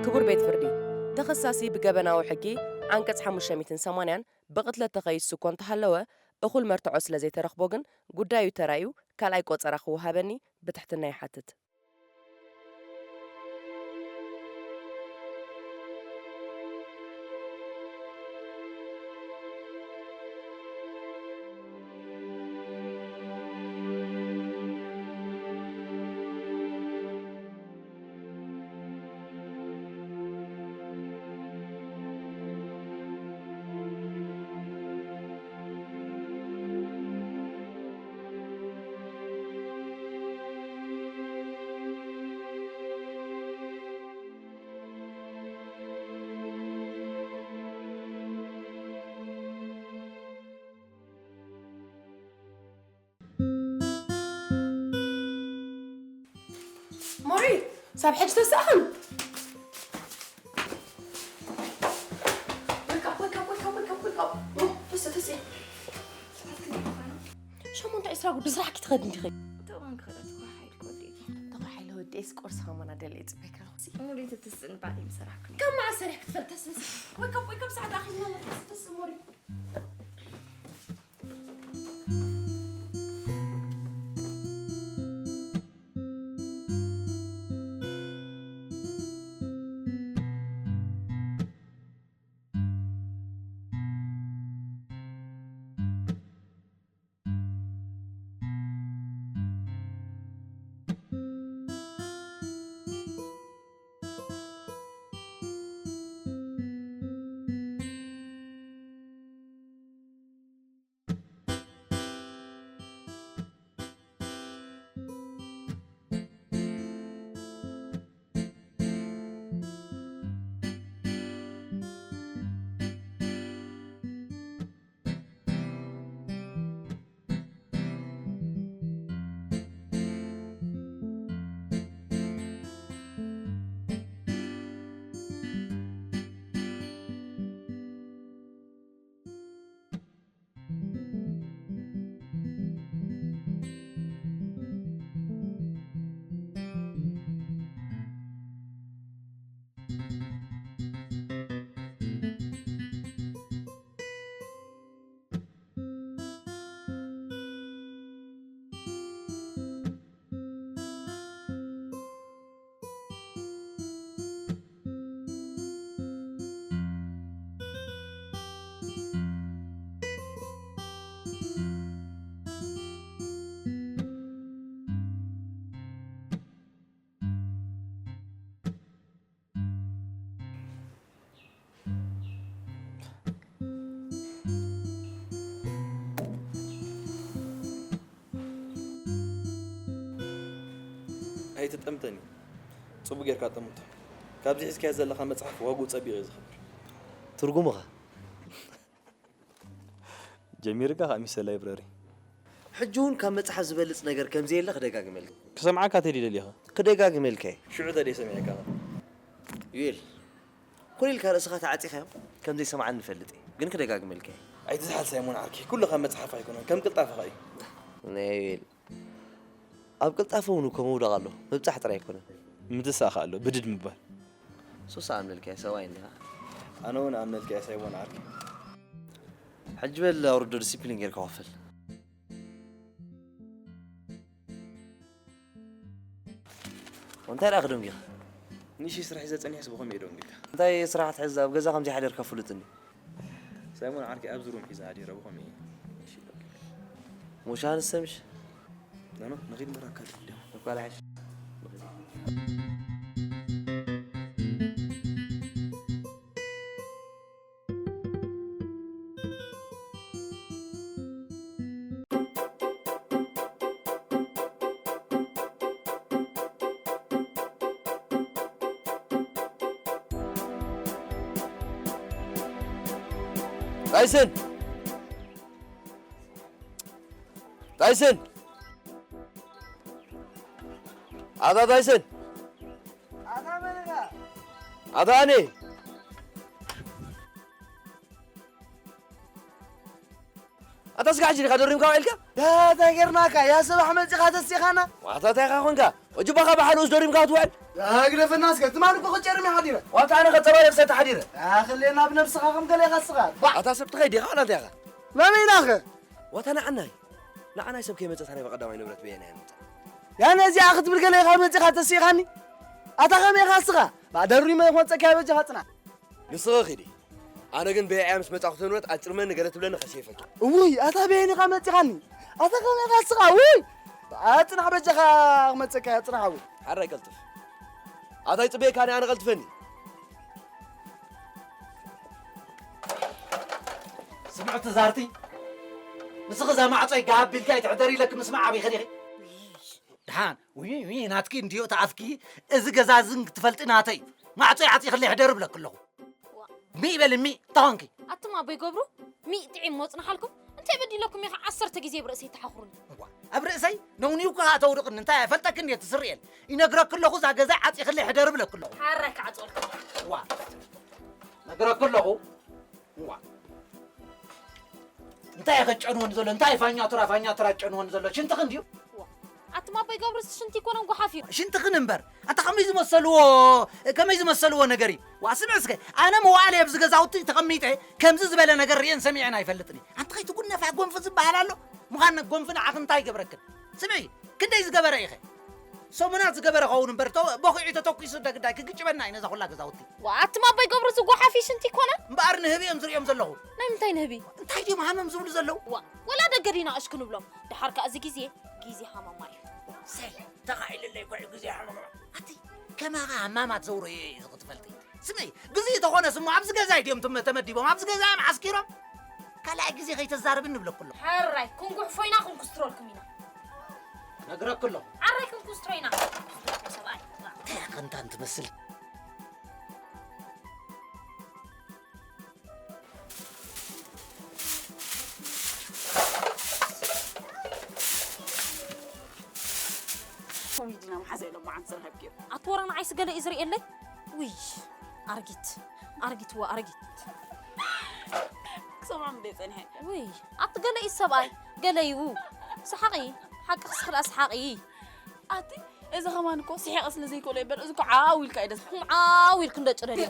ክቡር ቤት ፍርዲ፣ ተኸሳሲ ብገበናዊ ሕጊ ዓንቀጽ ሓሙሽተ ሚእትን ሰማንያን ብቕትለት ተኸይሱ እኮ እንተሃለወ፣ እኹል መርትዖ ስለ ዘይተረኽቦ ግን ጉዳዩ ተራእዩ ካልኣይ ቆጸራ ክወሃበኒ ብትሕትና ይሓትት። ሞሪ፣ ሳብ ሕጂ ተሳእኽን። Wake up, wake up, wake up, wake up, wake up. ኦ፣ ተስ፣ ተስ። ሰዓት ክንደይ ምዃኑ? ሸሞንተ ዕስራ ጉዳይ ስራሕ ክትኸድ እንዲኺ። እታ እዋን ክኸዳ ትኳ ሓይል ክወደይ። ተኳ ሓይል ወደይስ ቁርሲ ከማና ደለ ይጽበካ ኣለኹ። ሙሉ ተትስእን ባዕለይ ምሰራሕኩ። ከም መዓስ ሰሪሕ ክትፈልጥ ተስ፣ ተስ። Wake up, wake up፣ ሰዓት ኣኺልና ተስ፣ ተስ፣ ሞሪ። ኣይትጠምተኒ። ጽቡቕ ጌርካ ጠምቶ። ካብዚ ሒዝካዮ ዘለኻ መጽሓፍ ዋግኡ ጸቢቑ እዩ ዝኸብር። ትርጉሙ ኸ? ጀሚርካ ከኣ ሚስተር ላይብረሪ። ሕጂ እውን ካብ መጽሓፍ ዝበልጽ ነገር ከም ዘየለ ክደጋግመልካ። ክሰምዓካ ተድዩ ደሊኻ? ክደጋግመልካ እየ። ሽዑ ተድየ ሰሚዐካ? ዩኤል፣ ኮነ ኢልካ ርእስኻ ተዓጺኻዮ ከም ዘይሰምዓኒ ንፈልጥ እየ። ግን ክደጋግመልካ እየ። ኣይትዝሓል ሳይሞን ዓርከይ፣ ኩሉ ካብ መጽሓፍ ኣይኮነን፣ ከም ቅልጣፈኻ እዩ። ናይ ዩኤል፣ ኣብ ቅልጣፈ እውን እኮ ምውዳቕ ኣሎ። ምብጻሕ ጥራይ ኣይኮነን። ምትሳእ ከኣ ኣሎ፣ ብድድ ምባል። ሱስ ኣምለልካዮ ሰብኣይ እንዲኻ። ኣነ እውን ኣምለልካዮ ሳይሞን ዓርከይ። ሕጂ በል ኣውርዶ ዲሲፕሊን ጌርካ ክፈል። እንታይ ደኣ ክደንጊኻ? ንእሽተይ ስራሕ ሒዘ ጸኒሐስ ብኸመይ እየ ደንጊኻ? እንታይ ስራሕ ትሕዝ? ኣብ ገዛ ከም ዘይሓደርካ ፍሉጥ እንድዩ። ሳይሞን ዓርከይ ኣብዚ ሩም ሒዘ ሓዲረ ብኸመይ እየ? እሺ፣ ደንጊኻ። ሙሽ ኣንሰ ምሽ? ኖ፣ ኖ፣ ንኺድ ምራካ ድልው። እኳ ላሕሽ። ታይሰን! ታይሰን! ኣታ ታይሰን! ኣታ ኣነ! ኣታ እስካ ሕጂ ዲኻ ደሪምካ ውዒልካ? እንታይ ጌርናካ? ያ ሰባሕ መጺኻ ተሲኻና። ዋታ እንታይ ኢኻ ኮንካ? ወጅባኻ ብሓልኡስ ደሪምካ ትውዕል? ኣግደፈና እስከ፣ ትማሊ እኮ ክጨርም እየ ሓዲረ። ዋታ ኣነ ከጸባሪቕ ሰተ ሓዲረ። ኣኽሌና ብነብስኻ ከም ገለ ኢኻ እስኻ። ባዕ! ኣታ ሰብ ትኸይድ ኢኻ ዋላ እንታይ ኢኻ? መመይ ኢላኸ? ዋታ ንዓናይ። ንዓናይ ሰብ ከይመጸ ታናይ ብቐዳማይ ንብረት በየናይ መጸ? ያነ እዚኣ ክትብል ገለ ኢኻ መጺኻ ተሲኻኒ? ኣታ ከመይ ኢኻ እስኻ? ባዕ ደሪመ ክመጸካ እየ በጃኻ ጽናሕ። ንስኺ ኺዲ። ኣነ ግን በይዐያ ምስ መጻኹ ንብረት ኣጭርመኒ ገለ ትብለኒ ከሲየ ይፈልጥ። እውይ፣ ኣታ በየኒኻ መጺኻኒ? ኣታ ከመይ ኢኻ እስኻ? ውይ! ኣጽናሕ በጃኻ ክመጸካ እየ፣ ጽናሕ ሓወይ። ሓራይ ቀልጥፍ። ኣታ ይጽበየካ ኣነ፣ ኣነ ቀልጥፈኒ። ስምዕቲ ዛርቲ፣ ንስኺ እዛ ማዕጾይ ጋብ ኢልካ ኣይትሕደሪ ኢለኪ ምስማዕ ኣቢኺ ዲኺ? ደሓን፣ ውይ፣ ውይ፣ ናትኪ እንድዮ እቲ ኣፍኪ፣ እዚ ገዛ እዚ ክትፈልጢ ናተይ እዩ። ማዕጾ ይዓጺኽለይ ሕደሪ እብለኪ ኣለኹ። ዋ። ሚእ በሊ፣ ሚእ፣ እንታይ ኾንኪ? ኣቱም ኣቦይ ገብሩ፣ ሚእ ጥዒም መጽናሓልኩም። እንታይ በዲለኩም ኢኻ ዓሰርተ ግዜ ኣብ ርእሰይ ተሓኹሩኒ? ዋ፣ ኣብ ርእሰይ ነውኒው ከኣ ተውድቕኒ። እንታይ እፈልጠኪ እንድየ ትስርኤል። ይነግረኪ ኣለኹ፣ እዛ ገዛ ዓጺኽለይ ሕደሪ እብለኪ ኣለኹ። ሓራይ ክዓጽወልኩም። ዋ፣ ነግረኪ ኣለኹ። ዋ። እንታይ ኢኸ ጨንወኒ ዘሎ? እንታይ ፋኛ ቱራ፣ ፋኛ ቱራ ጨንወኒ ዘሎ? ሽንትኺ እንድዩ? ዋ፣ ኣቱም ኣቦይ ገብሩ፣ ሽንቲ ኣይኮነን ጓሓፍ እዩ። ሽንትኽን እምበር። ኣታ ከመይ ዝመሰልዎ፣ ከመይ ዝመሰልዎ ነገር እዩ? ዋ፣ ስምዕ እስከ፣ ኣነ መዋእለ ኣብዚ ገዛውቲ ተቐሚጠ ከምዚ ዝበለ ነገር ርእየን ሰሚዐን ኣይፈልጥን እየ። ኣንቲ ከይትጉነፋ ጎንፊ ዝበሃል ኣሎ? ምዃን ጎንፊ ንዓኺ እንታይ ይገብረክን? ስምዒ፣ ክንደይ ዝገበረ ኢኸ? ሰሙናት ዝገበረ ኸውን እምበር፣ ተ-፣ ቦኺዑ ተተኲሱ ደግዳይ ክግጭበና እዩ ነዛ ኩላ ገዛውቲ። ዋ፣ ኣቱም ኣቦይ ገብሩ፣ እዚ ጓሓፍ እዩ ሽንቲ ኣይኮነን? እምበኣር ንህቢ እዮም ዝርእዮም ዘለኹ። ናይ ምንታይ ንህቢ? እንታይ ድዮም ሃመም ዝብሉ ዘለዉ? ዋ፣ ወላ ደገ ዲና እሽ ክንብሎም። ደሓር ከኣ እዚ ግዜ፣ ግዜ ሃመማ እዩ። ሰይ፣ ተኻኢልለይ ኮይ ግዜ ሃመማ። ኣቲ፣ ከማኻ ሃማማት ዘውረዮ እዩ እዚ ክትፈልጢ። ስምዒ፣ ግዜ ተኾነስ እሞ ኣብዚ ገዛ ድዮም ትም-፣ ተመዲቦም? ኣብዚ ገዛ እዮም ዓስኪሮም? ካልኣይ ግዜ ከይተዛርብኒ እብለኩ ኣለኹ። ሕራይ፣ ክንጉሕፎ ኢና፣ ክንኩስትረልኩም ኢና። ነግረኩ ኣለኹ። ዓራይ ክንኩስትሮ ኢና። ሰብኣይ። እንታይ ከንታን ትመስል? ኮሜዲና መሓዛ ኢሎም መዓት ዝረኸብክዮ። ኣትወረ ንዓይስ ገለ እዩ ዝርእየለይ? ውይ፣ ኣርጊት፣ ኣርጊት፣ ዋ ኣርጊት። ክሰምዖም እንደ ጸኒሐ። ውይ፣ ኣቲ ገለ እዩ ሰብኣይ፣ ገለ እዩ። ሰሓቒ፣ ሓቂ ክስሕላ ሰሓቒ። ኣቲ፣ እዚ ኸማን እኮ ስሒቐ ስለ ዘይክእሎ ይበር፣ እዚ እኮ ዓው ኢልካ እዩ ደስ። ዓው ኢልክ እንደ ጭረልዮ።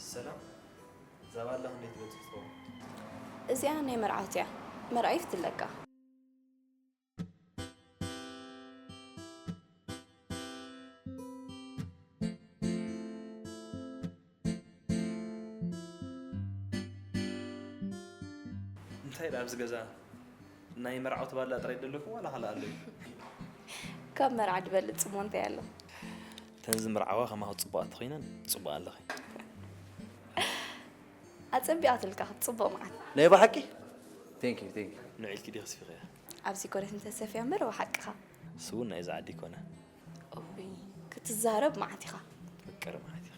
ሰላም፣ እዛ ባላ ክንደይ ትበጽሕ ትኸውን? እዚኣ ናይ መርዓውቲ እያ። መርዓይፍ ትለካ። እንታይ ደኣ ኣብዚ ገዛ ናይ መርዓውቲ ባላ ጥራይ ደለኹ ዋላ ካልእ ኣሎ እዩ? ካብ መርዓ ዝበልጽ ጽሞ እንታይ ኣሎ? እተን ዝምርዓዋ ከማኹ ጽቡቓት ተኾይነን ጽቡቕ ኣለኺ። ኣጸቢቓትልካ ክትጽቡቕ መዓት። ናይ ብሓቂ? Thank you, thank you። ንዒልኪ ዲኺ ስፊኽያ? ኣብዚ ኮነት እንተሰፍያ እምበር ብሓቅኻ። እሱ እውን ናይዛ ዓዲ ይኮነ። እውይ፣ ክትዛረብ መዓት ኢኻ። ፍቅር ማለት ኢኺ።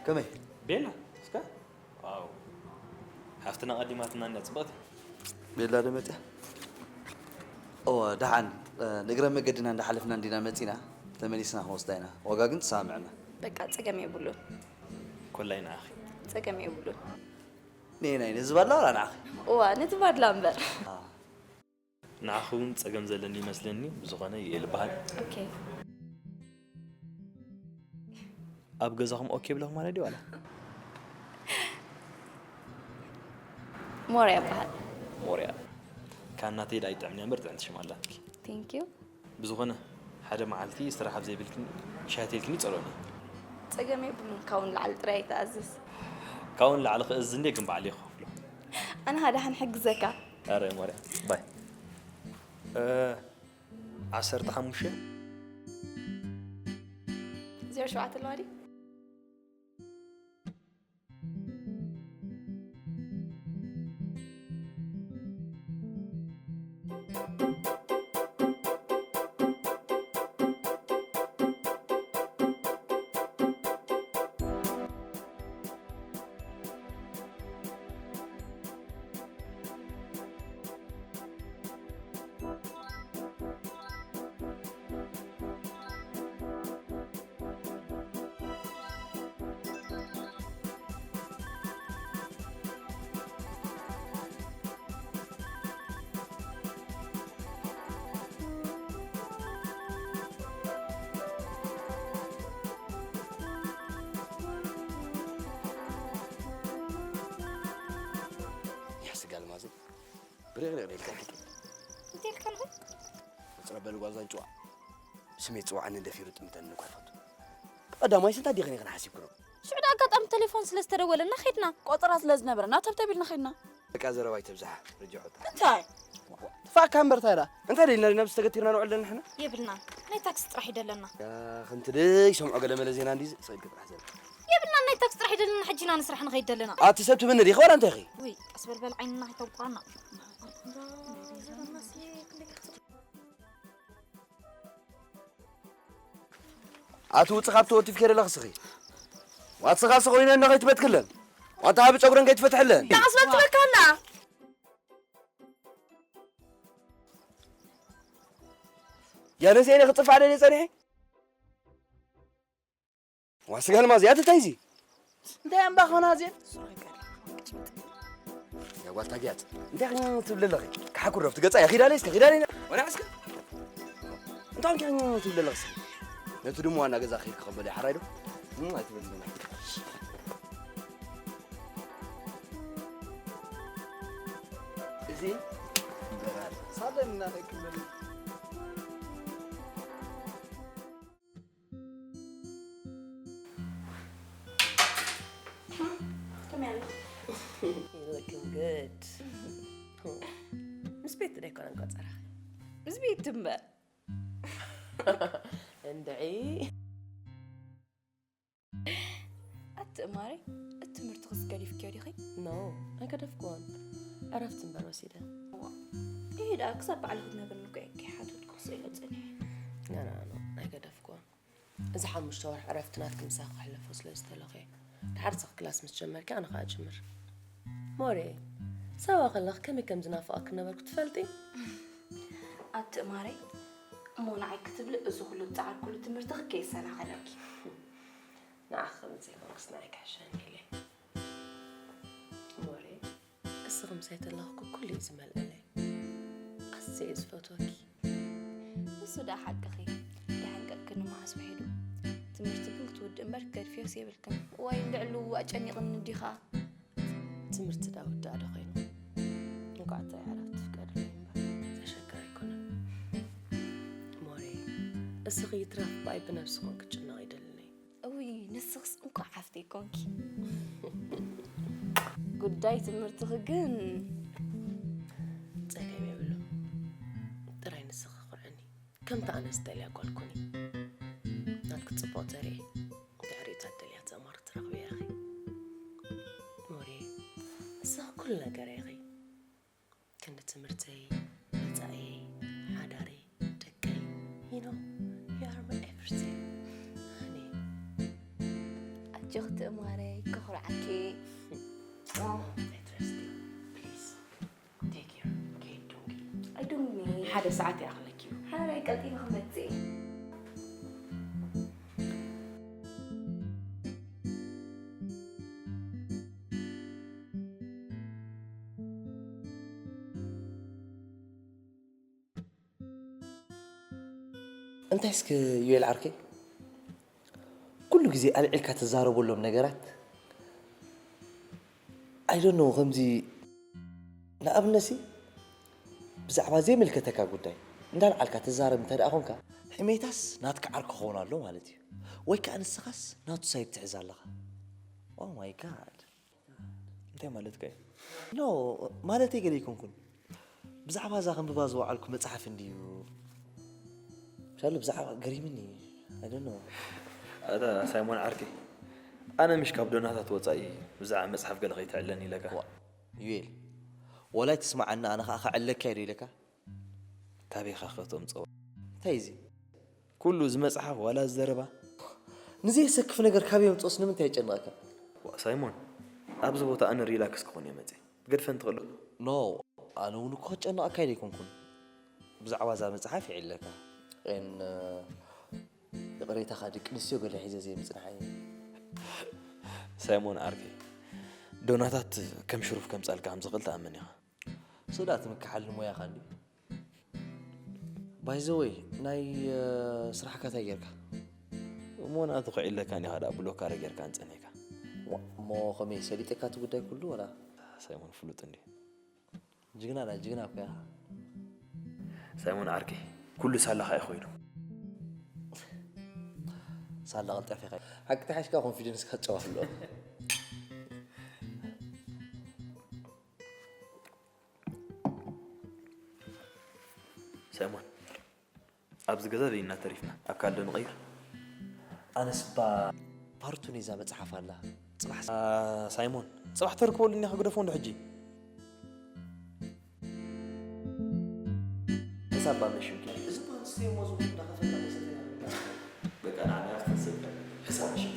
ከመይ? ቤላ፣ እስከ? ዋው። ሓፍትና ቀዲማትና እንድያ፣ ጽብቕቲ። ቤላ ዶ መጽያ? እወ፣ ደሓን፣ እ፣ ንእግረ መገድና እንዳሓለፍና እንዲና መጺና፣ ተመሊስና ክንወስዳ ኢና። ዋጋ ግን ትሰማምዐና። በቃ፣ ጸገም የብሉን። ኮላይ ንዓኺ። ጸገም የብሉን። ንየናይ፣ ነዚ ባድላ ዋላ ንዓኺ? እዋ፣ ነቲ ባድላ እምበር። አ። ንዓኺ እውን ጸገም ዘለኒ ይመስለኒ፣ ብዝኾነ ዩኤል እበሃል። ኦኬ። ኣብ ገዛኹም ኦኬ ብለኹም ማለት ድዩ ዋላ? ሞርያ እበሃል። ሞርያ። ካብ ናተይ ደኣ ይጥዕምኒ እምበር ጥዕምቲ ሽም ኣላትኪ። Thank you። ብዝኾነ ሓደ መዓልቲ ስራሕ ኣብ ዘይብልክን ሻሂ ኣትይልክኒ ጸሎኒ። ጸገም የብሉን፣ ካብኡ ንላዕሊ ጥራይ ኣይትኣዝዝ። ካብኡ ንላዕሊ ክእዝዝ እንድየ ግን ባዕለይ ክኸፍሎ። ኣነ ሓደ ሓን ሕግዘካ። ኣረ ሞርያ ባይ። እ፣ ዓሰርተ ሓሙሽተ። ዜሮ ሸውዓተ ኣለዋ ድዩ? ያስጋል ማዘ ብርቕርቕ ኢልካ ሕቂ እንታይ ኢልካ ኣለኹ? መፅረበሊ ጓዛን ጭዋ ስሜት ፅዋዕኒ ደፊሩ ጥምተኒ እኳ ይፈቱ ቀዳማይ ስንታ ዲኽን ኢኽን ሓሲብክኖ ሽዑ ኣጋጣሚ ቴሌፎን ስለ ዝተደወለና ኸድና። ቆፀራ ስለ ዝነበረና ተብተብ ኢልና ኸድና። በቃ ዘረባ ይተብዝሓ ርጅዖታ እንታይ? ትፋእካ እምበር እንታይ ደኣ እንታይ ደልና ናብ ዝተገቲርና ንውዕል ዘለና ንሕና የብልናን። ናይ ታክሲ ጥራሕ ይደለና። ከምቲ ደይ ሰምዖ ገለ መለ ዜና እንዲ ስቕ ኢልክ ጥራሕ ዘር የብልናን። ናይ ታክሲ ጥራሕ ይደለና። ሕጂ ኢና ንስራሕ ንኸይድ ደለና። ኣቲ ሰብ ትብኒ ዲኺ ዋላ እንታይ ኺ ውይ ቀስ በልበል ዓይንና ከይተውቁዓና። ኣቲ ውፅእ ካብቲ ወቲፍ ከደላ ክስኺ ዋትስኻ ስኾይነ እና ከይትበትክለን ዋንታ ሃቢ ፀጉረን ከይትፈትሕለን ቀስ በል ትበልካ ኣላ። ያነሴነ ክፅፋዕ ደልየ ፀኒሐ ዋስጋልማ እዚኣ ትታይ እዚ እንታይ እምባ ኾና እዚን ያጓልታ ግያት እንታይ ትብል ኣለኺ ክሓኩር ዶፍ ትገፃ እያ ኺዳለይ እስከ ኺዳለይ ወላ እስከ እንታይ እንታይ ትብል ኣለኺ እስከ ነቲ ድሞ ዋና ገዛ ኺድ ክኸበለ ሓራይ ዶ ኣይትበል እዚ በራድ ሳደን እናደክመን You're looking good. ምስ ቤት ዶ ኣይኮነን ቆፀራ? ምስ ቤት እምበር። እንድዒ ኣቲ እማረይ እቲ ትምህርቲ ክስ ገዲፍክዮ ዲኺ? ኖ ኣይገደፍክዎን። ዕረፍቲ እምበር ወሲደ። ይሄ ደኣ ክሳብ በዓል ክትነብርኒ እኮ እየ ከይሓተትኩ ክስእሎ ፀኒሐ። ኖ ኖ ኖ ኣይገደፍክዎን። እዚ ሓሙሽተ ወርሒ ዕረፍቲ ናትኪ ምሳኺ ከሕልፎ ስለ ዝተለኹ እየ። ድሓር ስኺ ክላስ ምስ ጀመርኪ ኣነ ኸኣ እጅምር። ሞሬ ሳዋ ከለኺ ከመይ ከም ዝናፍቐኪ ነበርኩ ትፈልጢ? ኣቲ እማረይ እሞ ንዓይ ክትብሊ እዚ ኩሉ ዝፀዓርኩሉ ትምህርትኺ ከይሰናኸለኪ። ንዓኺ ከም ዘይኮንክስ ንዓይ ክሕሸኒ ኢለ። ሞሬ እስኺ ምሳይ ተለኽኩ ኩሉ እዩ ዝመልኣለይ። ኣዝየ እየ ዝፈትወኪ። ንሱ ደኣ ሓቅኺ። ደሓን ቀቅኒ መዓስ ውሒዱ። ትምህርቲ ግን ክትውድእ እምበር ክትገድፍዮስ የብልክን። ዋይ እንድዕሉ ኣጨኒቕኒ እንዲኻ። ትምህርቲ ዳ ውዳእ ዶ ኮይኑ? እንኳዕ ጥራይ ዕረፍቲ ትፍቀደለይ እምበር። ዘሸግር ኣይኮነን። ሞሬ እስኺ ይትረፍ ባይ ብነብስኹም ክትጭነቕ ይደልኒ። እውይ ንስኽስ እንኳዕ ሓፍተይ ኮንኪ። ጉዳይ ትምህርትኺ ግን ጸገም የብሉን። ጥራይ ንስኺ ኩርዕኒ። ከምቲ ኣነ ዝደልያ ጓል ኩኒ። ናትኪ ጽቡቕ ዘርኢ ድሕሪኡ እታ ትደልያ ትእማር ትረኽብያ ኢኺ። ሞሬ ንስኺ ኩሉ ነገረይ ኢኺ። ክንዲ ትምህርተይ፣ መጻኢየይ፣ ሓዳረይ፣ ደቀይ፣ you know, you are my everything, honey. ኣጆኺ ትእማረይ ከኹርዓኪ። I trust you. Please, take care. Okay, don't ኣይዶሚ ሓደ ሰዓት ይኣኽለኪ እዩ። ሓራይ ቀልጢፈ ክመጽእ እየ። እንታይ እስኪ ዩኤል ዓርከይ ኩሉ ግዜ ኣልዒልካ ትዛረበሎም ነገራት I don't know ከምዚ ንኣብነሲ ብዛዕባ ዘይምልከተካ ጉዳይ እንዳልዓልካ ትዛረብ እንተ ደኣ ኾንካ፣ ሕሜታስ ናትካ ዓርኪ ክኸውን ኣሎ ማለት እዩ። ወይ ከኣ ንስኻስ ናቱ ሳይድ ትሕዝ ኣለኻ። Oh my God። እንታይ ማለትካ እዩ? No፣ ማለተይ ገለ ኣይኮንኩን። ብዛዕባ እዛ ከንብባ ዝወዓልኩ መጽሓፍ እንድዩ። ሻሉ ብዛዕባ ገሪምኒ። I don't know። ኣታ ሳይሞን ዓርከይ፣ ኣነ ምሽ ካብ ዶናታት ወጻኢ ብዛዕባ መጽሓፍ ገለ ከይትዕለኒ ኢለካ። ዋ፣ ዩኤል፣ ወላ ኣይትስምዓኒ፣ ኣነ ኸኣ ከዕለካ እየ ዶ ኢለካ? ካበይ ኢኻ ከተምጽኦ? እንታይ እዚ? ኩሉ እዚ መጽሓፍ ዋላ እዚ ዘረባ? ንዘየሰክፍ ነገር ካበይ የምጽኦስ ንምንታይ የጨንቐካ? ዋ፣ ሳይሞን፣ ኣብዚ ቦታ ኣነ ሪላክስ ክኾን እየ መጽየ። ክትገድፈኒ ትኽእል ዶ? ኖ፣ ኣነ እውን እኮ ከጨንቐካ ኢለ ኣይኮንኩን። ብዛዕባ እዛ መጽሓፍ ይዕለካ። ኤን፣ ይቕሬታኻ ደቂ ኣንስትዮ ገለ ሒዘ ዘይምጽንሓይ። ሳይሞን ዓርከይ፣ ዶናታት ከም ሽሩፍ ከምጻልካ ከም ዝኽእል ትኣምን ኢኻ። ስእላ ትምክሓሉ ሞያኻ እንድዩ። By the way፣ ናይ፣ እ፣ ስራሕካ እንታይ ጌርካ? እሞ ንኣቱ ክዕለካ እንዲኻ ደኣ ብሎክ ኣረ ጌርካ እንጸኒሕካ። ዋ፣ እሞ ከመይ ሰሊጠካ እቲ ጉዳይ ኩሉ ወላ? ሳይሞን ፍሉጥ እንድዩ። ጅግና ናይ ጅግና እኮ ኢኻ። ሳይሞን ዓርከይ፣ ኩሉ ሳላኻ እዩ ኮይኑ። ሳላ ቀልጣፊ ኢኻ። ሓቂ ተሓሽካ ኮንፊደንስካ ትጨዋ ኣሎ። ሳይሞን፣ ኣብዚ ገዛ ደይና ተሪፍና። ኣብ ካልእ ዶ ንቐይር? ኣነስ እባ ፓርቱ ነዛ መጽሓፍ ኣላ። ጽባሕ ሳ- ሳይሞን፣ ጽባሕ ተርክበሉ እኒኻ ግደፎ እንዶ ሕጂ። ሕሳብ ባመሽምኪ። እዚ እኮ ንስተ እሞ ዝኹን እንዳኸፈልና ከይሰተና ንብላ። በቃ ንዓና ያስተንሰብካ። ሕሳብ መሽምኪ።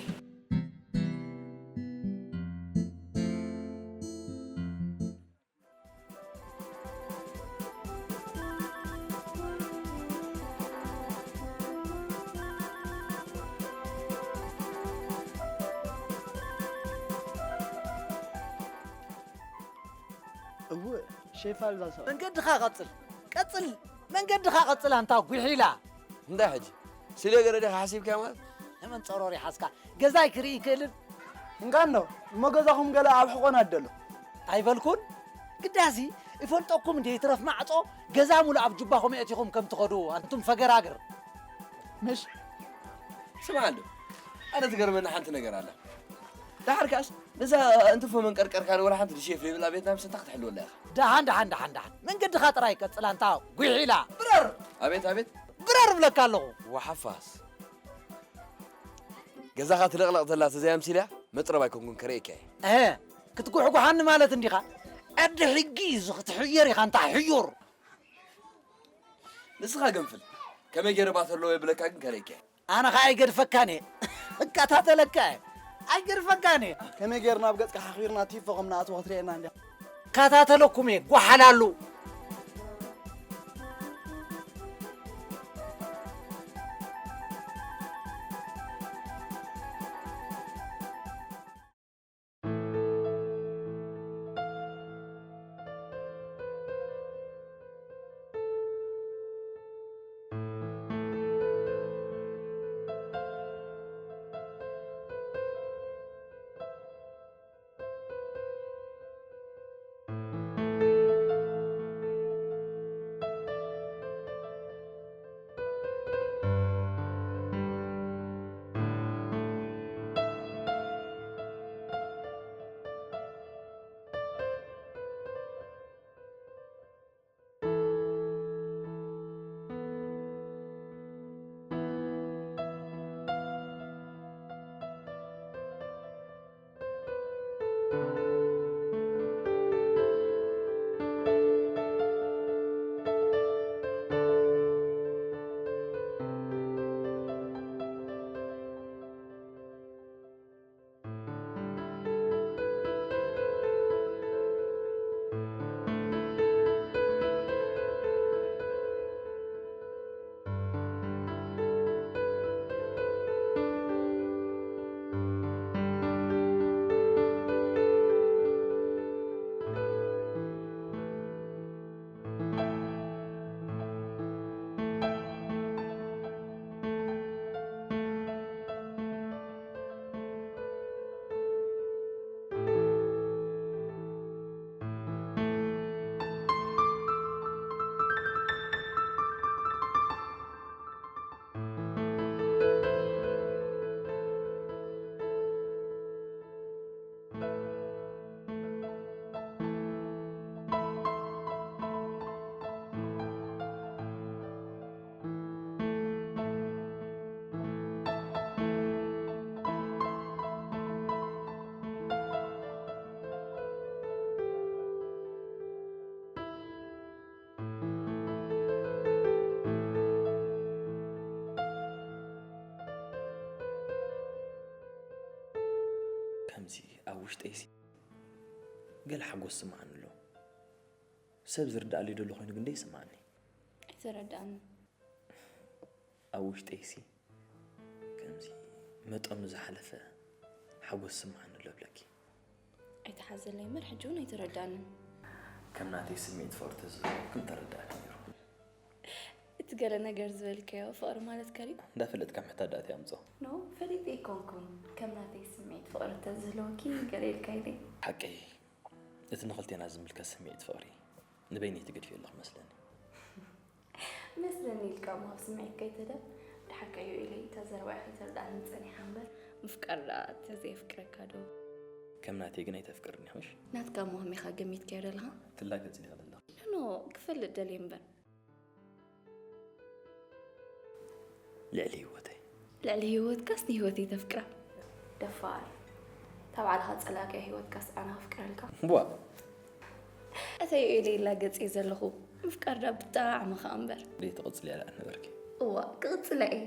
እወ፣ ሼፍ ኣልባሳ። መንገድኻ ቀጽል፣ ቀጽል፣ መንገድኻ ቀጽል ኣንታ ጉሒላ። እንታይ ሕጂ ሲለ ገለ ዲኻ ሓሲብካዮ ማለት? ንመን ጸሮር ይሓዝካ? ገዛይ ክርኢ ይክእልን? እንቃኖ እሞ ገዛኹም ገለ ኣብ ሕቖና ደሎ። ኣይበልኩን? ግዳሲ ይፈልጠኩም እንዴ ይትረፍ ማዕጾ ገዛ ሙሉ ኣብ ጁባኹም የእቲኹም ከም ትኸዱ ኣንቱም ፈገራግር። ምሽ ስምዓ ኣሎ ኣነ ትገርመኒ ሓንቲ ነገር ኣላ። ደሓር ከኣስ ነዛ እንትፎ መንቀርቀርካ ንወላ ሓንቲ ድሼፍ ዘይብላ ቤትና ምሰታ ክትሕልወላ ኢኻ። ደሓን ደሓን ደሓን ደሓን መንገድኻ ጥራይ ቀጽል ኣንታ ጉሒላ። ብረር ኣቤት ኣቤት ብረር እብለካ ኣለኹ። ወሓፋስ ገዛኻ ትልቕለቕ ዘላ ተዘይ ኣምሲልያ መጥረብ ኣይኮንኩን ከርእየካ እየ። እህ ክትጉሕጉሓኒ ማለት እንዲኻ? ዓዲ ሕጊ እዩ እዚ ክትሕየር ኢኻ ኣንታ ሕዩር። ንስኻ ገንፍል ከመይ ገይረ ባተሎ የብለካ ግን ከርእየካ እየ። ኣነ ኸኣ ኣይገድፈካን እየ። እከታተለካ እየ። ኣይገድፈካን እየ። ከመይ ጌርና ኣብ ገጽካ ሓኺርና ቲፎ ከም ንኣትዎ ክትርእየና እንዲኻ። እከታተለኩም እየ። ጓሓላሉ። ኣብ ውሽጠይሲ ገለ ሓጎስ ስምዓኒ ኣሎ። ሰብ ዝርድኣለይ ደሎ ኮይኑ ግን ደይስምዓኒ። ኣይተረድኣንን። ኣብ ውሽጠይሲ ከምዚ መጠኑ ዝሓለፈ ሓጎስ ስምዓኒ ኣሎ እብለኪ። ኣይተሓዘለይ እምበር ሕጂ እውን ኣይተረድኣንን። ከም ናተይ ስምዒት ፍቕሪ ተዝህልወኪ ምተረዳእኪ ነይሩ። እቲ ገለ ነገር ዝበልካዮ ፍቕሪ ማለት ከሪብ? እንዳፈለጥካ ምሕታት ደኣ እንታይ ኣምጽኦ? ኖ፣ ፈሊጠ ኣይኮንኩን። ከም ናተይ ስምዒት ፍቕሪ ተዝህልወኪ ገለ ኢልካ ኢለይ። ሓቀይ፣ እቲ ንኽልቴና ዝምልከት ስምዒት ፍቕሪ ንበይነይ ትገድፍዮ ኣለኺ መስለኒ። መስለኒ ኢልካ እሞ ኣብ ስምዒት ከይትህደም ብሓቀይ ኢለይ እታ ዘረባይ ከይተረድኣኒ ጸኒሓ እምበር ምፍቃር ደኣ ተዘየፍቅረካ ዶ? ከም ናተይ ግን ኣይተፍቅርኒ ኢኺ ምሽ? ናትካ ምዃን ኢኻ ገሚትካዮ ዘለኻ? ትላገጽ ዲኻ ዘለኻ? ኖ፣ ክፈልጥ ደልየ እምበር። ልዕሊ ህይወተይ። ልዕሊ ህይወትካስ ንህይወተይ ተፍቅራ? ደፋር። እታ ባዕልኻ ጸላእካያ ህይወትካስ ኣነ ከፍቅረልካ? ዋ። እተይ ኢለ ይላገጽ እየ ዘለኹ። ምፍቃር ደኣ ብጣዕሚ ከኣ እምበር። ደይ ትቕጽልያ ደኣ ነበርኪ? እዋ፣ ክቕጽላ እየ።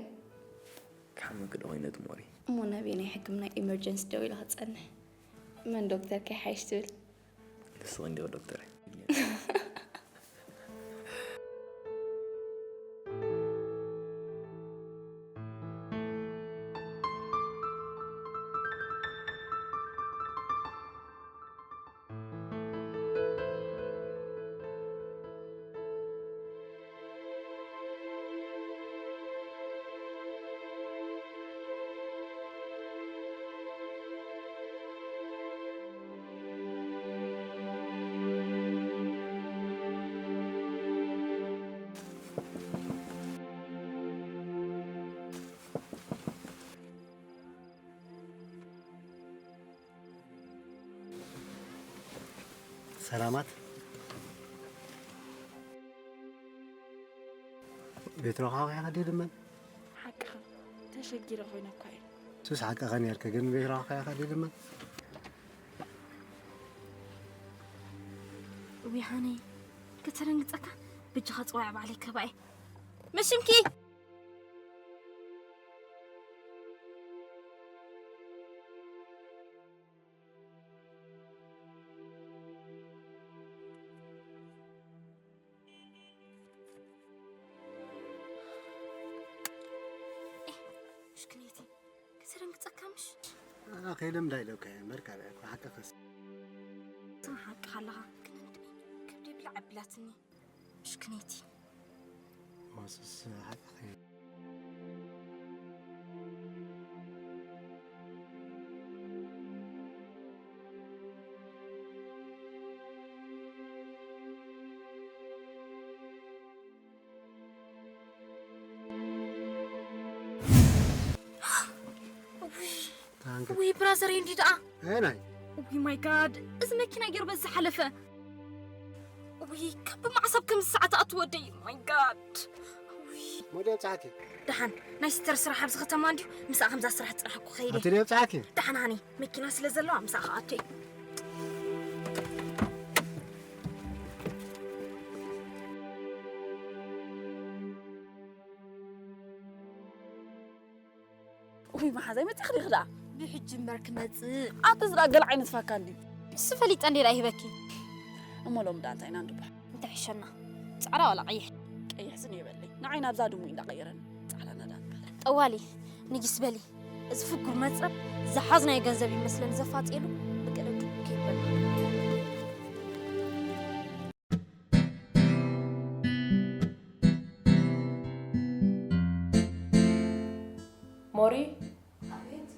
ክሓመኪ ዶ ኮይነ ትሞሪ? እሞ ናበየናይ ሕክምና ኢመርጀንሲ ደው ኢለ ክጸንሕ? መን ዶክተር ከይሓይሽ ትብል? ንስኺ እንዲዮ ዶክተር። ሰላማት። ቤት ረብሓ ኸይኸዲ ድመን? ሓቅኻ፣ ተሸጊረ ኮይነ እኳ እየ። ሱስ ሓቅኻ ነርካ፣ ግን ቤት ረብሓ ኸይኸዲ ድመን? ውይ፣ ሃኒ፣ ከተደንግጸካ፣ ብጅኻ ጽዋዕ ባዕለይ ክህባ እየ። መሽምኪ! ኤህ፣ ምሽክነይቲ፣ ክትደንግጸካ ምሽ? ኣነ ከይለምዳ ኢለካ እየ፣ እምበር ካልእ ኣይኮነ፣ ሓቅኽስ። ስም ሓቅኻ ኣለኻ፣ ግን እንድዒ ከብደይ ብላዕ ኣቢላትኒ። ምሽክነይቲ። ሞስስ ሓቅኺ። ታንክ። ውይ ብራዘር እንዲ ደኣ። ኣይ ናይ። ውይ ማይ ጋድ፣ እዚ መኪና ገይሩ በዚ ሓለፈ። ውይ ካብ ብማዕሰብ ከምዚ ሰዓት ኣትወደይ ማይ ጋድ። ውይ ሞዲ ኣብጻሕኪ። ደሓን ናይ ስተር ስራሕ ኣብዚ ከተማ እንዲዩ፣ ምስኣ ከምዛ ስራሕ ዝጸናሕኩ ከይደ። ኣቲ ድዮ ኣብጻሕኪ? ደሓን ሃኒ፣ መኪና ስለ ዘለዋ ምስኣ ክኣቱ እየ። ውይ መሓዛይ መፂእኺ ዲኺ ደኣ? ብሕጂ እምበር ክመፅእ። ኣንተ ዝደኣ ገለ ዓይነት ፋካ እንዲ። ንሱ ፈሊጠ እንዴ ደኣ ይህበኪ? እሞ ሎም ደኣ እንታይ ኢና ንድብሖ? እንታይ ይሕሸና? ፃዕዳ ዋላ ቀይሕ? ቀይሕ ዝን የበለይ። ንዓይ ናብዛ ድሙ እንዳቀየረን ፃዕዳ ናዳ ንበለ። ጠዋሊ ንጊስ በሊ። እዚ ፍጉር መፅረብ ዝሓዝናዮ ገንዘብ ይመስለኒ ዘፋጥየሉ ብቅደም ከይበልና። ሞሪ። ኣቤት።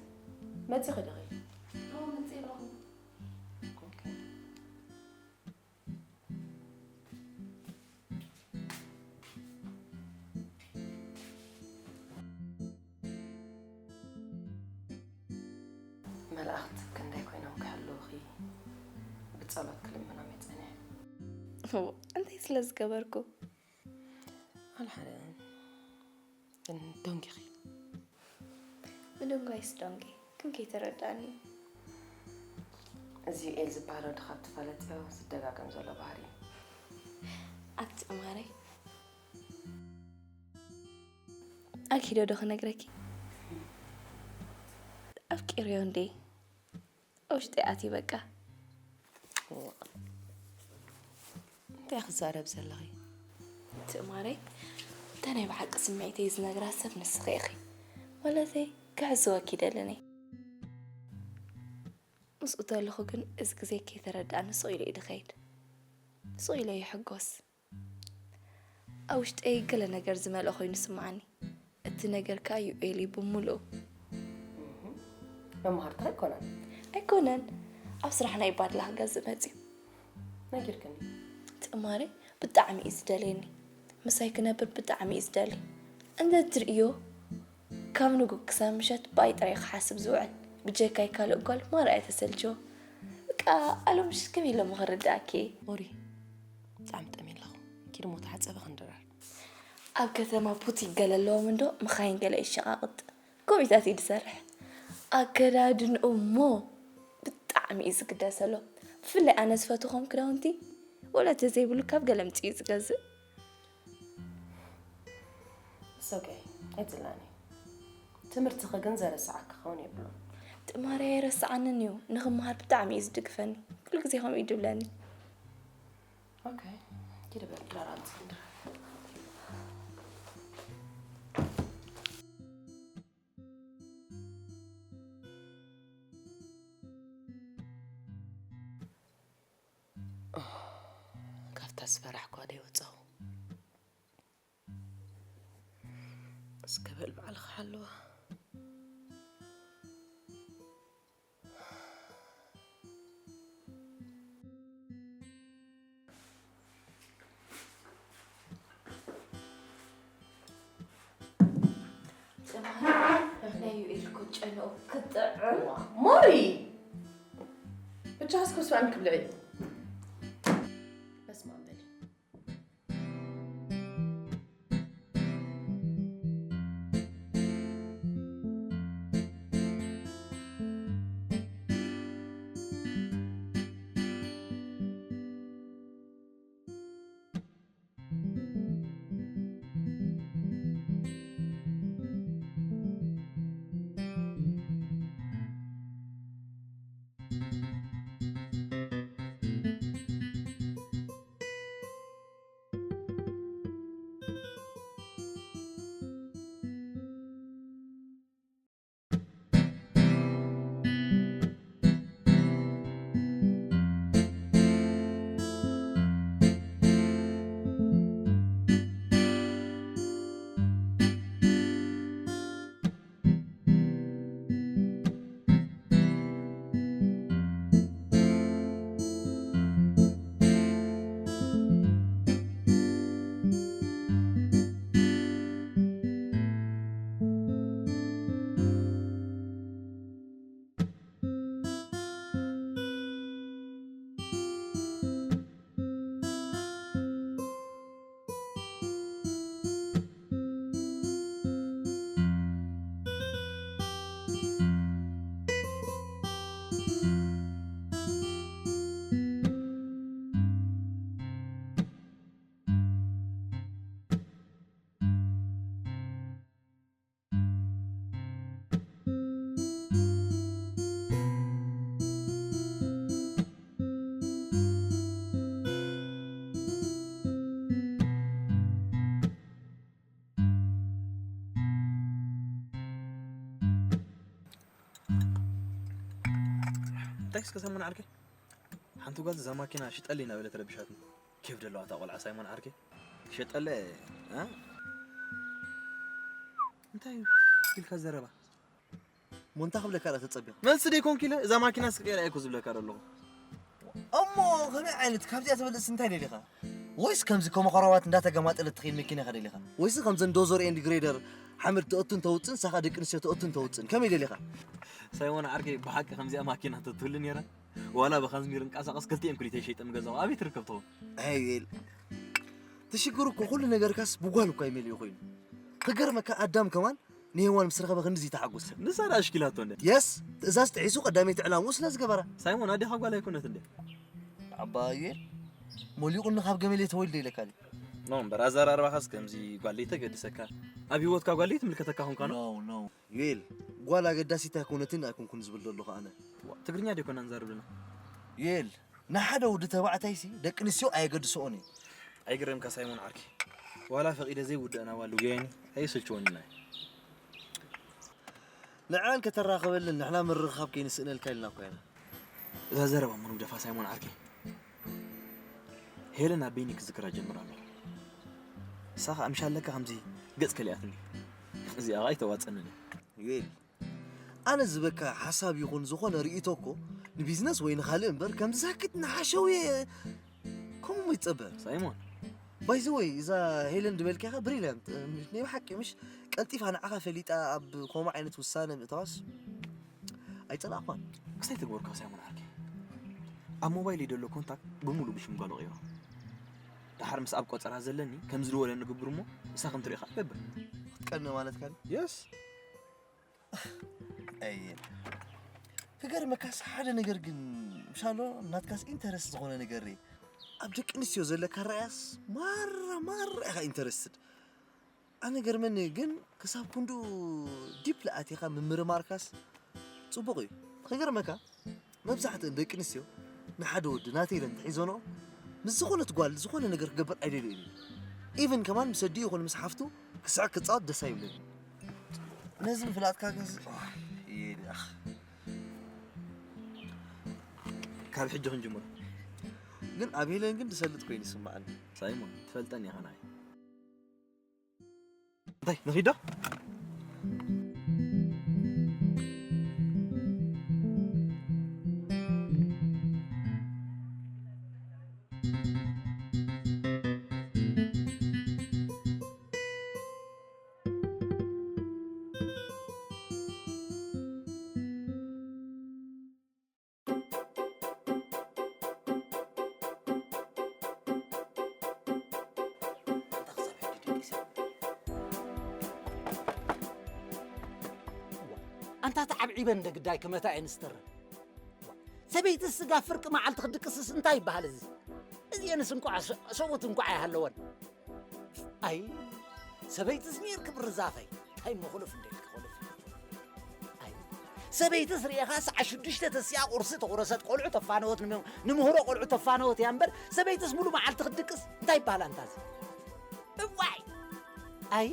መጺኺ ዲኺ? ኦ፣ መጺእ ኣለኹ። ኦኬ። መላእኽቲ ክንደይ ኮይኖም ክሕልዉኺ ብጸሎት ክልምኖም እየ ጸኒሐ። እዎ፣ እንታይ ስለ ዝገበርኩ? ኣልሓደን ግን ዶንጊኺ። ብደንጓይስ ዶንጊ፣ ግን ከይተረዳእኒ። እዚ ዩኤል ዝበሃል ወዲ ካብ ትፈለጥዮ ዝደጋገም ዘሎ ባህሪ እዩ። ኣቲ ማረይ። ኣኪዶ ዶ ክነግረኪ? ኣፍቂርዮ እንዴ? ውሽጢ ኣትዩ በቃ። እንታይ ክዛረብ ዘለኺ? ትእማረይ፣ እንታይ ናይ ብሓቂ ስምዒተይ ዝነግራ ሰብ ንስኺ ኢኺ። ማለተይ፣ ክሕዝወኪ ይደልን እየ። ምስኡ ተለኹ ግን እዚ ግዜ ከይተረድኣኒ ስቕ ኢሉ እዩ ድኸይድ። ስቕ ኢለ ይሕጎስ። ኣብ ውሽጠይ ገለ ነገር ዝመልኦ ኮይኑ ይስምዓኒ። እቲ ነገር ከኣ ዩኤል እዩ ብምሉኡ። መማህርታ ኣይኮነን። ኣይኮነን፣ ኣብ ስራሕ ናይ ባድላ ክገዝእ መጽዩ። ነጊርክኒ። ትእማረይ ብጣዕሚ እዩ ዝደልየኒ። ምሳይ ክነብር ብጣዕሚ እዩ ዝደሊ። እንተ ትርእዮ ካብ ንጉ ክሳብ ምሸት ብኣይ ጥራይ ክሓስብ ዝውዕል። ብጀካይ ካልእ ጓል ማራ እየ ተሰልችዎ። በቃ ኣሎምሽ ከመይ ኢለ እሞ ክርድኣኪ? ሞሪ፣ ብጣዕሚ ጠምየ ኣለኹ። ኪድ እሞ ተሓጸቢ ክንድረር። ኣብ ከተማ ቡቲክ ገለ ኣለዎም እንዶ፣ መኻይን ገለ ይሸቓቕጥ። ኮሚታት እዩ ዝሰርሕ። ኣከዳድንኡ እሞ ብጣዕሚ እዩ ዝግደሰሎም። ብፍላይ ኣነ ዝፈትዎም ክዳውንቲ ወላ ተዘይብሉ ካብ ገለ ኣምጺኡ እዩ ዝገዝእ። It's okay፣ ኣይጽላኒ። ትምህርትኺ ግን ዘረስዓኪ ክኸውን የብሉን። ትማሪ ኣይረስዓንን እዩ። ንኽመሃር ብጣዕሚ እዩ ዝድግፈኒ። ኩሉ ግዜ ከምኡ እዩ ድብለኒ። Okay፣ ኪዲ በል ድራር ኣምጽእ ክንድረር። ካብታ ዝፈራሕኳ ዶ ይወጻኹ? እስከ በል ባዕልኻ ሓልዋ። ናይ ዩኤል እኮ ጨንኡ ክጥዕም። ሞሪ፣ ብቻ እስከ ስዋን ክብልዕ። በስመ ኣብ በል። እንታይ እስከ ሰሙን ዓርከይ፣ ሓንቲ ጓል እዛ ማኪና ሽጠለይ እናበለት ረቢሻትኒ። ኬፍ ደለዋ እታ ቆልዓ ሳይሞን ዓርከይ። ክሸጠለ እ? እንታይ ኢልካ ዘረባ? ሞንታ ክብለካ ዳ ተጸቢኻ? መልሲ ደይኮንኩ ኢለ እዛ ማኪና ስቅየራ እኮ ዝብለካ ዘለኹ። እሞ ከመይ ዓይነት ካብዚኣ ትበልጽ እንታይ ደሊኻ? ወይስ ከምዚ ከመኾራባት እንዳተገማጠለት ትኸይድ መኪና ኢኻ ደሊኻ? ወይስ ከምዘን ዶዞር ኤንድ ግሬደር ሓመድ ተእቱን ተውጽን ሳኻ ደቂ ኣንስትዮ ተእቱን ተውጽን ከመይ ደሊኻ? ሳይሞን ዓርከይ ብሓቂ ከምዚኣ ማኪና ተትህሉ ነይራ ዋላ ብኻዝሚር እንቃሳቐስ ክልቲኤን ኩሊተይ ሸይጠ ምገዛኹ ኣበይ ትርከብ ትኸውን? ኣይ ዌል ትሽግሩ እኮ ኩሉ ነገርካስ ብጓል እኳ ይመልኡ ኮይኑ ክገርመካ ኣዳም ከማን ንሄዋን ምስ ረኸበ ክንድዚ ተሓጎሰ። ንሳ ደኣ ኣሽኪላቶ እንደ። የስ ትእዛዝ ጥሒሱ ቀዳመይቲ ዕላምኡ ስለ ዝገበራ። ሳይሞን ኣዴኻ ጓል ኣይኮነት እንደ። ኣባ ዩኤል ሞሊቑኒ ካብ ገመል እየ ተወልደ ኢለካ ድዩ? ኖ እምበር ኣዘራርባኻስ ከምዚ ጓል ደይተገድሰካ ኣብ ህይወትካ ጓል ደይትምልከተካ ኾንካ ኖ? ኖ ኖ ዩኤል ጓል ኣገዳሲት ኣይኮነትን ኣይኮንኩን ዝብል ዘለኹ ኣነ። ዋ፣ ትግርኛ ዶ ይኮና ንዛረብ ኣለና? ዩኤል፣ ንሓደ ወዲ ተባዕታይሲ ደቂ ኣንስትዮ ኣየገድስኦን እዩ። ኣይግረምካ ሳይሞን ዓርኪ፣ ዋላ ፈቒደ ዘይውዳእ ናባሉ ገያኒ ኣይስልችወንን እዩ። ንዕኣን ከተራኽበልን ንሕና ምርኻብ ከይንስእነልካ ኢልና እኮ ኢና። እዛ ዘረባ እሞ ንግደፋ ሳይሞን ዓርከይ። ሄለን ኣብ በይነይ ክዝክራ ጀምር ኣለኹ። ንሳ ኸኣ ምሽ ኣለካ ከምዚ ገጽ ከሊኣትኒ። እዚኣ ኸኣ ኣይተዋጸንን እያ። ዩኤል፣ ኣነ ዝበካ ሓሳብ ይኹን ዝኾነ ርእይቶ እኮ ንቢዝነስ ወይ ንኻልእ እምበር ከምዚ ሳክት ንሓሸውየ ከምኡ ይጸበ። ሳይሞን። ባይ ዘ ወይ እዛ ሄለን ዝበልካኻ ብሪልያንት፣ ናይ ብሓቂ ምሽ ቀልጢፋ ንዓኻ ፈሊጣ ኣብ ከምኡ ዓይነት ውሳነ ምእታዋስ ኣይጸላእኳን። ክሳይ ተግበርካ ሳይሞን ዓርከይ። ኣብ ሞባይለይ ዘሎ ኮንታክት ብምሉእ ብሽም ጓሉ ቀይሮ። ደሓር ምስ ኣብ ቆጸራ ዘለኒ ከም ዝደወለ ንግብር እሞ ንሳ ከም ትሪኦ ኸኣ ትገብር። ክትቀንእ ማለትካ ድዩ? የስ። ኣየ። ክገርመካስ ሓደ ነገር ግን ምሻሎ ናትካስ ኢንተረስት ዝኾነ ነገር ርእ። ኣብ ደቂ ኣንስትዮ ዘለካ ራእያስ ማራ ማራ ኢኻ ኢንተረስትድ። ኣነ ገርመኒ ግን ክሳብ ክንድኡ ዲፕ ለኣቲኻ ምምርማርካስ ጽቡቕ እዩ። ክገርመካ መብዛሕትእን ደቂ ኣንስትዮ ንሓደ ወዲ ናተይ ኢለን እንተሒዘንኦ ምስ ዝኾነት ጓል ዝኾነ ነገር ክገብር ኣይደልዮን እዩ። ኢቭን ከማን ምስ ኣዲኡ ይኹን ምስ ሓፍቱ ክስዕር ክጻወት ደስ ኣይብልን። ነዚ ምፍላጥካ ግን ዝ-፣ ኦይ፣ ይድኣኽ። ካብ ሕጂ ክንጅምሮ። ግን ኣብ ሄለን ግን ዝሰልጥ ኮይኑ ይስምዓኒ። ሳይሞን፣ ትፈልጠኒ ኢኻ ንዓይ። እንታይ፣ ንኺድ ዶ? ኣንታ ተዓብዒበ እንደ ግዳይ ክመታ እየን ዝተረን። ሰበይቲ ስጋ ፍርቂ መዓልቲ ክድቅስስ እንታይ ይበሃል እዚ? እዚአንስ እንቋዕ ሰ-፣ ሰብኡት እንቋዕ ኣይሃለወን። ኣይ፣ ሰበይትስ ኔርኪ ብርዛፈይ። እንታይ እሞ ኮለፍ እንደ ኢልኪ ኮለፍ። ኣይ፣ ሰበይትስ ርኤኻ ሰዓት ሽዱሽተ ተሲኣ ቁርሲ ተቑረሰት፣ ቆልዑ ተፋነወት፣ ንመ-፣ ንምህሮ ቆልዑ ተፋነወት እያ እምበር፣ ሰበይትስ ሙሉ መዓልቲ ክትድቅስ እንታይ ይበሃል ኣንታ እዚ? እዋይ! ኣይ!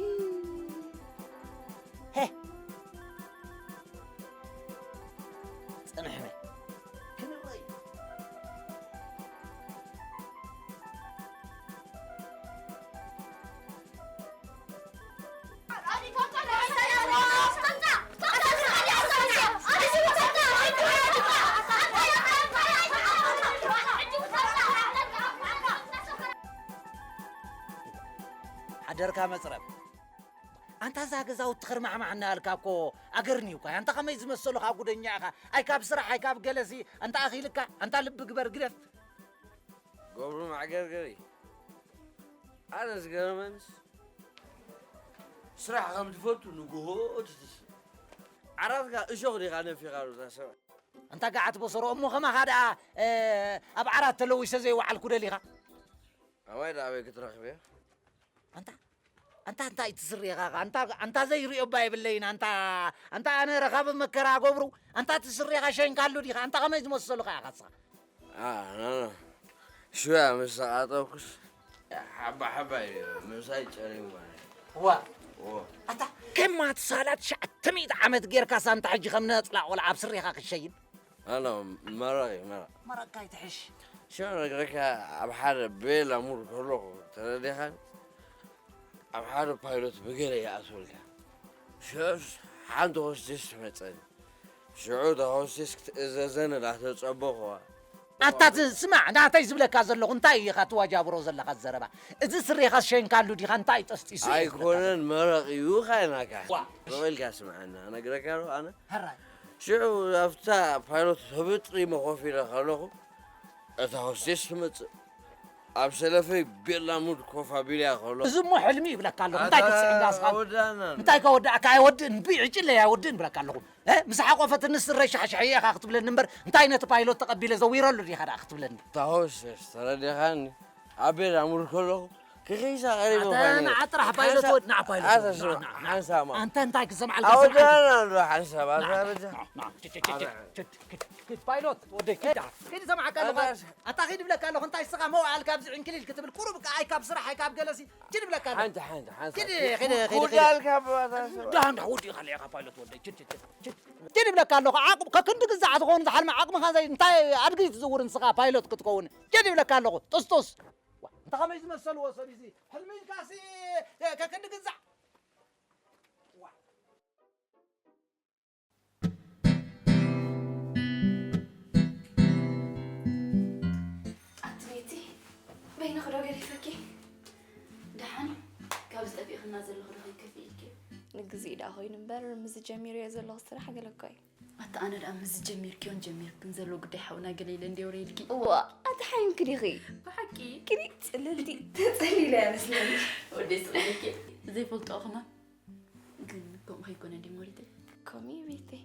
ሄ! ጽንሕመ። ክንረይ። ሓደርካ መጽረብ። ኣንታ እዛ ገዛውቲ ኸርማሕማሕ እናበልካ እኮ ኣገርኒ እኳ። ኣንታ ኸመይ ዝመሰሉኻ ጉደኛ ኢኻ። ኣይ ካብ ስራሕ፣ ኣይ ካብ ገለሲ። ኣንታ ኣኺልካ፣ ኣንታ ልቢ ግበር ግደፍ። ገብሩ መዕገርገሪ። ኣነ ዝገርመንስ ስራሕ ከም ትፈቱ ንግሆ ትትስ። ዓራትካ እሾኽ ዲኻ ነፊኻ ዶ እዛ ሰብኣይ? ኣንታ ገዓት በሰሮ፣ እሞ ኸማኻ ደኣ፣ እ፣ ኣብ ዓራት ተለዊሰ ዘይወዓልኩ ደሊኻ? ኣባይ ደኣ ኣበይ ክትረኽብ እየ? ኣንታ፣ ኣንታ እንታይ ትስርኻ? ኣንታ፣ ኣንታ ዘይርእዮ እባ የብለይን። ኣንታ፣ ኣንታ ኣነ ረኻቢ መከራ ገብሩ፣ ኣንታ ትስርኻ ሸንካሉ ዲኻ? ኣንታ ከመይ ዝመሰሉ ኸኣ ኢኻ ንስኻ? ኣ፣ ኖ፣ ኖ። ሽያ ምስ ተቓጠብኩስ፣ ሓባ ሓባ እዩ ምሳይ ጨሪሙ ማለት እዩ። ዋ። ዎ። ኣታ፣ ከማት ሳላ ትሽዓተ ሚእቲ ዓመት ጌርካስ ኣንታ ሕጂ ከም ነጽላ ቆልዓ ኣብ ስርኻ ክትሸይን? ኣነ መረቕ እዩ፣ መረቕ። መረቕካ ኣይትሕሽ። ሽዑ ነግረካ፣ ኣብ ሓደ ቤላ ሙድ ከለኹ ተረዲኻኒ፣ ኣብ ሓደ ፓይሎት ብገለ ይኣትወልካ። ሽዑስ ሓንቲ ሆስቴስ ትመጸኒ። ሽዑ እታ ሆስቴስ ክትእዘዘኒ እንዳተጸበኹዋ። ኣታ ት-፣ ስማዕ፣ ናተይ ዝብለካ ዘለኹ እንታይ ኢኻ ትዋጃብሮ ዘለኻ ዘረባ? እዚ ስሬኻስ ሸንካሉ ዲኻ? እንታይ ጠስጢሱ እዩ ዝብለካ ዘሎ? ኣይኮነን፣ መረቕ እዩ ኻይናካ። ዋ። ስቕ ኢልካ ስምዓና፣ እነግረካ ዶ ኣነ? ሕራይ። ሽዑ ኣብታ ፓይሎት ህብጥሪመ ኮፍ ኢለ ከለኹ፣ እታ ሆስቴስ ትመጽእ። ኣብ ሰለፈይ ቤላ ሙድ ኮፍ ኣቢለያ ከሎ። እዚ እሞ ሕልሚ ይብለካ ኣለኹ። እንታይ ኣታ ክትስዕል ዳስኻ? ኣወዳእና እንዶ። እንታይ ከወዳእካ? ኣይወድእን፣ ብዕጭለይ ኣይወድእን ይብለካ ኣለኹ። እ? ምስ ሓቆፈትኒ ስረይ ሻሕሻሕ ኢኻ ክትብለኒ እምበር፣ እንታይ ነቲ ፓይሎት ተቐቢለ ዘዊረሉ ዲኻ ደኣ ክትብለኒ? እታ ሆስቴስ ተረዲኻኒ? ኣብ ቤላ ሙድ ከለኹ ክኺሳ ቀሪበ ኣታ ኮይነ። ንዓ ጥራሕ ፓይሎት ሓንሳ-፣ ወድ-፣ ንዓ ፓይሎት ኣታ ወድ-፣ ንዓ፣ ስማ-፣ ንዓ፣ ንዓ። ሓንሳማ። ኣንታ እንታይ ክሰምዓልካ? ኣወዳእና እንዶ ሓንሳብ፣ ኣታ ንዓ፣ በጃ። ንዓ፣ ንዓ፣ ችድ፣ ችድ፣ ችድ፣ ችድ፣ ችድ። ኪድ ፓይሎት ወደይ ኪዳ። ኪድ ሰማዕካ ኣለኹ። ኣታ ኪድ ብለካ ኣለኹ። እንታይ ስኻ መውዓል ካብዚ ዕንክሊል ክትብል ቁሩብ ከኣይ ካብ ስራሕ ኣይ ካብ ገለሲ ኪድ ብለካ ኣለኹ። ሓንቲ ሓንቲ ሓንቲ ኪድ ኪድ ኪድ ዳንዳ ወዲ ካለ ኢኻ ፓይሎት ወደይ ኪድ ኪድ ኪድ ኪድ ብለካ ኣለኹ። ዓቕም ከክንዲ ግዛዕ ትኸውን ዝሓልመ ዓቕምኻ ዘይ እንታይ ኣድጊ ትዝውር ንስኻ ፓይሎት ክትከውን ኪድ ብለካ ኣለኹ። ጥስጡስ እንተ ኸመይ ዝመሰልዎ ሰብ እዚ ሕልሚ ኢልካሲ ከክንዲ ግዛዕ ኣቲ ቤቲ በይንኺ ዶ ገዲፈኪ? ደሓን ካብዚ ጠፊእኽና ዘለኺ ዶ ከይከፍእ ኢልኪ? ንግዜኡ ደኣ ኮይኑ እምበር ምስዚ ጀሚረዮ ዘለኹ ስራሕ ገለ እኮ እዩ። ኣቲ ኣነ ደኣ ምስዚ ጀሚርክዮን ጀሚርክን ዘሎ ጉዳይ ሓውና ገለ ኢለ እንድየ ወረ ኢልኪ። እዋ ኣቲ ሓይምኪ ዲኺ? ብሓቂ? ኪዲ ጽልልቲ ተጸሊለ እያ መስለኒ። ወደይ ስቕ ኢልኪ። ዘይፈልጦ ከማን ግን ከምኡ ከይኮነ ድዩ ሞሪተይ? ከምኡ እዩ ቤተይ።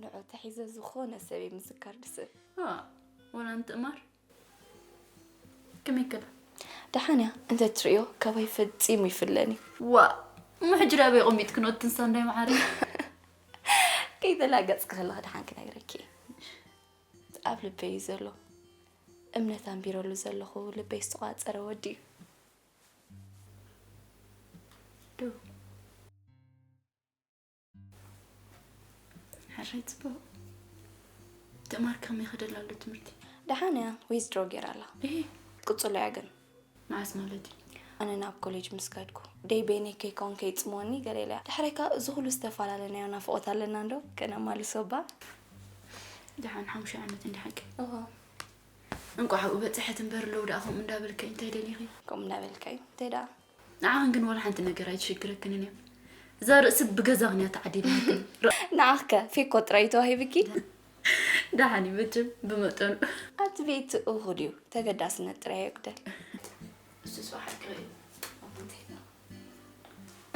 ንዑ ተሒዘ ዝኾነ ሰብ እየ ምዝካር ድስእ። ዋ፣ ወላ እንትእማር ከመይ ከላ? ደሓን እያ እንተትርእዮ ካባይ ፈጺሙ ይፍለን እዩ። ዋ፣ እሞ ሕጂ ደኣ ኣበይ ኣቐሚጥክንኦ እቲ ንሳ እንዳይ መዓረይ? ከይተላገጽኪ ከለኺ ደሓን ክነግረኪ እየ። ኣብ ልበይ እዩ ዘሎ። እምነት ኣንቢረሉ ዘለኹ ልበይ ዝተቋጸረ ወዲ እዩ። ዶ ሕራይ ጽቡቕ። ትእማር ከመይ ይኸደላ ኣሎ ትምህርቲ? ደሓን እያ ዊዝድሮ ገይራ ኣላ። እህ። ክትቅጽሎ እያ ግን። መዓስ ማለት እዩ? ኣነ ናብ ኮሌጅ ምስ ከድኩ ደይ በይነይ ከይከውን ከይጽምወኒ ገለ ኢለ እያ። ድሕረይ ከኣ እዚ ኩሉ ዝተፈላለናዮ ናፍቖት ኣለና እንዶ ከነማልሶ እባ። ደሓን ሓሙሽተ ዓመት እንዲ ሓቂ። እዋ። እንቋዕ ኣብኡ በጽሐት እምበር ኣለዉ ደኣ ከምኡ እንዳበልካይ እንታይ ደሊኺ? ከምኡ እንዳበልካይ እንታይ ደኣ? ንዓኽን ግን ዋላ ሓንቲ ነገር ኣይትሽግረክንን እያ። እዛ ርእሲ ብገዛኽን እያ ተዓዲላክን። ንዓኽከ ፌኮ ጥራይ እዩ ተዋሂብኪ? ደሓን እዩ መቸም ብመጠኑ። ኣቲ ቤቲ እኹል እዩ፣ ተገዳስነት ጥራይ የጉደል። እሱስ ብሓቂ እዩ።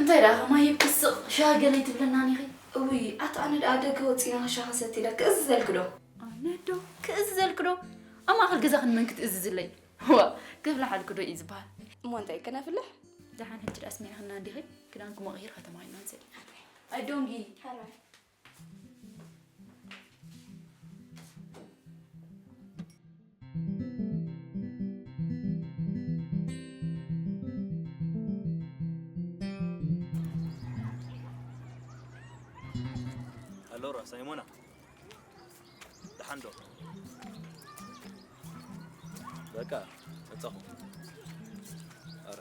እንታይ ደኣ ከማይ ክስቕ ሻሂ ገለ ኣይትብለናን ኢኺ? እውይ ኣቲ ኣነ ደኣ ደገ ወጺና ሻሂ ሰቲለ ክእዝዘልኪ ዶ? ኣነ ዶ ክእዝዘልኪ ዶ? ኣብ ማእኸል ገዛኽን መን ክትእዝዝለይ? ዋ ክፍልሓልኪ ዶ እዩ ዝበሃል? እሞ እንታይ ከነፍልሕ? ደሓን ሕጂ ደኣ ኣስሚዕኽና እንዲኺ? ክዳንኪ ሞ ቀይርካ ተማሂርና ንሰድ። ኣይ ዶንጊ። ሃሎ ራስ ኣይሞና ደሓን ዶ? በቃ መጻኹ። ኣረ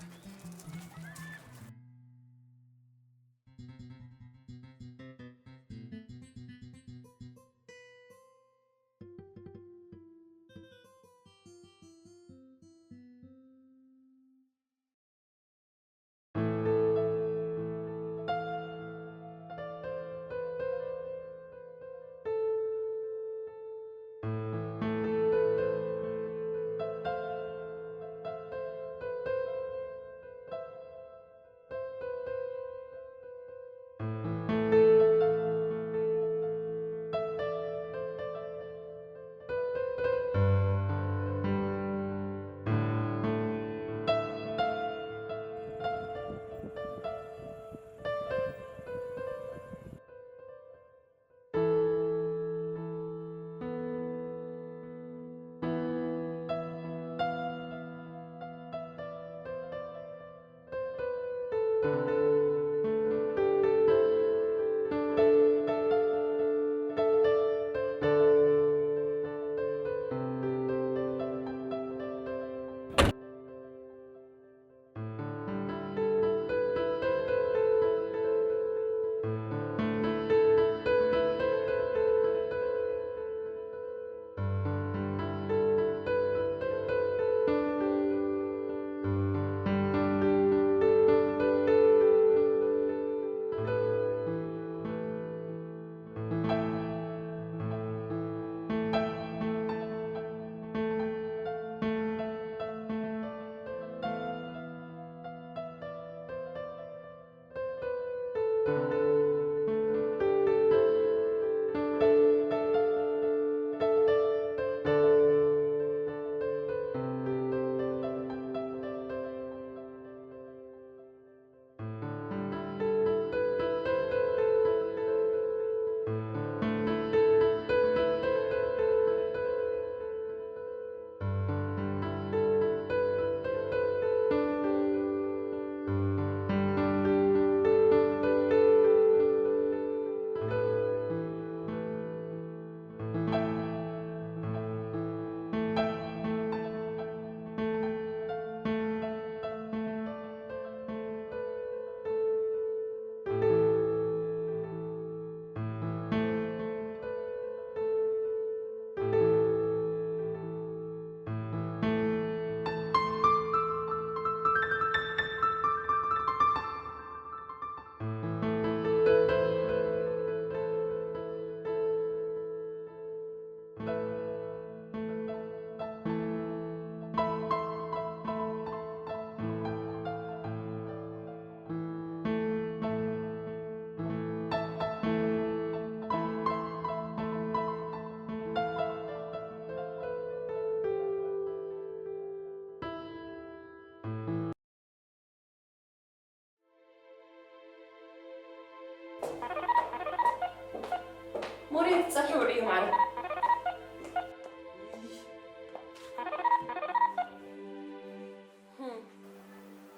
ማሪ።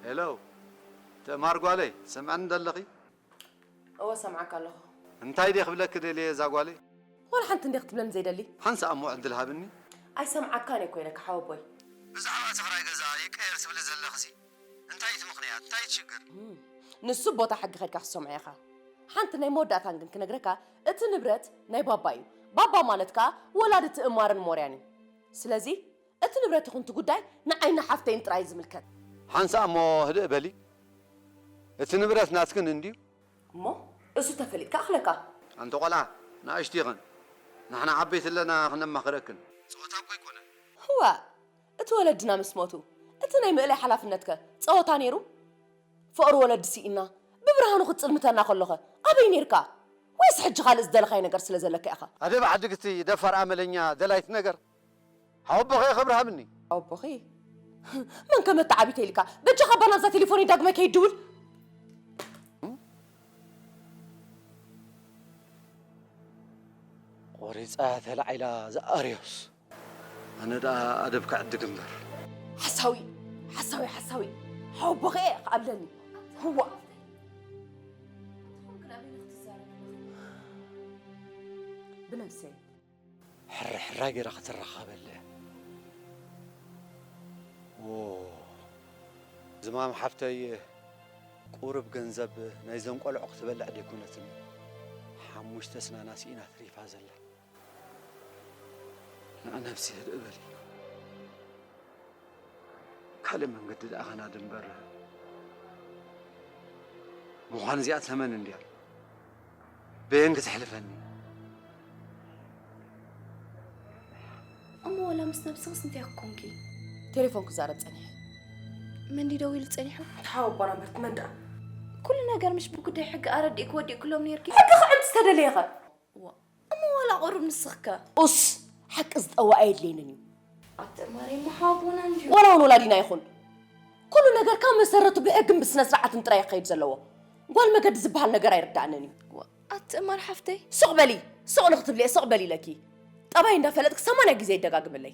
ሄሎ፣ ትእማር ጓለይ፣ ሰምዐኒ ደለኺ? እወ፣ ሰምዓካ ኣለኹ። እንታይ ድየ ክብለኪ ደልየ እዛ ጓለይ? ዋላ ሓንቲ እንዴ ክትብለኒ ዘይደሊ? ሓንሳእ እሞ ዕድል ሃብኒ። ኣይሰምዓካን እየ እኮ ኢለካ ሓወቦይ። ብዛዕባ እቲ ክራይ ገዛ ይቀየር ትብሊ ዘለኽሲ፣ እንታይ እቲ ምኽንያት? እንታይ እቲ ሽግር? እም፣ ንሱ ቦታ ሕጊ ከድካ ክትሰምዖ ኢኻ። ሓንቲ ናይ መወዳእታን ግን ክነግረካ፣ እቲ ንብረት ናይ ባባ እዩ። ባባ ማለት ከኣ ወላዲ ትእማርን ሞርያን እዩ። ስለዚ እቲ ንብረት ይኹን እቲ ጉዳይ ንዓይን ንሓፍተይን ጥራይ እዩ ዝምልከት። ሓንሳእ እሞ ህድእ በሊ። እቲ ንብረት ናትክን እንድዩ። እሞ እሱ ተፈሊጥካ ኣኽለካ። ኣንቲ ቆልዓ፣ ንኣሽቱ ኢኽን። ንሕና ዓበይቲ ኣለና ክነማኽረክን። ጸወታ እኮ ኣይኮነን። እዋ፣ እቲ ወለድና ምስ ሞቱ፣ እቲ ናይ ምእላይ ሓላፍነትከ ጸወታ ነይሩ? ፍቕሪ ወለዲ ስኢና፣ ብብርሃኑ ክትጽልምተና ከሎኸ ኣበይ ነይርካ? ወይስ ሕጂ ካልእ ዝደለኻዮ ነገር ስለ ዘለካ ኢኻ? ኣደብ ዓድግቲ ደፋር ኣመለኛ ደላይት ነገር። ሓወቦኺ ክብሪ ሃብኒ። ሓወቦኺ? መን ከመተዓቢተ ኢልካ? በጃኻ ባና ኣብዛ ቴሌፎን ዳግመ ከይድውል። ቆሪጻ ተላዒላ ዝኣርዮስ። ኣነ ደኣ ኣደብ ክዕድግ እምበር። ሓሳዊ፣ ሓሳዊ፣ ሓሳዊ። ሓወቦኺ እየ ክኣብለኒ። ህዋ። ብነብሰይ። ሕርሕራ ጌራ ክትራኸበለ። ዎ፣ ዝማም ሓፍተይ ቁሩብ ገንዘብ ናይዘን ቆልዑ ክትበልዕ ደይኮነትን ሓሙሽተ ስናና ስኢና ተሪፋ ዘላ። ንዓ ነብሲ ህድእ በሊ። ካልእ መንገዲ ደኣ ኸናዲ እምበር። ምዃን እዚኣ ተመን እንድያ። በየን ክትሕልፈኒ? እሞ ዋላ ምስ ነብስኽስ እንታይ ክኮንኪ? ቴሌፎን ክዛረብ ጸኒሐ። መን ድዩ ደዊሉ ጸኒሑ? ሓወቦና ምርት መን ደኣ? ኩሉ ነገር ምሽ ብጉዳይ ሕጊ ኣረዲእኪ ወዲእክሎም ነይርኪ? ሕጊ ክዕምጽ ተደለየኸ? እዋ፣ እሞ ዋላ ቁሩብ ንስኽከ? ኡስ፣ ሓቂ ዝጠውዕ ኣየድልየንን እዩ። ኣቲ እማረይ፣ እሞ ሓወቦና እንድዩ። ዋላ እውን ወላዲና ይኹን። ኩሉ ነገር ካብ መሰረቱ ብሕግን ብስነ ስርዓትን ጥራይ ክኸይድ ዘለዎ። ጓል መገዲ ዝበሃል ነገር ኣይርድኣንን እዩ። ዋ፣ ኣቲ እማር ሓፍተይ። ሱቕ በሊ፣ ሱቕ ንኽትብሊ እየ ሱቕ በሊ ኢለኪ። ጠባይ እንዳፈለጥክ ሰማንያ ግዜ ይደጋግመለይ።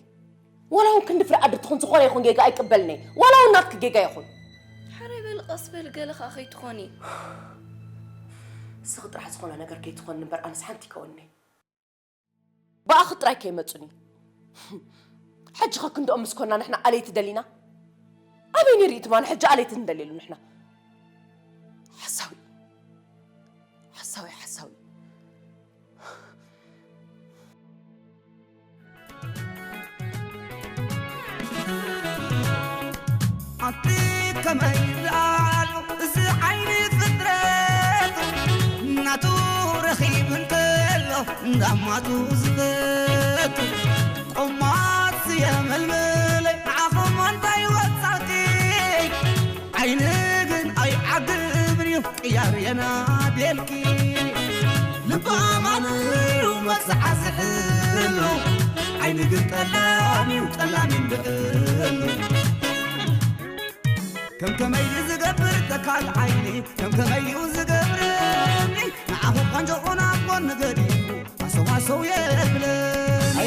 ዋላ እውን ክንዲ ፍረ ኣድሪ ትኹን ዝኾነ ይኹን ጌጋ ኣይቅበልን እየ። ዋላ እውን ናትኪ ጌጋ ይኹን። ሓራይ በሊ፣ ቀስ በሊ፣ ገለ ኸኣ ከይትኾኒ። ንስኺ ጥራሕ ዝኾነ ነገር ከይትኾኒ እምበር ኣነስ ሓንቲ ይከውንኒ። ብኣኺ ጥራይ ከይመጹኒ። ሕጂ ኸ ክንድኦም ምስ ኮና ንሕና ኣለይቲ ደሊና? ኣበይ ነይሩ እዩ ትማን ሕጂ ኣለይቲ እንደልየሉ ንሕና? ሓሳዊ። ሓሳዊ፣ ሓሳዊ። ኣቲ ከመይ ደኣሉ እዚ ዓይኒ ፍጥረት ናቱ ረኺቡ እንተሎ እንዳማቱ ዝፈቱ ቆማት የመልምለይ ንዓኹም እንታይ ወጻኪ ዓይኒ ግን ኣይዓግብን እዩ ቅያር የናድየልኪ ልባማት እዩ መብዝዓ ዝሕሉ ዓይኒ ግን ጠላም እዩ ጠላም ይንብዕሉ ከም ከመይ ዝገብር ተካል ዓይኒ ከም ከመይ እዩ ዝገብረኒ ንዓኹ ቆንጆ ቁና ጎኒ ገዲፉ ሃሰው ሃሰው የብለኒ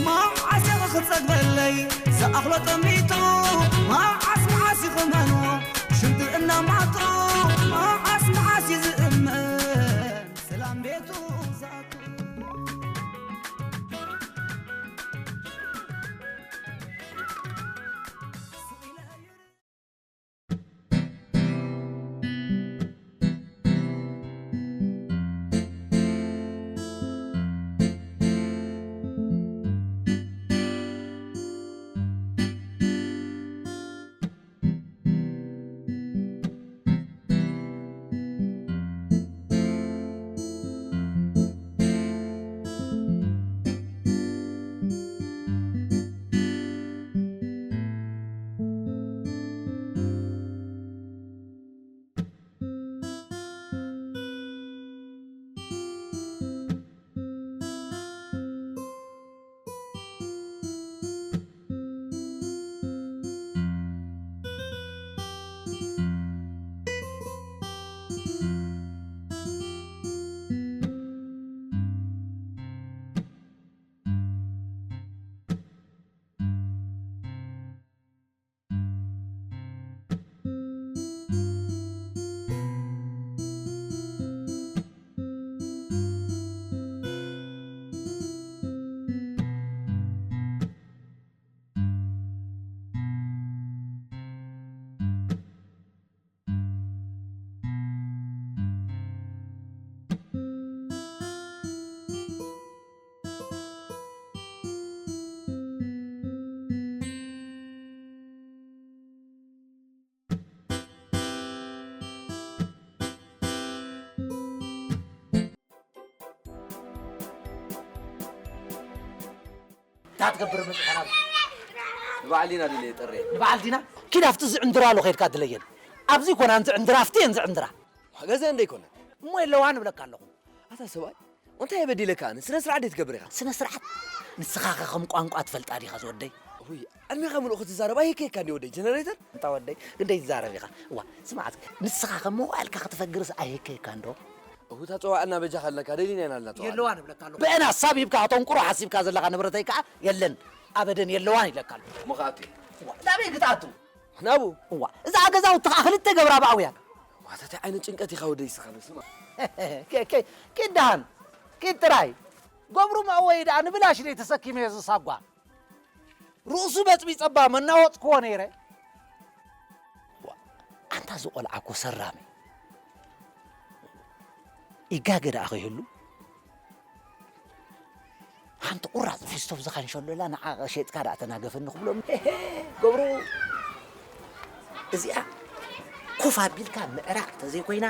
መዓስ ኢኺ ክጸግበለይ ዝኣኽሎ ጠሚቱ መዓስ መዓስ ይኹመኖ ሽንቲ እናማጡ መዓስ መዓስ ይዝእመን ሰላም ቤቱ ዝኣቱ ኣትገብር መጽሓና ንባዕል ዲና ድለ የጠርየ ንባዕል ዲና ኪድ ኣብቲ ዝዕንድራሉ ከይድካ ድለየን። ኣብዚ ኮና እንዝዕንድራ ኣብቲ እየን ዝዕንድራ። ገዛ እንደ ይኮነ እሞ የለዋ ንብለካ ኣለኹ። ኣታ ሰብኣይ እንታይ የበዲለካ? ኣነ ስነ ስርዓት ደይ ትገብር ኢኻ። ስነ ስርዓት ንስኻ ከ ከም ቋንቋ ትፈልጣ ዲኻ ዝወደይ? ውይ ዕድሜኻ ምልኡ ክትዛረብ ኣይከካ እንዲ ወደይ ጀነሬተር። እንታ ወደይ ግደይ ትዛረብ ኢኻ። እዋ ስማዓት ንስኻ ከ ሞባይልካ ክትፈግርስ ኣይከካ እንዶ? እታ ጸዋዕና በጃኻ ኣለካ ደሊና ኢና ኣለና ጸዋዕና። የለዋ ንብለካ ኣለኹ። ብአና ሳብ ሂብካ ኣተንቁሮ ሓሲብካ ዘለኻ ንብረተይ ከኣ የለን ኣበደን የለዋን ኢለካ ኣለኹ። እሞ ከኣቱ እየ። እዋ ናበይ ክትኣቱ? ናቡ እዋ እዛ ገዛውቲ ከኣ ክልተ ገብራ ብኣውያን። ዋታ እንታይ ዓይነት ጭንቀት ኢኻ ወደይ ስኻ በስማ። ኪድ ደሃን ኪድ ጥራይ። ገብሩ መእወይ ደኣ ንብላሽ ደይ ተሰኪመ ዝሳጓ ርእሱ በጽቢጸባ መናወጽክዎ ነይረ። ኣንታ እዚ ቆልዓ እኮ ሰራሚ ይጋገ ደኣ ከይህሉ ሓንቲ ቁራጽ ፊስቶፍ ዝኻንሸሎላ ንዓ ሸጥካ ደኣ ተናገፈኒ ክብሎም ገብሩ እዚኣ ኮፍ ኣቢልካ ምዕራቕ ተዘይኮይና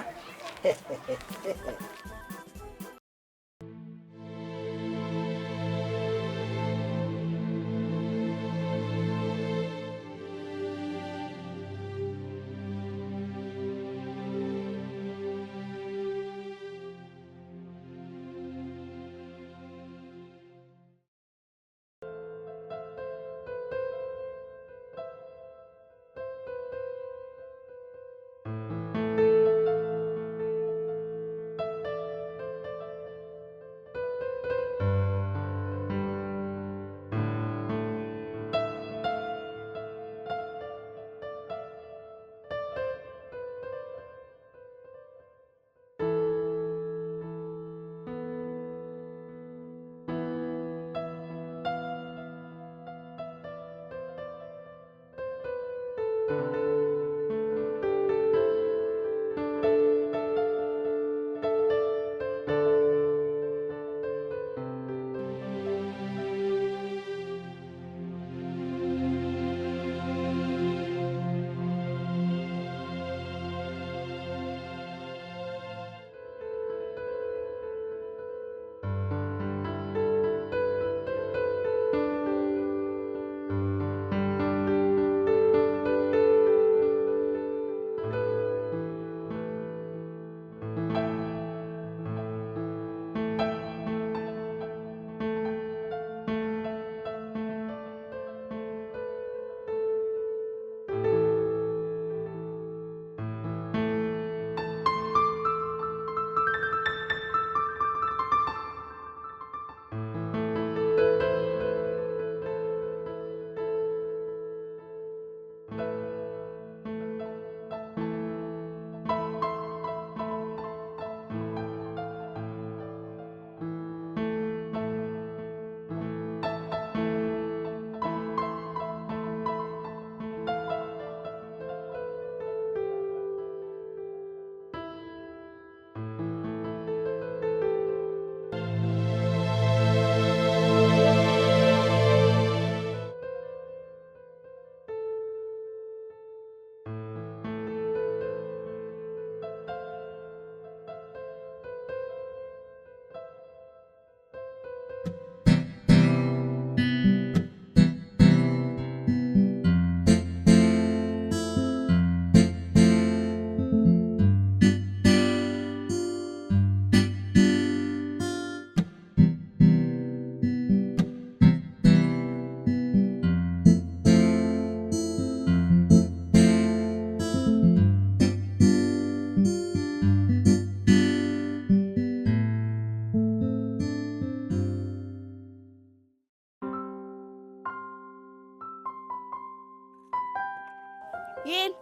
ይል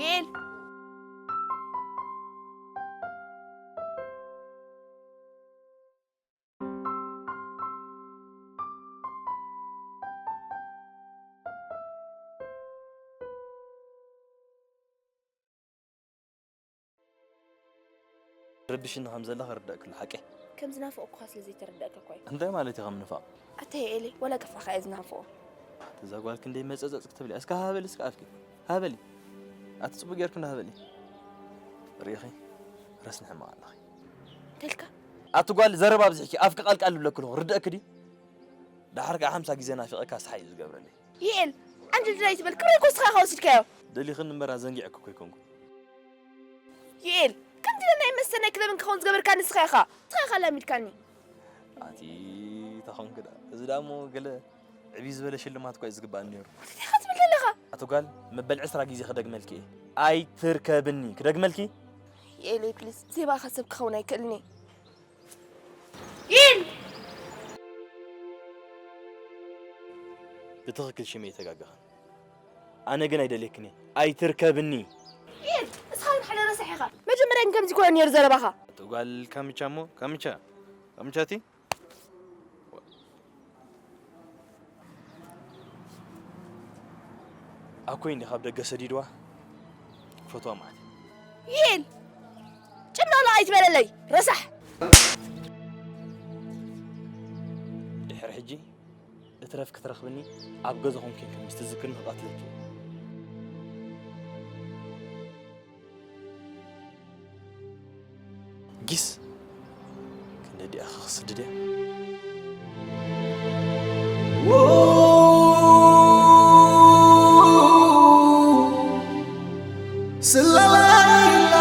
ይል ረብሽኒ ከም ዘለኻ ርዳእ ክሉ ሓቂ ከም ዝናፈቅኩኻ ስለ ዘይተረዳእካ እኮ እዩ። እንታይ ማለት እዩ ከም ንፋቕ? ኣታ ኤሊ ወላ ቅፋኻ እየ ዝናፍቆ። እዛ ጓል ክንደይ መጸጸጽ ክትብል እያ። እስከ ሃበሊ እስከ ኣፍኪ ሃበሊ። ኣቲ ጽቡቅ ጌርክ እንዳ ሃበሊ። ርኢኺ ረስኒ ሕማቕ ኣለኺ። እንታይ ኢልካ? ኣቲ ጓል ዘረባ ኣብዚሕኪ ኣፍኪ ቃልቃል ዝብለኪ ኣለኹ ርድእኪ ድዩ? ደሓር ከዓ ሓምሳ ግዜ ናፊቐካ ስሓይ እዩ ዝገብረለይ። ይኤል፣ ዓንጀል ድላይ ትበል ክብረይ ኮስኻ ኢኻ ወሲድካዮ። ደሊኽኒ እምበር ኣዘንጊዐ እኮ ኣይኮንኩን። ይኤል፣ ከምቲ ናይ መስተናይ ክለብን ክኸውን ዝገበርካ ንስኻ ኢኻ። ንስኻ ኢኻ ላሚድካኒ። ኣቲ ተኾንክ ደኣ። እዚ ደኣ እሞ ገለ ዕብይ ዝበለ ሽልማት እኮ እዩ ዝግባእ ነይሩ። እንታይ ኢኻ ትብል ዘለኻ? ኣቶ ጓል፣ መበል ዕስራ ግዜ ክደግመልኪ እየ። ኣይትርከብኒ። ክደግመልኪ? ይኤለይ፣ ፕሊስ፣ ብዘይ ብኣኻ ሰብ ክኸውን ኣይክእልን እየ። ይል! ብትኽክል ሽመይ ኣይተጋገኽን። ኣነ ግን ኣይደልየክን እየ። ኣይትርከብኒ። ይል! ንስኻ ግን ሓደ ረሳሕ ኢኻ። መጀመርያ ግን ከምዚ ኮነ ነይሩ ዘረባኻ። ኣቶ ጓል ካምቻ እሞ፣ ካምቻ፣ ካምቻቲ? ኣኮይ እንዲ ካብ ደገ ሰዲድዋ ፈትዋ ማለት እዩ። ይል! ጭምላላ ኣይትበለለይ፣ ረሳሕ! ድሕሪ ሕጂ እትረፍ ክትረኽብኒ ኣብ ገዛኹም ኬንክን ምስ ትዝክርኒ ክቐትለኪ እየ። ጊስ ክንደዲኣ ክስድድ እያ። ስለላ ኢላ።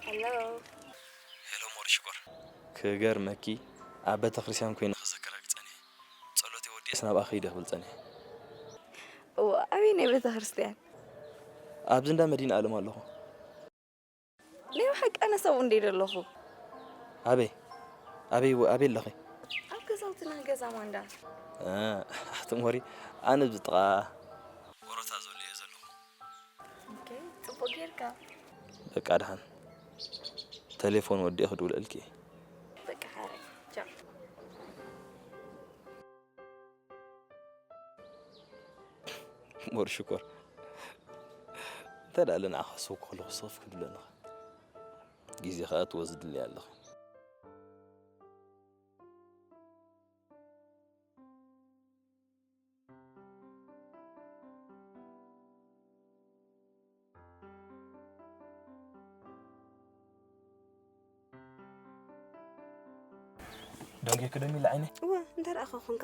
ሄሎ። ሄሎ ሞሪ ሽኮር። ክገርመኪ፣ ኣብ ቤተክርስትያን ኮይነ ክዝክረኪ ጸኒሐ። ጸሎተይ ወዲኤስ ናብኣ ክይደ ክብል ጸኒሐ። እዋ፣ ኣበየናይ ቤተክርስትያን? ኣብዚ እንዳ መድኃኔዓለም ኣለኹ። ናይ ብሓቂ ኣነስ ኣብኡ እንድየ ዘለኹ። ኣበይ? ኣበይ፣ ኣበይ ኣለኺ? ኣብ ገዛውትና፣ ገዛ ማንዳ። እ፣ ኣቲ ሞሪ፣ ኣነ ኣብዚ ጥቓ ወሮታ ዘሎ እየ ዘለኹ። ኦኬ፣ ጽቡቕ ጌርካ። በቃ ደሓን። ቴሌፎን ወዲኤ ክድውለልኪ እየ። በቃ ሓራይ። ቻው። ሞር ሽኮር። እንተ ደኣ ንዓኻ ክሰብኮ ከለኹ ስኽፍ ክትብለኒ ኢኻ። ግዜ ኸኣ ትወስድለይ ኣለኻ። ደንጌኪ ዶ ሚሊ ዓይነይ? እወ፣ እንተ ደኣ ኸ ኾንካ።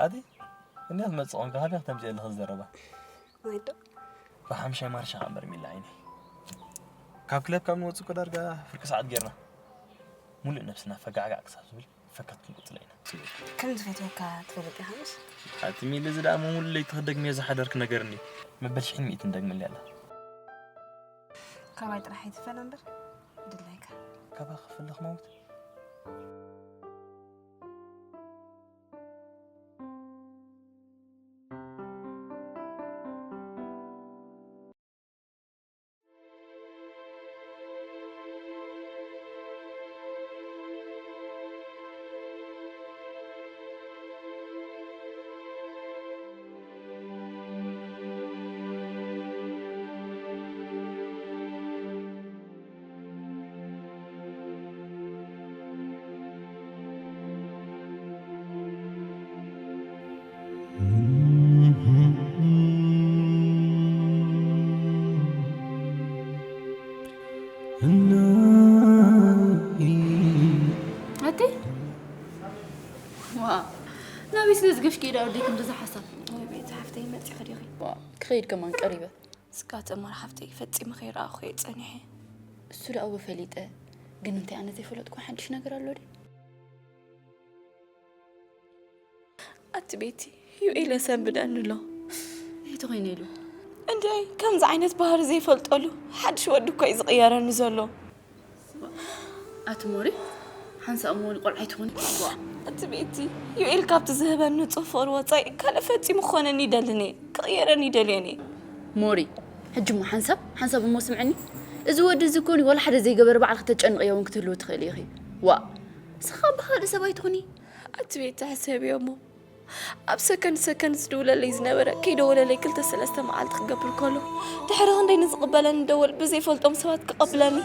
ኣቲ እንዴት መጽቆን ካህደ ተምጽእ ለኸ ዘረባ ማይዶ ብሓምሻይ ማርሻ ኸምበር ሚላ ዓይኒ ካብ ክለብ ካብ ንወጽእ እኮ ዳርጋ ፍርቂ ሰዓት ጌርና ሙሉእ ነብስና ፈጋዕጋዕ ክሳብ ዝብል ፈካት ክንቅጽላ ኢና። ከም ዝፈትወካ ትፈልጥ ኢኻ ምሽ? ኣቲ ሚሊ፣ እዚ ደኣ ሙሉ ለይቲ ክደግምዮ ዝሓደርክ ነገር እንድዩ። መበል ሽሕን ሚእትን ደግመለይ ኣላ። ካባይ ጥራሕ ኣይትፈለ እምበር ድላይካ። ካባኻ ክፍለ ክመውት? ገሽ ከይዳ ወደይ ከምዚ ዝሓሳብ። ወይ ቤት ሓፍተይ መፂኺ ዲኺ? ዋ፣ ክኸይድ ከማን ቀሪበ። ስጋተ እምበር ሓፍተይ ፈፂመ ከይረኣኹ እየ ፀኒሐ። እሱ ደኣ እወ ፈሊጠ፣ ግን እንታይ ኣነ ዘይፈለጥኩ ሓድሽ ነገር ኣሎ ድዩ? ኣቲ ቤቲ፣ ዩኤል የሰንብደኒ ኣሎ። እንታይ ተኾይነ ኢሉ? እንድዒ ከምዚ ዓይነት ባህሪ ዘይፈልጠሉ ሓድሽ ወዲ እኮ እዩ ዝቕየረኒ ዘሎ። ኣቲ ሞሪ፣ ሓንሳእ እሞ ንቆልዓ ኣይትኾኒ። ኣቲ ቤቲ፣ ዩኤል ካብቲ ዝህበኒ ንጹህ ፍቕሪ ወጻኢ ካልእ ፈጺሙ ክኾነኒ ይደልን እየ፣ ክቕየረኒ ይደልየን እየ። ሞሪ፣ ሕጂ እሞ ሓንሳብ ሓንሳብ እሞ ስምዕኒ። እዚ ወዲ እዚ እኮ ወላ ሓደ ዘይገበረ ባዕልኺ ተጨንቕዮ እውን ክትህልዊ ትኽእሊ ኢኺ። ዋእ፣ ንስኻ ብኻልእ ሰብ ኣይትኹኒ። ኣቲ ቤቲ፣ ሕሰብዮ እሞ ኣብ ሰከንድ ሰከንድ ዝድውለለይ ዝነበረ ከይደወለለይ ክልተ ሰለስተ መዓልቲ ክገብር ከሎ፣ ድሕሪ ክንደይ ንዝቕበለኒ ደወል ብዘይፈልጦም ሰባት ክቐብለኒ፣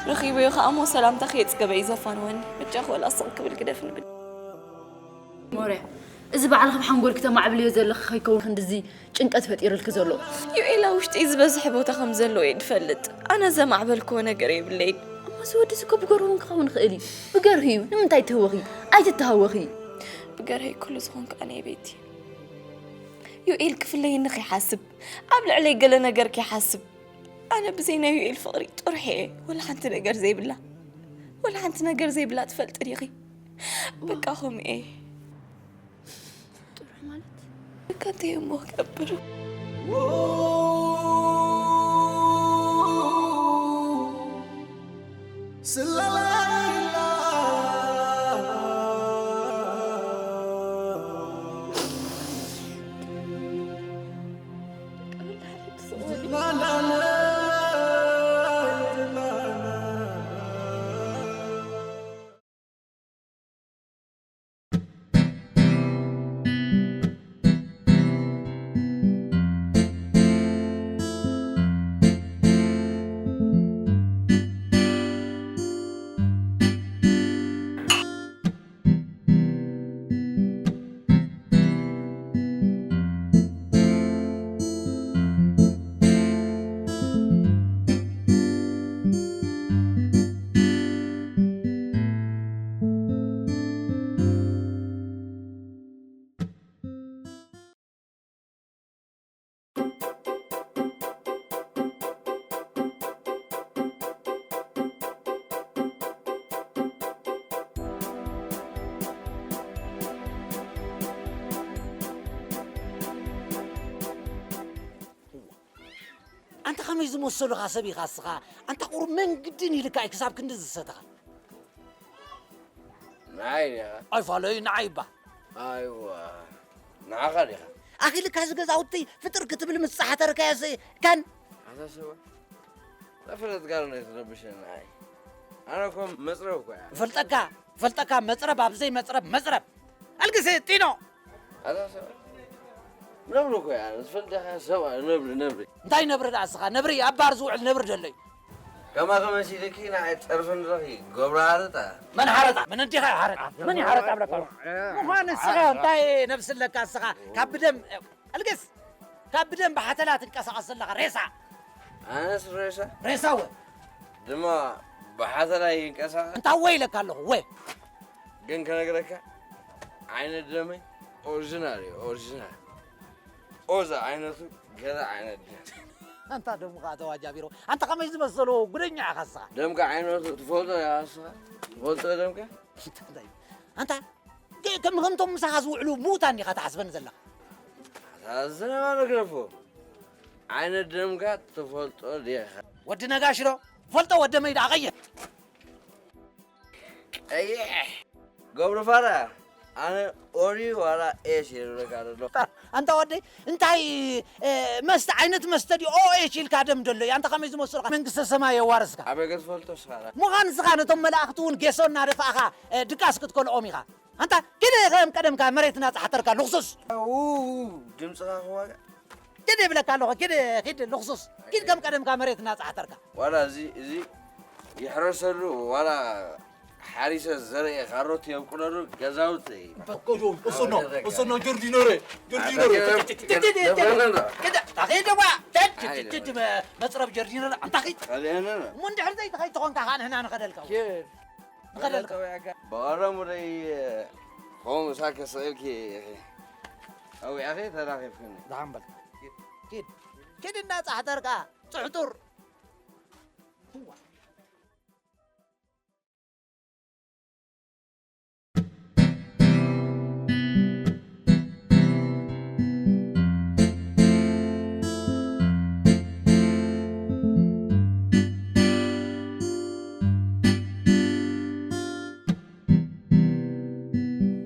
ረኺበዮ ከኣ እሞ ሰላምታ ከየጽገበ እዩ ዘፋንወኒ። በጃኺ ወላ ስቕ ክብል ግደፍኒ። ሞርያ፣ እዚ ባዕልኺ ብሓንጎልኪ ተማዕብልዮ ዘለኺ ከይከውን ክንድዚ ጭንቀት ፈጢርልኪ ዘሎ። ዩኤል ኣብ ውሽጠይ ዝበዝሐ ቦታ ከም ዘለዎ እየ ዝፈልጥ። ኣነ ዘማዕበልክዎ ነገር የብለይን። እሞ እዚ ወዲ እዚ እኮ ብገርሁ እውን ክኸውን ይኽእል እዩ። ብገርሁ እዩ። ንምንታይ ትህወኺ? ኣይትተሃወኺ። ብገርሀይ ኩሉ ዝኾንኩ ኣነ እየ ቤቲ። ዩኤል ክፍለየኒ ከይሓስብ፣ ኣብ ልዕለይ ገለ ነገር ከይሓስብ፣ ኣነ ብዘይ ናይ ዩኤል ፍቕሪ ጥሩሕ እየ። ወላ ሓንቲ ነገር ዘይብላ፣ ወላ ሓንቲ ነገር ዘይብላ ትፈልጢ ዲኺ? በቃ ከምኡ እየ። ጥሩሕ ማለት በቃ እንታይ እሞ ክገብር? ኣንታ ከመይ ዝመሰሉኻ ሰብ ኢኻ እስኻ? ኣንታ ቁሩብ መንግድን ኢልካ እዩ ክሳብ ክንዲ ዝሰተኻ። ንዓይ ዲኻ? ኣይፋለዩ ንዓይ እባ። ኣይዋ ንዓኻ ዲኻ? ኣኺልካ እዚ ገዛውቲ ፍጥር ክትብል ምስ ጸሓተርካዮስ ከን ኣታ ሰብኣይ ዘፍለጥ ጋር ነው የተረብሸን። ንዓይ ኣነ እኮ መጽረብ እኮ እያ። እፈልጠካ እፈልጠካ መጽረብ ኣብዘይ መጽረብ መጽረብ ኣልግስ ጢኖ ኣታ ሰብኣይ ነብሪ እኮ እያ። ዝፈልጠካ ሰብኣይ ነብሪ ነብሪ። እንታይ ነብሪ ደኣ እስኻ ነብሪ ኣብ ባር ዝውዕል ነብሪ ደሎ እዩ። ከማኺ መሲልኪ ንዓይ ጸርፊ ንረኺ ገብሩ ሓረጣ። መን ሓረጣ? መን ኣዴኻ እዩ ሓረጣ? መን እዩ ሓረጣ ብለካ ኣሎ? ምዃን ንስኻ እንታይ ነብሲ ኣለካ እስኻ ካብ ብደም ኣልግስ ካብ ብደም ብሓተላ ትንቀሳቐስ ዘለኻ ሬሳ። ኣነስ ሬሳ? ሬሳ ወ ድማ ብሓተላ ይንቀሳቐስ። እንታይ ወ ኢለካ ኣለኹ ወ ግን ከነግረካ ዓይነት ደመይ ኦሪጂናል እዩ ኦሪጂናል። ኦዛ ዓይነቱ ገለ ዓይነት ደም። ኣንታ ደሙ ከዓ ተዋጃቢሮ ኣንታ ከመይ ዝመሰሉ ጉደኛ ኢኻ እስኻ። ደምካ ዓይነቱ ትፈልጦ ኢኻ እስኻ ትፈልጦ ደምካ። እንታይ ኣንታ ከ- ከም ከምቶም ምሳኻ ዝውዕሉ ምዉታን ኢኻ ትሓስበኒ ዘለኻ። ኣታ ዝነበረ ግረፎ ዓይነት ደምካ ትፈልጦ ዲኻ። ወዲ ነጋሽ ዶ ፈልጦ ወደመይ ደኣ ቀይሕ። ቀይሕ ገብሩ ፋራ ኣነ ኦሪ ዋላ ኤሽ ይብለካ ዘሎ። ኣንታ ወደይ እንታይ መስተ ዓይነት መስተ ድዩ ኦኤሽ ኢልካ ደም ደሎ እዩ ኣንታ ከመይ ዝመስሉካ መንግስተ ሰማይ የዋርስካ ኣበይ ክትፈልጦ ስኻ ምዃን ስኻ ነቶም መላእኽቲ እውን ጌሶ እናደፋእኻ ድቃስ ክትከልኦም ኢኻ ኣንታ ኪድ ከም ቀደምካ መሬት እናፀሓተርካ ልኽሱስ ድምፅኻ ክዋጋ ኪድ ይብለካ ኣለኹ ኪድ ኪድ ልኽሱስ ኪድ ከም ቀደምካ መሬት እናፀሓተርካ ዋላ እዚ እዚ ይሕረሰሉ ዋላ ሓሪሰ ዘርኤ ካሮት የብቁለሉ ገዛውቲ ቁሱኖ ቁሱኖ ጆርዲኖሬ ጆርዲኖሬ መፅረብ ጀርዲኖሬ ኣንታ ኺድ እሞ እንድሕር ዘይትኸይድ ተኾንካ ከዓ ንሕና ንኸደልካ ንኸደልካ ብቐረሙ ደይ ከምኡ ምሳከ ስቕ ኢልኪ ኣዊዕኺ ተራኺብክኒ። ደሓን በል። ኪድ ኪድ እናጻሕተርካ ጽሕጡር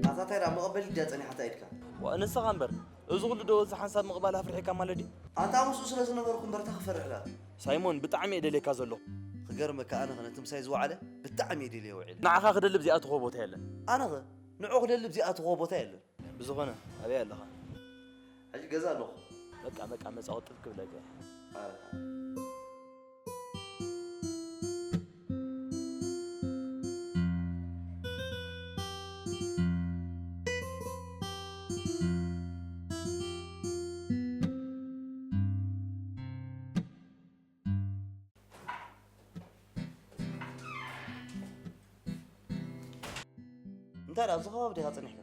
ኣታ እንታይ ደኣ መቐበሊ ድያ ጸኒሓታ ኢድካ? ዋእ ንስኻ እምበር እዚ ኩሉ ዶ እዚ ሓንሳብ ምቕባል ኣፍሪሕካ ማለት ድዩ? ኣታ ምስኡ ስለ ዝነበርኩ እምበር ታ ክፈርሕ ደኣ። ሳይሞን ብጣዕሚ እየ ደልየካ ዘለኹ። ክገርመካ ኣነ ኸ ነቲ ምሳይ ዝወዓለ ብጣዕሚ እየ ደልየ ውዒለ። ንዓኻ ክደልብ ዚኣተኹዎ ቦታ የለን። ኣነ ኸ ንዑ ክደልብ ዚኣተኹዎ ቦታ የለን። ብዝኾነ ኣበይ ኣለኻ? ሕጂ ገዛ ኣለኹ። በቃ በቃ መጻወትፍ ክብለካ እየ። እንታይ ደኣ ኣብዚ ከባቢ ዲኻ ጸኒሕካ?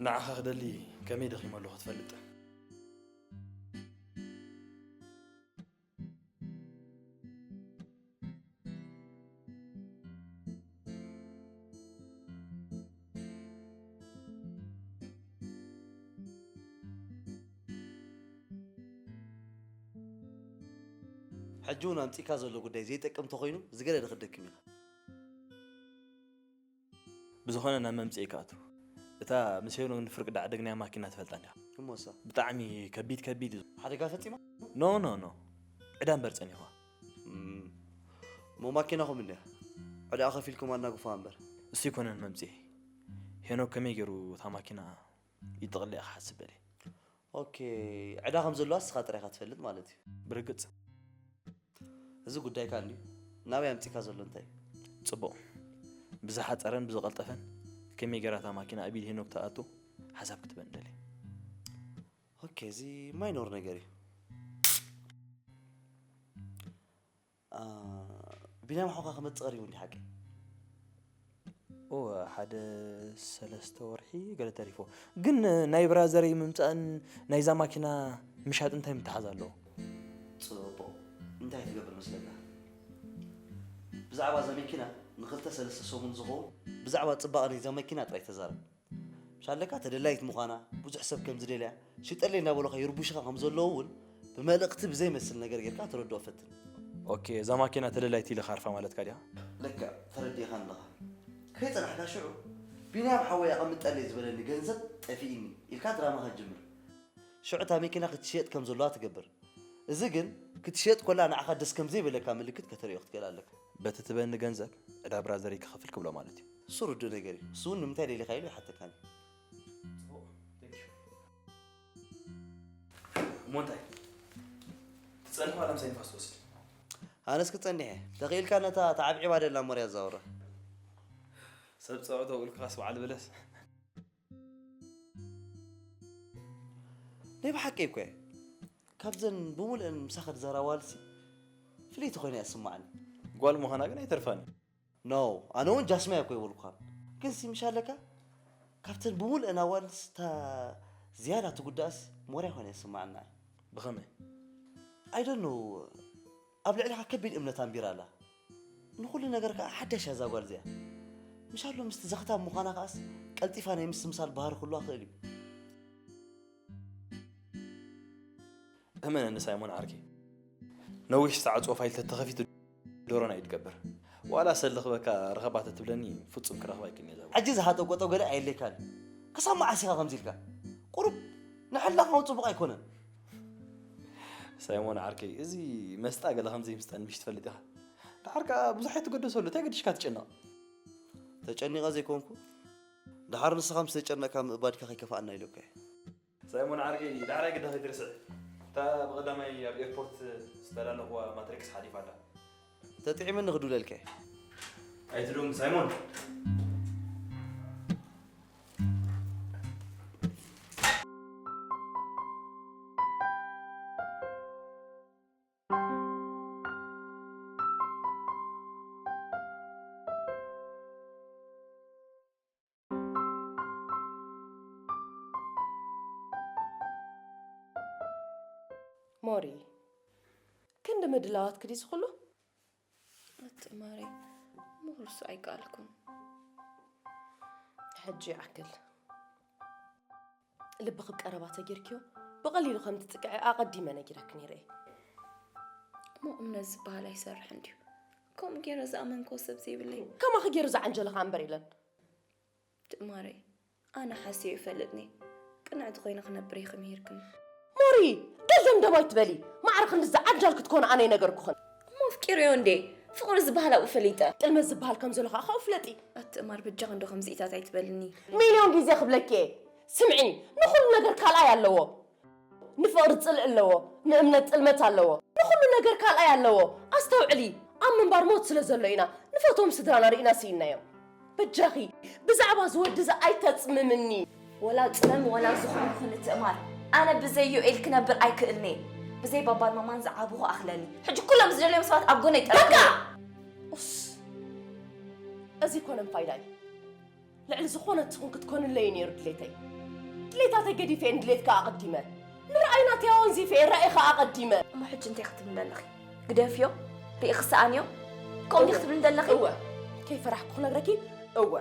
ንዓኻ ክደሊ ከመይ ደኺመ ኣለኹ ትፈልጥ? ሕጂ እውን ኣምጺእካ ዘሎ ጉዳይ ዘይጠቅም ተኾይኑ ዝገደደ ክደክም ኢኻ። ብዝኾነ ናብ መምፅኢ ክኣቱ እታ ምስ ሄኖክ ንፍርቂ ዳዕደግናያ ማኪና ትፈልጣ እንዲኻ እሞሳ ብጣዕሚ ከቢድ ከቢድ እዩ ሓደጋ ፈፂማ ኖ ኖ ኖ ዕዳ እምበር ፀኒሕዋ እም፣ እሞ ማኪናኹም እንዲያ ዕዳኣ ከፊልኩም ኣናግፉዋ እምበር እሱ ይኮነን መምፅኢ ሄኖክ ከመይ ገይሩ እታ ማኪና ይጥቕልያ ክሓስብ በለ ኦኬ ዕዳ ከም ዘለዋ እስኻ ጥራይ ኢኻ ትፈልጥ ማለት እዩ ብርግፅ እዚ ጉዳይካ እንድዩ ናበይ ኣምጺእካ ዘሎ እንታይ እዩ ጽቡቕ ብዝሓጸረን ብዝቐልጠፈን ከመይ ገይራ እታ ማኪና ኣብ ኢድ ሄኖክ ትኣቱ ሓሳብ ክትበኒ ደልየ ኦኬ እዚ ማይኖር ነገር እዩ ቢንያም ሓውካ ክመጽእ ቀሪቡ እንዲ ሓቂ እወ ሓደ ሰለስተ ወርሒ ገለ ተሪፎ ግን ናይ ብራዘረይ ምምጻእን ናይዛ ማኪና ምሻጥ እንታይ ምትሓዝ ኣለዎ ጽቡቕ እንታይ ትገብር መስለካ ብዛዕባ እዛ መኪና ንክልተ ሰለስተ ሰሙን ዝኸውን ብዛዕባ ጽባቐ ናይዛ መኪና ጥራይ ተዛረብ ምሻለካ ተደላይት ምዃና ብዙሕ ሰብ ከም ዝደልያ ሽጠለይ እንዳበሉኻ ይርቡሽኻ ከም ዘለዉ እውን ብመልእኽቲ ብዘይመስል ነገር ጌርካ ተረድኦ ፈትን። ኦኬ፣ እዛ ማኪና ተደላይት ኢልኻ ኣርፋ ማለትካ ድያ? ልክዕ፣ ተረዲእኻ ኣለኻ። ከይጸናሕካ ሽዑ ቢንያም ሓወይ ኣቐምጠለይ ዝበለኒ ገንዘብ ጠፊእኒ ኢልካ ድራማ ክትጅምር። ሽዑ እታ መኪና ክትሽየጥ ከም ዘለዋ ትገብር። እዚ ግን ክትሽየጥ ኮላ ንዓኻ ደስ ከም ዘይበለካ ምልክት ከተርእዮ ክትክእል ኣለካ። በቲ ትበኒ ገንዘብ ዕዳ ብራዘረይ ክኸፍል ክብሎ ማለት እዩ። እሱ ርዱእ ነገር እዩ። እሱ እውን ንምንታይ ደሊኻ ኢሉ ይሓተካኒ። እሞ እንታይ ትጸንሕ ዋላ ምሳይ ንፋስ ትወስድ ኣነስ ክጸንሕ እየ ተኽኢልካ ነታ ተዓብዒባ ደላ ሞርያ ኣዛውራ ሰብ ጸውዖ ተውልክኻስ በዓል በለስ ናይ ብሓቂ እኮ እየ ካብዘን ብምሉእን ምሳኻ ዝዛራ ዋልሲ ፍልይቲ ኮይና እያ ዝስማዓኒ ጓል ምዃና ግን ኣይተርፋን እዩ No ኣነ እውን ጃስማይ እኮ ይበልኩኻን ግን ሲ ምሽ ኣለካ ካብተን ብሙሉአን ኣዋልድ ስታ ዝያዳ ትጉዳእስ ሞርያ ኮነ ይስማዓና እዩ ብኸመይ I don't know ኣብ ልዕሊኻ ከቢድ እምነት ኣንቢራ ኣላ ንኹሉ ነገር ከዓ ሓዳሽ እያ እዛ ጓል እዚኣ ምሽ ኣሎ ምስቲ ዘኽታም ምዃና ከዓስ ቀልጢፋ ናይ ምስምሳል ባህሪ ክህልዋ ክእል እዩ እመነኒ ሳይሞን ዓርከይ፣ ነዊሕ ዝተዓጽወ ፋይል ተተኸፊቱ ዶሮና እዩ ዝገብር። ዋላ ሰልኽበካ ርኸባ ተትብለኒ ፍጹም ክረኽባ ኣይክእልን እየ እዛ ጓል። ሕጂ ዝሃጠቆጠው ገለ ኣየድልየካን። ክሳብ መዓስ ኢኻ ከምዚ ኢልካ? ቁሩብ ንሕላኻ እውን ጽቡቕ ኣይኮነን። ሳይሞን ዓርከይ፣ እዚ መስጣ ገለ ከም ዘይምስጠኒ ምሽ ትፈልጥ ኢኻ። ደሓር ከኣ ብዙሕ ኣይትገደሰሉ፣ እንታይ ገዲሽካ ትጭነቕ? ተጨኒቐ ዘይኮንኩ፣ ደሓር ንስኻ ምስ ተጨነቕካ ምእባድካ ከይከፍኣና ኢለካ እየ። ሳይሞን ዓርከይ፣ ዳሕራይ ግዳ ከይትርስዕ። እታ ብቐዳማይ ኣብ ኤርፖርት ዝተላለኽዋ ማትሪክስ ሓሊፋ ኣላ። ተጥዒመኒ ክድውለልካ እየ። ኣይትደንጉ ሳይሞን። ሞሪ፣ ክንዲ ምድላዋት ክዲ ዝኽሉ? ኣቲ ማሪ፣ ምኽርሱ ኣይከኣልኩን። ሕጂ ይኣክል። ልብኺ ቀረባ ተጌርክዮ፣ ብቐሊሉ ከም ትጥቅዒ ኣቐዲመ ነጊረኪ ነይረ እየ። እሞ እምነት ዝበሃል ኣይሰርሕን ድዩ? ከምኡ ገይረ ዝኣመንክዎ ሰብ ዘይብለይ። ከማኺ ገይሩ ዝዓንጀለ ኸኣ እምበር የለን። ትእማረይ፣ ኣነ ሓስዮ ይፈልጥኒ። ቅንዕቲ ኮይነ ክነብር ኢኺ ምሂርክኒ። ሞሪ፣ ደልደም ደም ኣይትበሊ። ማዕረ ክንዲ ዝዓጃል ክትኮነ ኣነ ይነገርኩኽን። እሞ ኣፍቂረዮ እንዴ? ፍቕሪ ዝበሃል ኣብኡ ፈሊጠ። ጥልመት ዝበሃል ከም ዘሎ ኸኣ ካብኡ ፍለጢ። ኣትእማር፣ በጃኺ እንዶ ከምዚኢታት ኣይትበልኒ። ሚልዮን ግዜ ክብለኪ እየ። ስምዒ፣ ንኹሉ ነገር ካልኣይ ኣለዎ። ንፍቕሪ ጽልኢ ኣለዎ፣ ንእምነት ጥልመት ኣለዎ። ንኹሉ ነገር ካልኣይ ኣለዎ። ኣስተውዕሊ፣ ኣብ ምንባር ሞት ስለ ዘሎ ኢና ንፈትዎም ስድራና ርኢና ስኢንናዮም። በጃኺ፣ ብዛዕባ እዚ ወዲ እዚ ኣይተጽምምኒ። ወላ ጽመም ወላ ዝኾነ ይኹን እትእማር፣ ኣነ ብዘይ ዮኤል ክነብር ኣይክእልን'የ። ብዘይ ባባን ማማን ዝዓበኹ ኣኽለኒ። ሕጂ ኩሎም ዝደልዮም ሰባት ኣብ ጎነይ ጠርቂ። በቃ! ኡስ! እዚ ኣይኮነን ፋይዳይ። ልዕሊ ዝኾነ ትኹን ክትኮንለይ እዩ ነይሩ ድሌተይ። ድሌታተይ ገዲፈ እየ ንድሌትካ ኣቐዲመ። ንርኣይ ናተይ ኣወንዚፈ እየ ራእይኻ ኣቐዲመ። እሞ ሕጂ እንታይ ክትብሊ ኣለኺ? ግደፍዮ? ርኢ ክሰኣንዮ? ከምኡ ክትብሊ እንደለኺ? እወ፣ ከይፈራሕኩ ክነግረኪ፣ እወ።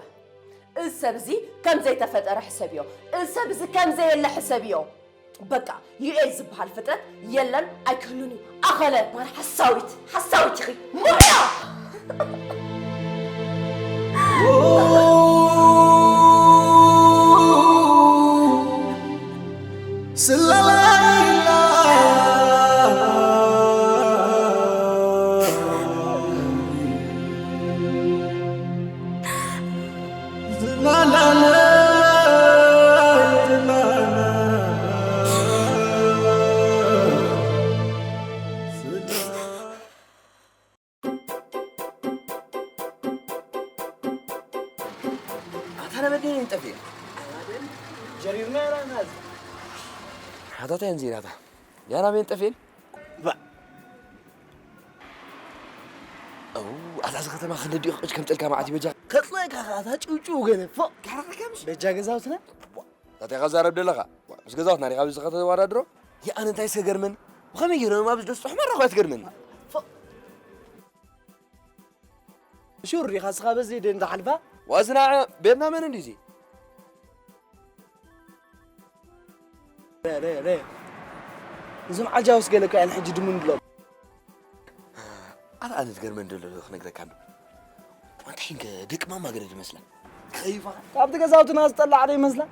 እዚ ሰብ እዚ ከም ዘይተፈጠረ ሕሰብዮ። እዚ ሰብ እዚ ከም ዘየለ ሕሰብዮ። በቃ፣ ዩኤል ዝበሃል ፍጥረት የለን፣ ኣይክህሉን እዩ። ኣኸለ! ማር ሓሳዊት፣ ሓሳዊት ኢኺ። ሙያ! ስለላ ኢላ ዝላላለ፣ ዝላላለ። ኣታ ነበዴ ጠፊኤ። ጀሪርና ኢና ናዚ። ሓታታ እንዚራታ። ያና ቤን ጠፊኤን? ባ- ኣው፣ ኣታ እዚ ከተማ ክንደዲኡ ክቕጭ ከም ጠልካ መዓት ይበጃ። ከጽለካ ኸኣ፣ እታ ጭውጭው ገለ፣ ፎእ፣ ጋራ ከምሽ። በጃ ገዛውትና? ዋ፣ እንታይ ኢኻ ትዛረብ ዘለኻ? ዋ፣ ምስ ገዛውትና ዲኻ ኣብዚ ከተወዳድሮ? የኣነ እንታይ እስከ ገርመኒ? ብኸመይ ገይሮም ኣብዚ ደስጥሑ መራኹ እያ ትገርመኒ? ፎእ። ሹር ዲኻ ስኻ በዚ ደን ዝሓልፋ? ዋዝና ቤትና መን እንዲዚ? ረ፣ ረ፣ ረ። እዞም ዓጃውስ ገለ እኮ እዮም ሕጂ ድሙን ብሎም። ኣታ ኣነ ዝገርመኒ ዘሎ ክነግረካ እንዶ። ኣንታ ሒንከ ደቂ ማማ ገለ ድመስላ። ከይፋ። ካብቲ ገዛውትና ዝጠላዕ ዶ ይመስላ?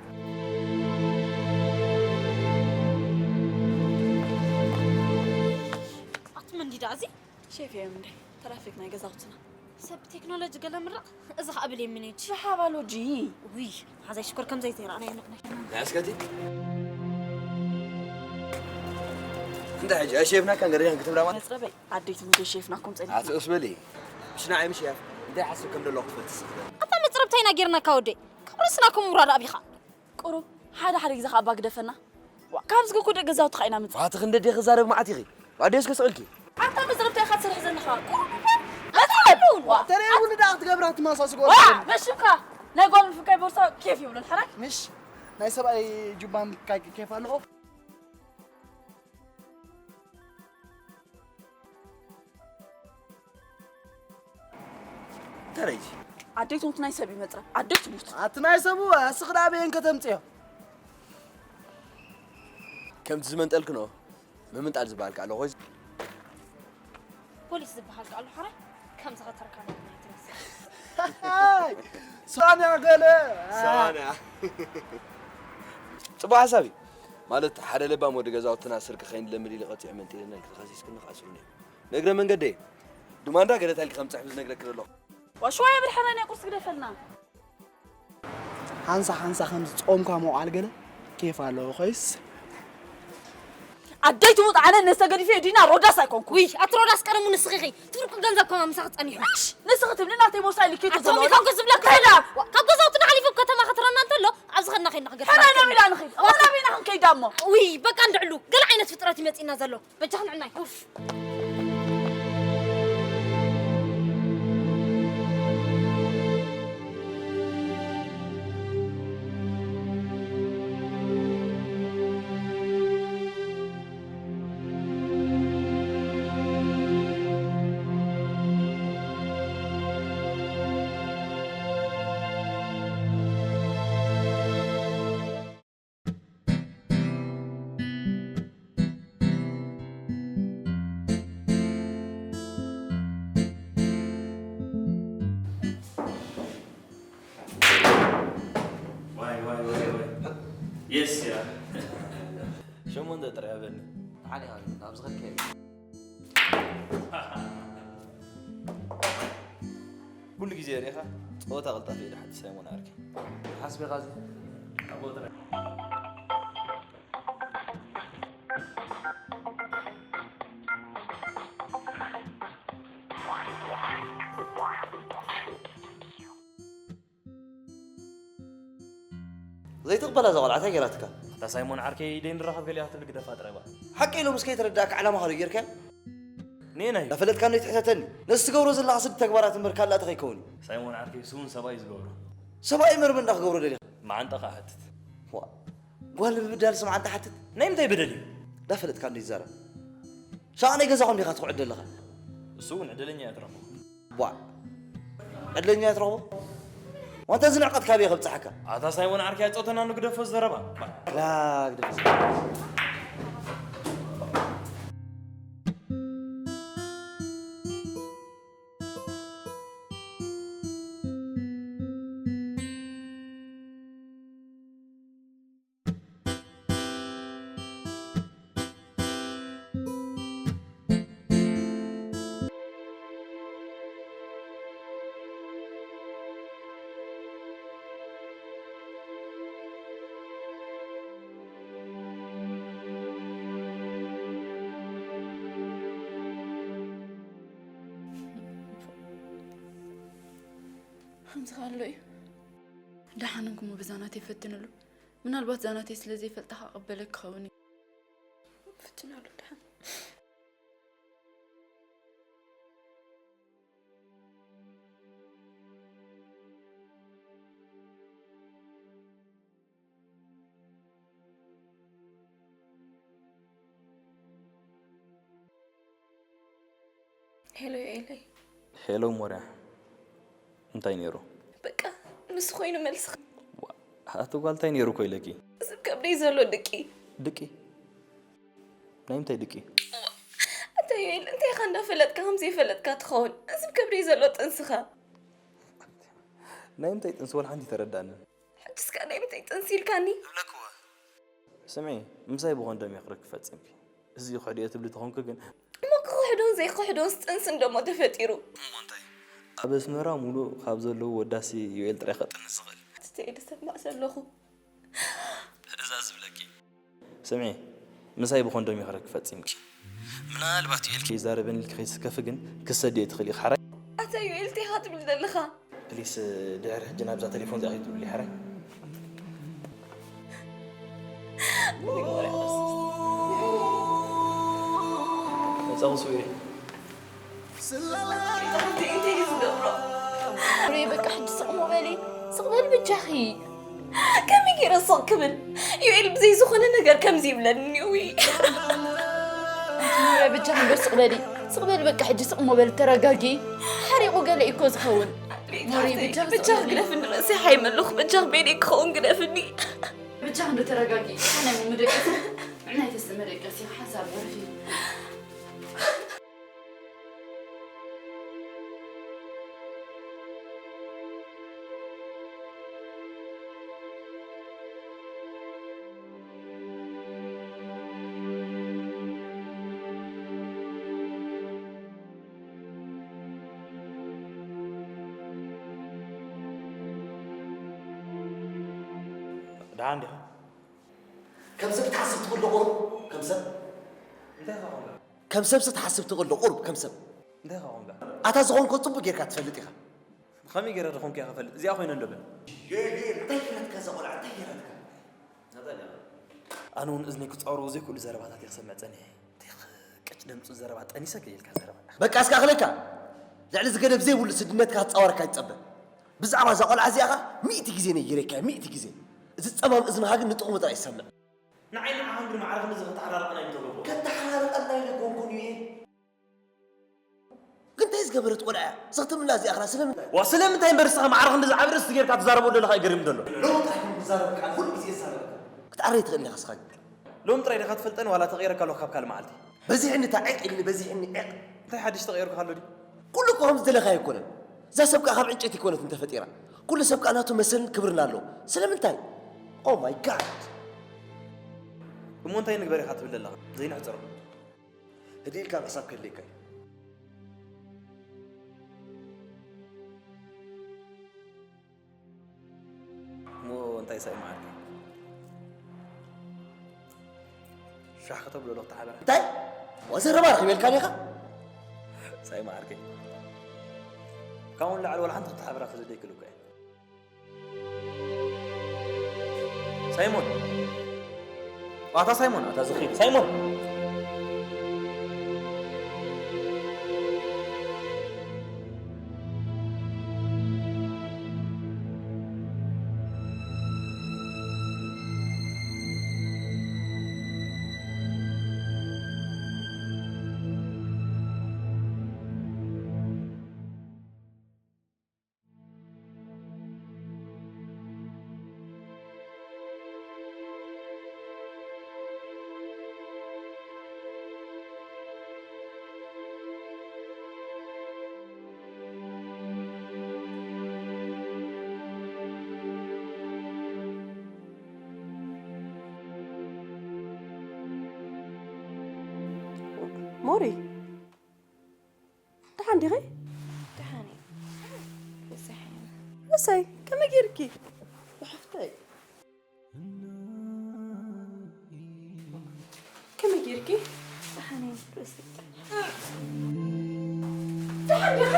ኣቲ መንዲዳ እዚ ሼፍ እዮም እንደ ትራፊክ ናይ ገዛውትና። ሰብ ቴክኖሎጂ ገለ ምረቕ፣ እዚ ኸኣ ብል የሚኔጅ። ብሓባሎጂ። ውይ፣ ሓዛይ ሽኮር ከም ዘይተይራእና የንቕናይ። ናይ ኣስከቲ? እንታይ ሕጂ? ኣይ ሼፍና ካን ገረጃን ክትብላ ማለት? መጽረበይ፣ ኣደይቲ ሙሴ ሼፍናኩም ጸኒሕና። ኣትእስ በሊ። ምሽ ንዓይ ምሽ ያፍ። እንታይ ሓስብ ከም ዘለኹ ትፈልጥስ? ኣታ መጽረብታይና ጌርናካ ወደይ። ካብ ርእስናኩም ውራድ ኣቢኻ። ቁሩብ ሓደ ሓደ ግዜ ከኣ ኣባ ግደፈና። ዋ፣ ካብዚ እኮ ደቂ ገዛውትኻ ኢና ምጽእ። ኣቲ ክንደዴ ክዛረብ መዓት ኢኺ። ኣደይ እስከ ስቕልኪ። ኣታ መዝረብታ ኢኻ ትሰርሕ ዘለኻ። ቁሩብ እባ መጽእ። ዋ፣ ተረይ እውን ደኣ ክትገብራ ትመሳስጎ። ዋ፣ መሽምካ ናይ ጓል ምፍካይ ቦርሳ ኬፍ ይብሎ፣ ሓራይ? ምሽ ናይ ሰብኣይ ጁባን ካ-፣ ኬፍ ኣለኹ። ተረይ። ኣደይ ትሙት ናይ ሰብ ይመጽራ። ኣደይ ትሙት። ኣቲ ናይ ሰቡ፣ እስኺ ደኣ በየን ከተምጽዮ? ከምቲ ዝመንጠልክኖ፣ ምምንጣል ዝበሃል ከኣ ኣሎ፣ ኾይ። ፖሊስ ዝበሃል ከኣ ኣሎ፣ ሓራይ? ከም ዝኸተርካ ናይ ትመስል። ሳንያ ገለ። ሳንያ። ጽቡቕ ሓሳብ እዩ። ማለት፣ ሓደ ለባም ወዲ ገዛውትና ስርቂ ከይንለምድ ኢሉ ቀጺዑ መንጢልና ኢልኪ ተኸሲስክኒ ከኣ ስሩን እዩ። ንእግረ መንገደይ፣ ዱማንዳ ገለ ታይልኪ ከምጽሕ ብዝነግረኪ ዘለኹ። ዋሽዋይ ብድሕረይ ናይ ቁርሲ ግደፈልና። ሓንሳ ሓንሳ ከምዚ ጾምካ ምውዓል ገለ ኬፍ ኣለዎ ኮይስ። ኣደይ ትሙት ኣነ ነሰ ገዲፈ ዲና ሮዳስ ኣይኮንኩ። ውይ፣ ኣቲ ሮዳስ ቀደሙ ንስኺ ኢኺ። ትፍርቁ ገንዘብ ከማ ምሳኺ ጸኒሑ። እሽ፣ ንስኺ ትብሊ ናተይ ቦርሳ ኢልኪ ኣቲ ትብሎ። ከመይ ካብ ክዝብለካ? እንታይ ኢላ? ካብ ገዛውትና ሓሊፎም ከተማ ከተረና እንተሎ፣ ኣብዚ ኸድና ከይድና ክገድፈና ሕራይ ናብ ኢላ ንኺድ። እሞ ናበይና ክንከይዳ እሞ? ውይ፣ በቃ እንድዕሉ። ገለ ዓይነት ፍጥረት ይመጽእና ዘሎ። በጃ ክንዕናይ። ኡፍ። የስ ያ። ሸሞንተ ጥራይ ሃበኒ። ሓሊኻ ግን ኣብ ዝኸድካዮ። ኩሉ ግዜ ርኢኻ ጸወታ ቅልጣፈ እዩ ድሓቲ ሳይሞን ዓርከይ። ሓስቢኻ እዚ ኣብኡ ጥራይ። ዘይትቕበላ እዛ ቆልዓ እንታይ ገይራትካ? ኣታ ሳይሞን ዓርከይ ደይ ንራኸብ ገሊኣ ክትብል ግደፋ ጥራይ በል። ሓቂ ኢሎም እስከ ይተረዳእካ ዕላማኻ ዶ ጌርካዮ? ንየናይ? ዳፈለጥካ እንዶ ይትሕተተኒ። ነዚ ትገብሮ ዘለኻ ስድ ተግባራት እምበር ካልእ ኣታ ከይከውን እዩ። ሳይሞን ዓርከይ እሱ እውን ሰብኣይ እዩ ዝገብሮ። ሰብኣይ እምበር መን ዳ ክገብሮ ደሊኻ? መዓንጣኻ ሕትት። ዋ፣ ጓል ንምብዳል ስም መዓንጣ ሓትት? ናይ ምንታይ በደል እዩ? ዳፈለጥካ እንዶ ይዛረብ። ሻዕ ናይ ገዛኹም ዲኻ ትኹዕድ ዘለኻ? እሱ እውን ዕድለኛ እያ ትረኽቦ። ቧዕ። ዕድለኛ እያ ትረኽቦ? ዋንታ እዚ ንዕቀት ካበይ ከብጽሓካ? ኣታ ሳይሞን ዓርከይ ኣጸውተና ንግደፎ ዘረባ። ላ ግደፍ። ከምዚ ኣሎ እዩ። ደሓን እንኩሞ በዛ ናተይ ፈትንሉ። ምናልባት እዛ ናተይ ስለ ዘይፈልጣ ክቕበለክ ክኸውን እዩ። ፈትናሉ ደሓን። ሄሎ ዮኤለይ። ሄሎ ሞርያ፣ እንታይ ነይሩ? በቃ ምስ ኮይኑ መልስኻ። ዋ፣ ኣቲ ጓል እንታይ ነይሩ እኮ ኢለኪ? እዚ ከብደይ ዘሎ ድቂ። ድቂ? ናይ ምንታይ ድቂ? ኣታ ዮኤል፣ እንታይ ኢኻ እንዳፈለጥካ ከም ዘይፈለጥካ ትኸውን? እዚ ከብደይ ዘሎ ጥንስኻ። ናይ ምንታይ ጥንሲ ወላ ሓንቲ ተረዳእንን። ሕጅስ ከ ናይ ምንታይ ጥንሲ ኢልካኒ? እብለክወ። ስምዒ፣ ምሳይ ብኮንዶም እየ ክርክብ ፈጺምኪ። እዚ ክሕድዮ ትብሊ ተኾንኪ ግን። እሞ ክኽሕዶን ዘይክሕዶንስ ጥንሲ እንደሞ ተፈጢሩ። እሞ እንታይ? ኣብ ኣስመራ ሙሉእ ካብ ዘለዉ ወዳሲ ዮኤል ጥራይ ከጥንስ ዝኽእል። ትተይ ድሰማዕ ዘለኹ። እዛ ዝብለኪ። ስምዒ፣ ምሳይ ብኮንዶም እየ ክርክብ ፈጺምኪ። ምናልባት ዮኤል ከይዛረበኒ ኢልኪ ከይትስከፊ ግን ክትሰድዮ ትኽእሊ ኢኺ ሓራይ። ኣታ ዮኤል እንታይ ኢኻ ትብል ዘለኻ? ፕሊስ፣ ድሕሪ ሕጂ ናብዛ ቴሌፎን እዚኣ ከይትብሊ ሓራይ። መጻኹ ስዊሬ። እንታይ፣ እንታይ እዩ ዝገብሮ? ሬ፣ በቃ ሕጂ ስቕ እሞ በሊ። ስቕ በሊ በጃኺ። ከመይ ገይረ ስቕ ክብል? ዩኤል ብዘይ ዝኾነ ነገር ከምዚ ይብለኒ፣ ውይ። ኣንቲ ኖርያ፣ በጃኺ እንዶ ስቕ በሊ። ስቕ በሊ በቃ፣ ሕጂ ስቕ እሞ በሊ፣ ተረጋጊ። ሓሪቑ ገለ እዩ እኮ ዝኸውን። ሞሪ፣ በጃኺ ስቕ በጃኺ በሊ። ግደፍኒ፣ ርእሰይ ሓይመ ኣለኹ። በጃኺ በይነይ ክኸውን ግደፍኒ። በጃኺ እንዶ ተረጋጊ። እንታይ ናይ መደቀሲ? እንታይ ተስተ መደቀሲ? ሓንሳብ ዕረፊ። ደሓን ዲኻ? ከም ሰብ ትሓስብ ትኽእል ዶ ቁሩብ? ከም ሰብ? እንታይ ኢኻ ኾንካ? ከም ሰብሲ ትሓስብ ትኽእል ዶ ቁሩብ? ከም ሰብ? እንታይ ኢኻ ኾንካ? ኣታ ዝኾንኮ ጽቡቕ ጌርካ ትፈልጥ ኢኻ። ከመይ ገይረ ዶ ኾንኩ እየ ክፈልጥ? እዚኣ ኮይነ እንዶ በል። ዮኤል፣ ዮኤል፣ እንታይ ገይራትካ እዛ ቆልዓ? እንታይ ገይራትካ? ናታልያ። ኣነ እውን እዝነይ ክጻወሮ ዘይክእሉ ዘረባታት እየ ክሰምዕ ጸኒሐ። እንታይ ቅጭ ደምጹ ዘረባ ጠኒሰ ከይልካ ዘረባ። በቃ እስካ ክለካ። ልዕሊ እዚ ገደብ ዘይብሉ ስድነትካ ክጻወረካ ይጸበ። ብዛዕባ እዛ ቆልዓ እዚኣ ኸኣ ሚእቲ ግዜ ነጊረካ፣ ሚእቲ ግዜ። እዚ ጸማም እዝንኻ ግን ንጥቕሙ ጥራይ ይሰምዕ። ንዓይ ንዓኻ ግን ማዕረ ክንድዚ ከተሓራርቐና ኣይምተገብሮ። ከተሓራርቐና ኣይደገምኩን እዩ። ግን እንታይ ዝገበረት ቆልዓ እያ? ዘኽትምላ እዚኣ ኸላ ስለምንታይ? ዋ፣ ስለምንታይ እምበር ንስኻ ማዕረ ክንድዚ ዓቢ ርእሲ ጌርካ ትዛረቦ ዘለኻ እዩ ገሪም ዘሎ። ሎሚ ጥራይ ከም ትዛረብ ቃል ኩሉ ግዜ ይዛረበካ። ክትዓረይ ትኽእል ኢኻ ንስኻ ግን። ሎሚ ጥራይ ዲኻ ትፈልጠኒ ዋላ ተቐይረካ ኣለኹ ካብ ካልእ መዓልቲ? በዚሕኒ እታ ዒቕ ኢልኒ፣ በዚሕኒ ዒቕ። እንታይ ሓድሽ ተቐይርኩ ኣሎ ድዩ? ኩሉ እኮ ከም ዝደለኻ ኣይኮነን። እዛ ሰብ ከኣ ካብ ዕንጨይቲ ኣይኮነትን ተፈጢራ። ኩሉ ሰብ ከኣ ናቱ መሰልን ክብርን ኣለዎ። ስለምንታይ? Oh my God! እሞ እንታይ ንግበር ኢኻ ትብል ዘለኻ? ዘይንሕጽሮ። ህድእ ኢልካ ምሕሳብ ከድልየካ እዩ። እሞ እንታይ ሳይ መዓርከይ? ሻሕ ከተብሎ ዶ ተሓበራ? እንታይ? ወዘረባ ረኺበልካ ዲኻ? ሳይ መዓርከይ። ካብኡ ንላዕሊ ዋላ ሓንቲ ክተሓበራ ክዘደይክል እኮ እየ። ሳይሞን! ኣታ ሳይሞን፣ ኣታ ዝኺድ ሳይሞን! ሞሪ፣ ደሓን ዲኺ? ደሓን እየ። እሰይ፣ ከመይ ጌርኪ? ብሕፍተይ። ከመይ ጌርኪ? ደሓን እየ። ርእሲ ደሓን ዲኺ?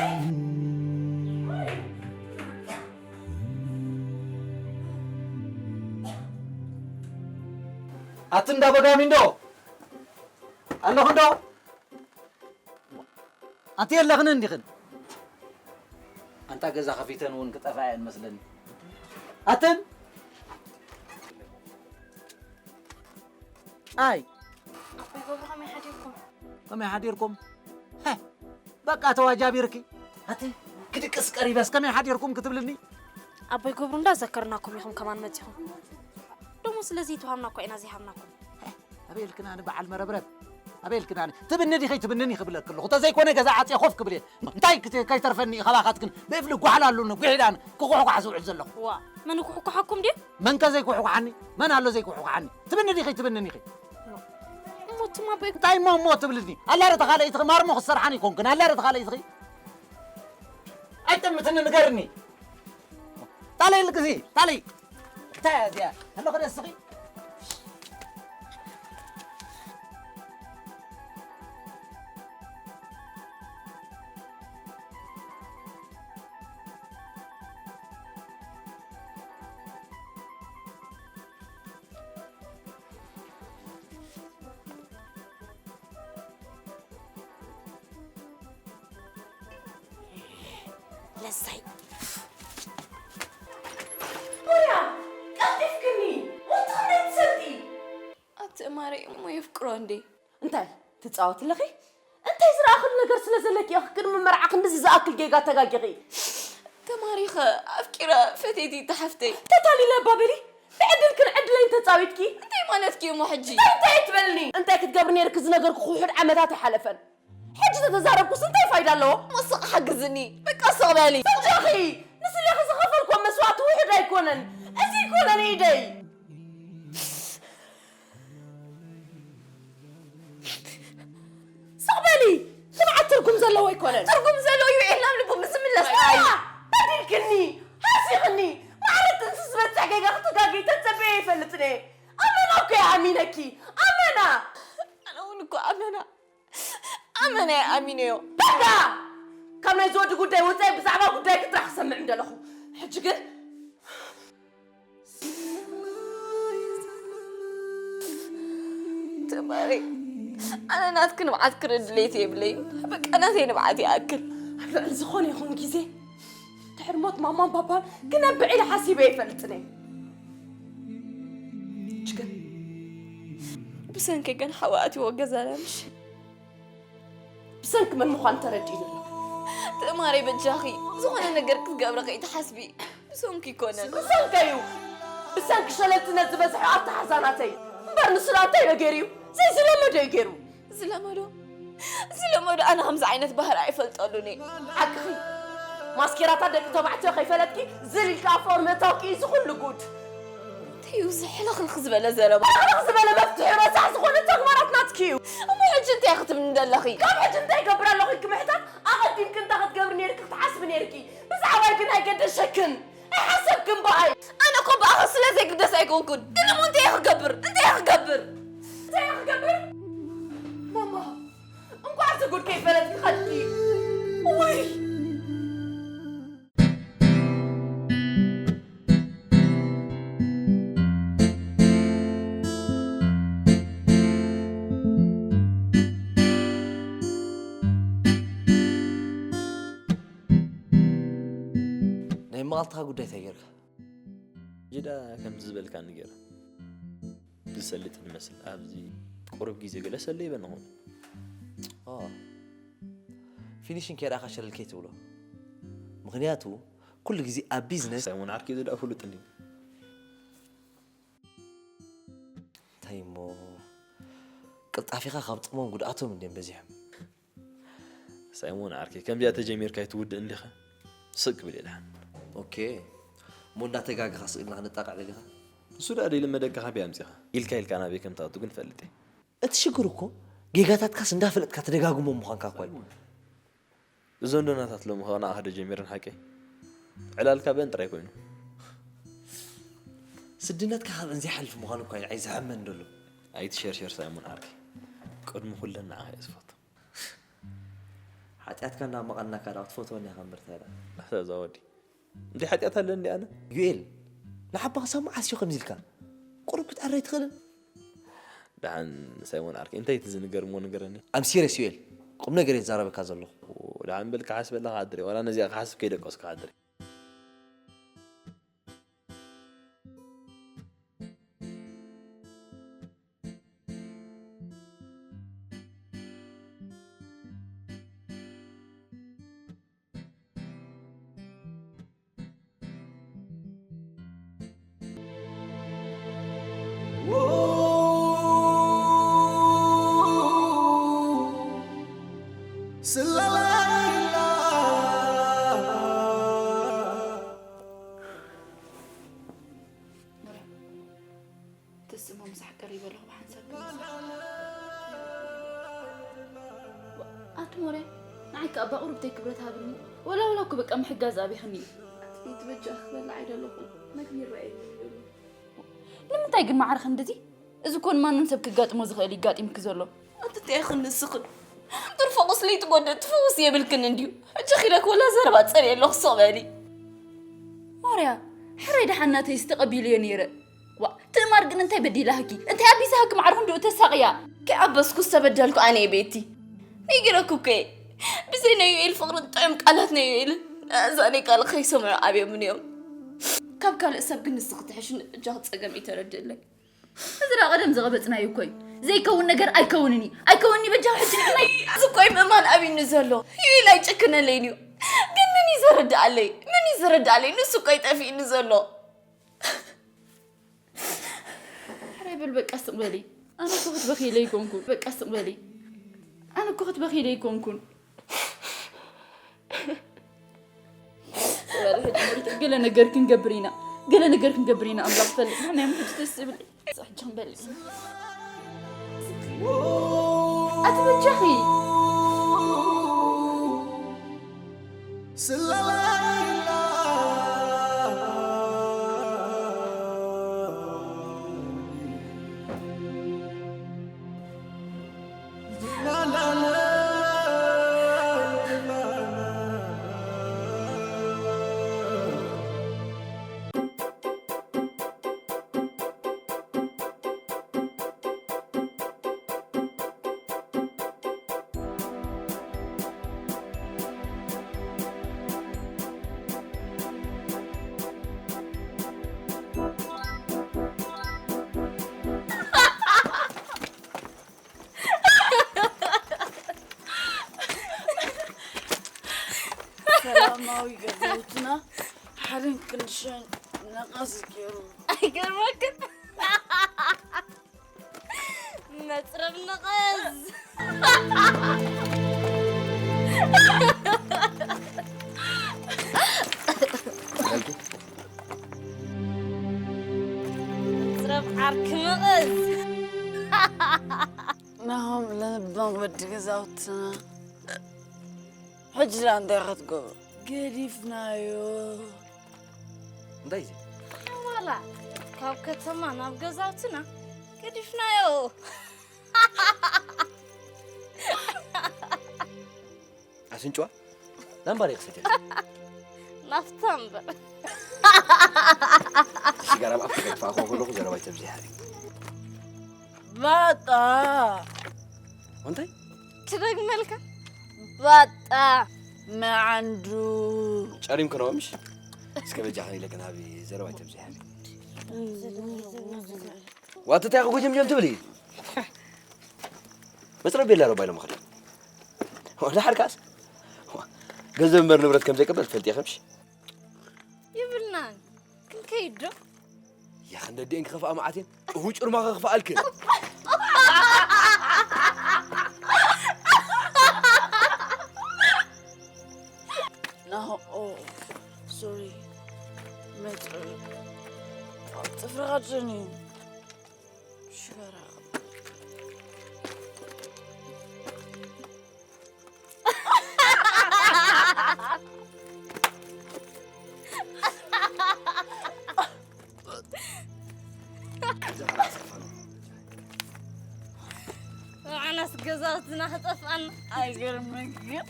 ኣቲ እንዳ በጋሚንዶ ኣለኹ እንዶ? ኣቲ የለኽን እንዲኽን? ኣንታ ገዛ ከፊተን እውን ክጠፍኣ እየን መስለኒ። ኣትን ኣይ ኣቦይ ገብሩ ከመይ ሓዲርኩም? ከመይ ሓዲርኩም? ሀ፣ በቃ ተዋጃቢርኪ። ኣቲ ክድቅስ ቀሪበስ ከመይ ሓዲርኩም ክትብልኒ? ኣቦይ ገብሩ እንዳዘከርናኩም ኢኹም ከማን መጺኹም። ደሞ ስለዚ ይትሃምና እኮ ኢና ዘይሃምናኩም። ኣበይ ኢልክናኒ በዓል መረብረብ? ኣበይ ኢልክናኒ? ትብኒ ዲኺ ትብንኒ ክብለኪ ኣለኹ። ተዘይኮነ ገዛ ዓጽየ ኮፍ ክብል እየ። እንታይ ክት-፣ ከይተርፈኒ እዩ ካባኻትክን ብእፍሊ ጓሕላ ኣሉኒ ጉሒላን ክኹሕኳሕ ዝውዕል ዘለኹ። ዋ፣ መን ይኩሕኩሓኩም ድዩ? መን ከ ዘይኩሕኳሓኒ? መን ኣሎ ዘይኩሕኳሓኒ? ትብኒ ዲኺ ትብንኒ ኢኺ? እሞ ትማ በይ እንታይ እሞ እሞ ትብልኒ? ኣላ ረ ተኻለኢትኺ ማርሞ ክሰርሓን ይኮንክን። ኣላ ረ ተኻለኢትኺ? ኣይጠምትኒ ንገርኒ። ጣለይ ልግዚ፣ ጣለይ። እንታይ እያ እዚኣ? ኣለኹ ደስኺ? ለዛይ። ሞርያ፣ ቀልጢፍክኒ። ወጥኽኒ ትሰልጢ። ኣቲ እማረ እሞ የፍቅሮ እንዴ? እንታይ ትጻወቲ ኣለኺ? እንታይ ዝረኣኽሉ ነገር ስለ ዘለኪ ኢኺ ቅድሚ መርዓ ክንድዚ ዝኣክል ጌጋ ተጋጊኺ? ተማሪኸ፣ ኣፍቂረ፣ ፈትየቲ ተሓፍተይ። ተታሊለ እባ በሊ። ብዕድልክን ዕድለይን ተጻዊትኪ። እንታይ ማለትኪ እሞ ሕጂ? እንታይ፣ እንታይ ትበልኒ? እንታይ ክትገብሪ ነይርኪ ዝነገርኩ ውሑድ ዓመታት ኣይሓለፈን። ሕጂ ተተዛረብኩስ እንታይ ፋይዳ ኣለዎ? እሞ ስቕ ሓግዝኒ። በቃ ስቕ በሊ። በጃኺ፣ ንስሌኺ ዝኸፈልኩዎ መስዋእቲ ውሑድ ኣይኮነን። እዚ ኣይኮነን ኢደይ። ስቕ በሊ። ንብዓት ትርጉም ዘለዎ ኣይኮነን። ትርጉም ዘለዎ እዩ ኢልና ኣብ ልቡ ምስ ዝምለስ ጥራይ። ኣያ፣ በዲልክኒ፣ ሃሲኽኒ። ማዕረ ጥንሲ ዝበጽሕ ጌጋ ክትጋገይ ተጸበየ ኣይፈልጥን እየ። ኣመና እኮ እየ ኣሚነኪ። ኣመና። ኣነ እውን እኮ ኣመና፣ ኣመና እየ ኣሚነዮ። በቃ! ካብ ናይዚ ወዲ ጉዳይ ወጻኢ ብዛዕባ ጉዳይኪ ጥራሕ ክሰምዕ ምደለኹ። ሕጂ ግን ትማሊ ኣነ ናትኪ ንብዓት ክርኢ ድሌት የብለይን። በቃ ናተይ ንብዓት ይኣክል። ኣብ ልዕሊ ዝኾነ ይኹን ግዜ ድሕሪ ሞት ማማን ፓፓን ክነብዕ ኢለ ሓሲበ ኣይፈልጥን እየ። ሕጂ ግን ብሰንኪ ግን ሓዊ ኣትይዎ ገዛና ምሽ ብሰንኪ መን ምዃኑ ተረዲእኒ ኣሎ። ትእማረይ በጃኺ፣ ዝኾነ ነገር ክትገብሪ ከይትሓስቢ። ብሰንኪ ይኮነን። ብሰንከ እዩ። ብሰንኪ ሸለልትነት ዝበዝሐ ኣተሓዛ ናተይ። እምበር ንሱ ደኣ እንታይ ኢሎ ገይሩ እዩ? ዘይዝለመዶ እዩ ገይሩ። ዝለመዶ? ዝለመዶ ኣነ ከምዚ ዓይነት ባህሪ ኣይፈልጠሉን እየ። ሓቅኺ። ማስኬራታት ደቂ ተባዕትዮ ከይፈለጥኪ ዝል ኢልኪ ኣብ ፍቕሪ ምእታውኪ እዩ እዚ ኩሉ ጉድ። እዩ ዝሕልኽልኽ ዝበለ ዘረባ። ሕልኽልኽ ዝበለ መፍትሒ ረሳሕ ዝኾነ ተግባራት ናትኪ እዩ። እሞ ሕጂ እንታይ ክትብልኒ ደለኺ? ካብ ሕጂ እንታይ ይገብር ኣለኹ ኢልኪ ምሕታት ኣቐዲምኪ እንታይ ክትገብሪ ነይርኪ ክትሓስቢ ነይርኪ? ብዛዕባይ ግን ኣይገደሸክን። ኣይሓሰብክን ብኣይ። ኣነ እኮ ብኣኺ ስለ ዘይግደስ ኣይኮንኩን። ግን እሞ እንታይ እየ ክገብር? እንታይ እየ ክገብር? እንታይ እየ ክገብር? ማማ፣ እንኳዕ እዚ ጉድ ከይፈለጥኪ ኸድኪ። ውይ! ናይ መቓልትኻ ጉዳይ እንታይ ጌርካ? ጅዳ ከምዚ ዝበልካኒ ገይረ። ዝሰልጥ ይመስል። ኣብዚ ቁሩብ ግዜ ገለ ሰለ ይበን ኾን። ኦ። ፊኒሽን ከይረኣኻ ሸለል ከይትብሎ። ምኽንያቱ ኩሉ ግዜ ኣብ ቢዝነስ ሳይሞን ዓርኪ ዝዳ ፍሉጥ እንዲ። እንታይ እሞ ቅልጣፊኻ ካብ ጥቕሞም ጉድኣቶም እንድዮም በዚሖም። ሳይሞን ዓርከይ፣ ከምዚኣ ተጀሚርካ ኣይትውድእን ዲኻ? ስቅ ክብል እየ ደሓን። ኦኬ። እሞ እንዳተጋገኻ ስቕ ኢልና ክንጣቃዕ ደሊኻ? ንሱ ደኣ ደይልመደካ ካበይ ኣምጺኻ? ኢልካ ኢልካ ናበይ ከም ትኣቱ ግን እፈልጥ እየ። እቲ ሽግር እኮ ጌጋታትካስ እንዳፈለጥካ ትደጋግሞ ምዃንካ እኮ እዩ። እዞን ዶናታት ሎሚ ከኣ ንኣኻ ዶ ጀሚረን ሓቀይ? ዕላልካ በን ጥራይ ኮይኑ። ስድነትካ ካብአን ዘይሓልፍ ምዃኑ እኳ እዩ ዓይዝሓመን ዘሎ። ኣይትሸርሸር ሳይሞን ዓርከይ። ቅድሚ ኩለን ንዓኻ እየ ዝፈቱ። ሓጢኣትካ እንዳመቐናካ ደኣ ክትፈትወኒ ኢኻ እምበር እንታይ ደኣ? ኣታ እዛ ወዲ። እንታይ ሓጢኣት ኣለኒ ኣነ? ዩኤል፣ ንዓባኻ ሳብ መዓስ እዩ ከምዚ ኢልካ? ቁሩብ ክትዕረ ኣይትኽእልን? ደሓን ሳይሞን ዓርከይ፣ እንታይ እቲ ዝንገር እሞ ንገረኒ። ኣም ሲሪየስ ዩኤል፣ ቁም ነገር እየ ዝዛረበካ ዘለኹ። ደሓን በል ክሓስበላ ክሓድር እየ፣ ዋላ ነዚኣ ክሓስብ ከይደቀስኩ ክሓድር እየ። ትስሞ ምሳሕ ቀሪበ ኣለኹ ብሓንሳብ ክመጽእ። ኣቲ ሞሬ፣ ንዓይ ከኣ እባ ቁሩብ ተይ ክብረት ሃብኒ። ወላ ወላ እኮ በቃ ምሕጋዝ ኣቢኽኒ። ኣቲ ቤት በጃ ክበልዕ ኣይደለኹን። መግቢ ይረኣየኒ እዩ። ንምንታይ ግን ማዕረ ክንድዚ? እዚ እኮ ንማንም ሰብ ክጋጥሞ ዝኽእል እዩ ጋጢምኪ ዘሎ። ኣቲ እንታይ ኢኽን ንስኽን? ትርፎ ቁስሊ ትጎድእ ትፍውስ የብልክን እንድዩ። ሕጂ ኺለክ ወላ ዘረባ ጸልየ ኣለኹ ስቕ በሊ። ማርያ፣ ሕራይ ደሓን ናተይስ ተቐቢለዮ ነይረ። ዋ፣ ትእማር ግን እንታይ በዲላህኪ? እንታይ ኣቢዛህኪ ማዕረ ክንድኡ ተሳቕያ? ከይኣበስኩ ዝተበደልኩ ኣነ እየ ቤቲ። ነጊረኩ እኮ እየ። ብዘይ ናይ ዩኤል ፍቕርን ጥዑም ቃላት ናይ ዩኤልን፣ እዛ ናይ ቃል ከይሰምዑ ኣብዮምኒ እዮም። ካብ ካልእ ሰብ ግን ንስኺ ትሕሽኒ እጃኺ ጸገም እዩ ተረድእለይ። እዚ ደኣ ቀደም ዝቐበጽናዮ እኮ እዩ። ዘይከውን ነገር ኣይከውንን እዩ። ኣይከውንን እዩ በጃኹም ሕጂ ንዕናይ። እዚ እኮ እዩ ምእማን ኣብዩኒ ዘሎ። ዩኤል ኣይጭክነለይን እዩ። ግን መን እዩ ዘረድኣለይ? መን እዩ ዘረድኣለይ? ንሱ እኮ እዩ ጠፊእኒ ዘሎ። ሕራይ በል በቃ ስቕ በሊ። ኣነ እኮ ክትበኺ ኢለ ኣይኮንኩን። በቃ ስቕ በሊ። ኣነ እኮ ክትበኺ ኢለ ኣይኮንኩን። ስቕ በሊ ሕጂ ሙሪት፣ ገለ ነገር ክንገብር ኢና። ገለ ነገር ክንገብር ኢና። ኣምላኽ ይፈልጥ። ንሕና እዮም ሕጂ ደስ ዝብል። ሕጂ ክንበልዕ ኢና። ኣቲ በጃኺ። ሰላማዊ ገዛውትና ሓደን ክንድሽን ነቐዝ ገይሩ። ኣይገርመክን? መጽረብ ነቐዝ። ዓርኪ መቐስ። ናሆም ለባም ወዲ ገዛውትና። ሕጂ ደኣ እንታይ ክትገብሩ? ገዲፍናዮ። እንታይ እዚ? ሓዋላ ካብ ከተማ ናብ ገዛውትና ገዲፍናዮ። ኣስንጭዋ ላምባር ይኽሰተል። ናፍታ እምበር። ሲጋራ ኣብ ኣፍካ ከይትፋእኮ ከለኹ ዘረባ ይተብዚሓ። ባጣ። እንታይ? ትደግመልካ? ባጣ። መዓንዱ። ጨሪምክኖ ምሽ? እስከ በጃኽን ኢለክን ሃቢ ዘረባ ይተብዚሓ። ዋትታ ይኹ ጉጅምጀም ትብሊ? መጽረብ ቤላ ረባይ ለመኸደ። ወላ ሓርካስ? ገንዘብ እምበር ንብረት ከም ዘይቅበል ትፈልጥ ኢኺ ምሽ? ይብልናን። ክንከይድ ዶ? ያ ክንደዲአን ክኸፍኣ መዓት እየን። እሁ ጭርማ ከኽፍኣልክን። ናሆ፣ ኦ፣ ሶሪ። መጽ-፣ ጽፍርኻ ጨኒ። ሽጋራ። ኣናስ ገዛውትና ክጠፍኣና። ኣይገርመክን?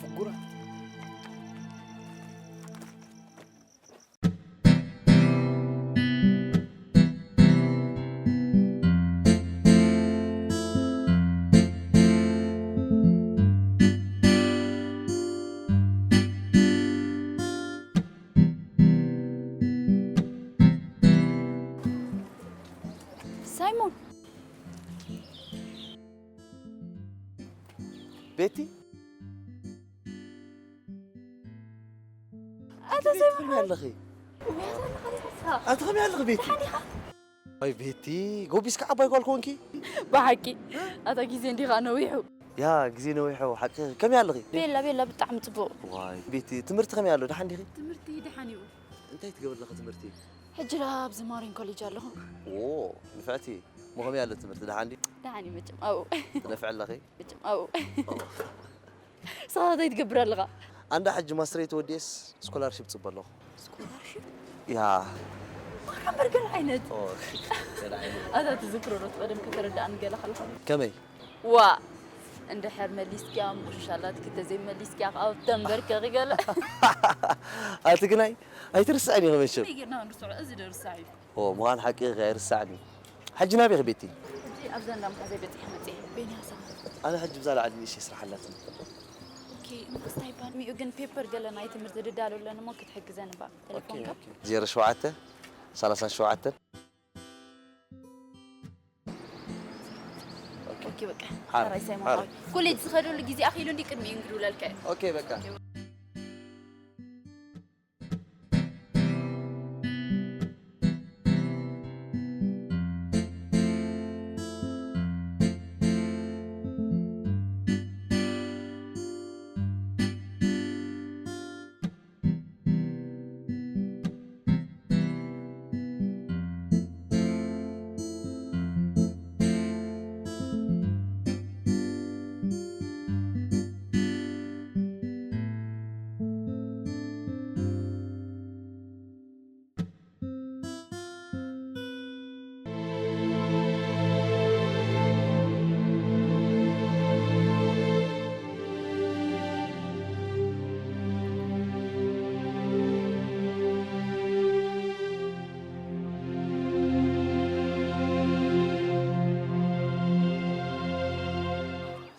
ፍጉራት። ሳይሞን። ቤቲ? ኣታ ቤቲ፣ ሳይሞን። ከመይ ኣለኺ? ኣታ ከመይ ኣለኺ ቤቲ? ኣይ ቤቲ፣ ጎቢስካ ዓባይ ጓል ኮንኪ? ብሓቂ፣ ኣታ ግዜ እንዲኻ ነዊሑ። ያ፣ ግዜ ነዊሑ፣ ሓቂ። ከመይ ኣለኺ? ቤላ፣ ቤላ፣ ብጣዕሚ ጽቡቕ። ዋይ፣ ቤቲ፣ ትምህርቲ ከመይ ኣሎ? ደሓን ዲኺ? ትምህርቲ ደሓን እዩ። እንታይ ትገብሪ ኣለኺ ትምህርቲ? ሕጂ ደኣ ኣብዚ ማሪን ኮሌጅ ኣለኹ። ዎ፣ ንፍዕቲ። እሞ ከመይ ኣሎ ትምህርቲ? ደሓን ድዩ? ደሓን እዩ መቸም፣ ኣብኡ። ትነፍዒ ኣለኺ? መቸም፣ ኣብኡ። ኦ። ንስኻ እንታይ ትገብር ኣለኻ? ኣንዳ ሕጂ ማስተረይ ተወዲኤስ ስኮላርሺፕ ጽበ ኣለኹ። ስኮላርሺፕ? ያ። ማራ እምበር ገለ ዓይነት። ኦ፣ ገለ ዓይነት። ኣታ ትዝክሮ ዶ ቀደም ከተረድኣኒ ገለ ከለኻ? ከመይ? ዋ፣ እንድሕር መሊስኪያ ምቁሽሽ ኣላትኪ፣ ተዘይመሊስኪያ ከኣ ተንበርከኺ ገለ። ኣቲ ግናይ ኣይትርስዕን ኢኺ መቸም። ከመይ ጌርና ክንርስዖ? እዚ ዶ ርሳዕ እዩ? ኦ፣ ምዃን ሓቂ ኢኺ፣ ኣይርሳዕን እዩ። ሕጂ ናበይ ኢኺ ቤቲ? ሕጂ ኣብዛ እንዳ መሓዘይ በጺሐ መጺኤ። ቤንያሳ። ኣነ ሕጂ ብዛ ላዕሊ ንእሽተይ ስራሕ ኣላትኒ። ኦኬ፣ እሞ እንታይ ይባል? ሚኡ ግን ፔፐር ገለ ናይ ትምህርቲ ዝዳሎ ኣለኒ እሞ ክትሕግዘኒ እባ። ኦኬ፣ ቴሌፎንካ? ኦኬ። ዜሮ ሸውዓተ፣ ሰላሳ ሸውዓተ። ኦኬ። ኦኬ፣ በቃ። ሓር፣ ተራይ ሳይሞን ሓር። ሓወይ። ኮሌጅ ዝኸደሉ ግዜ ኣኺሉ እንዲ ቅድሚኡ እንግድውለልካ እየ። ኦኬ፣ በቃ።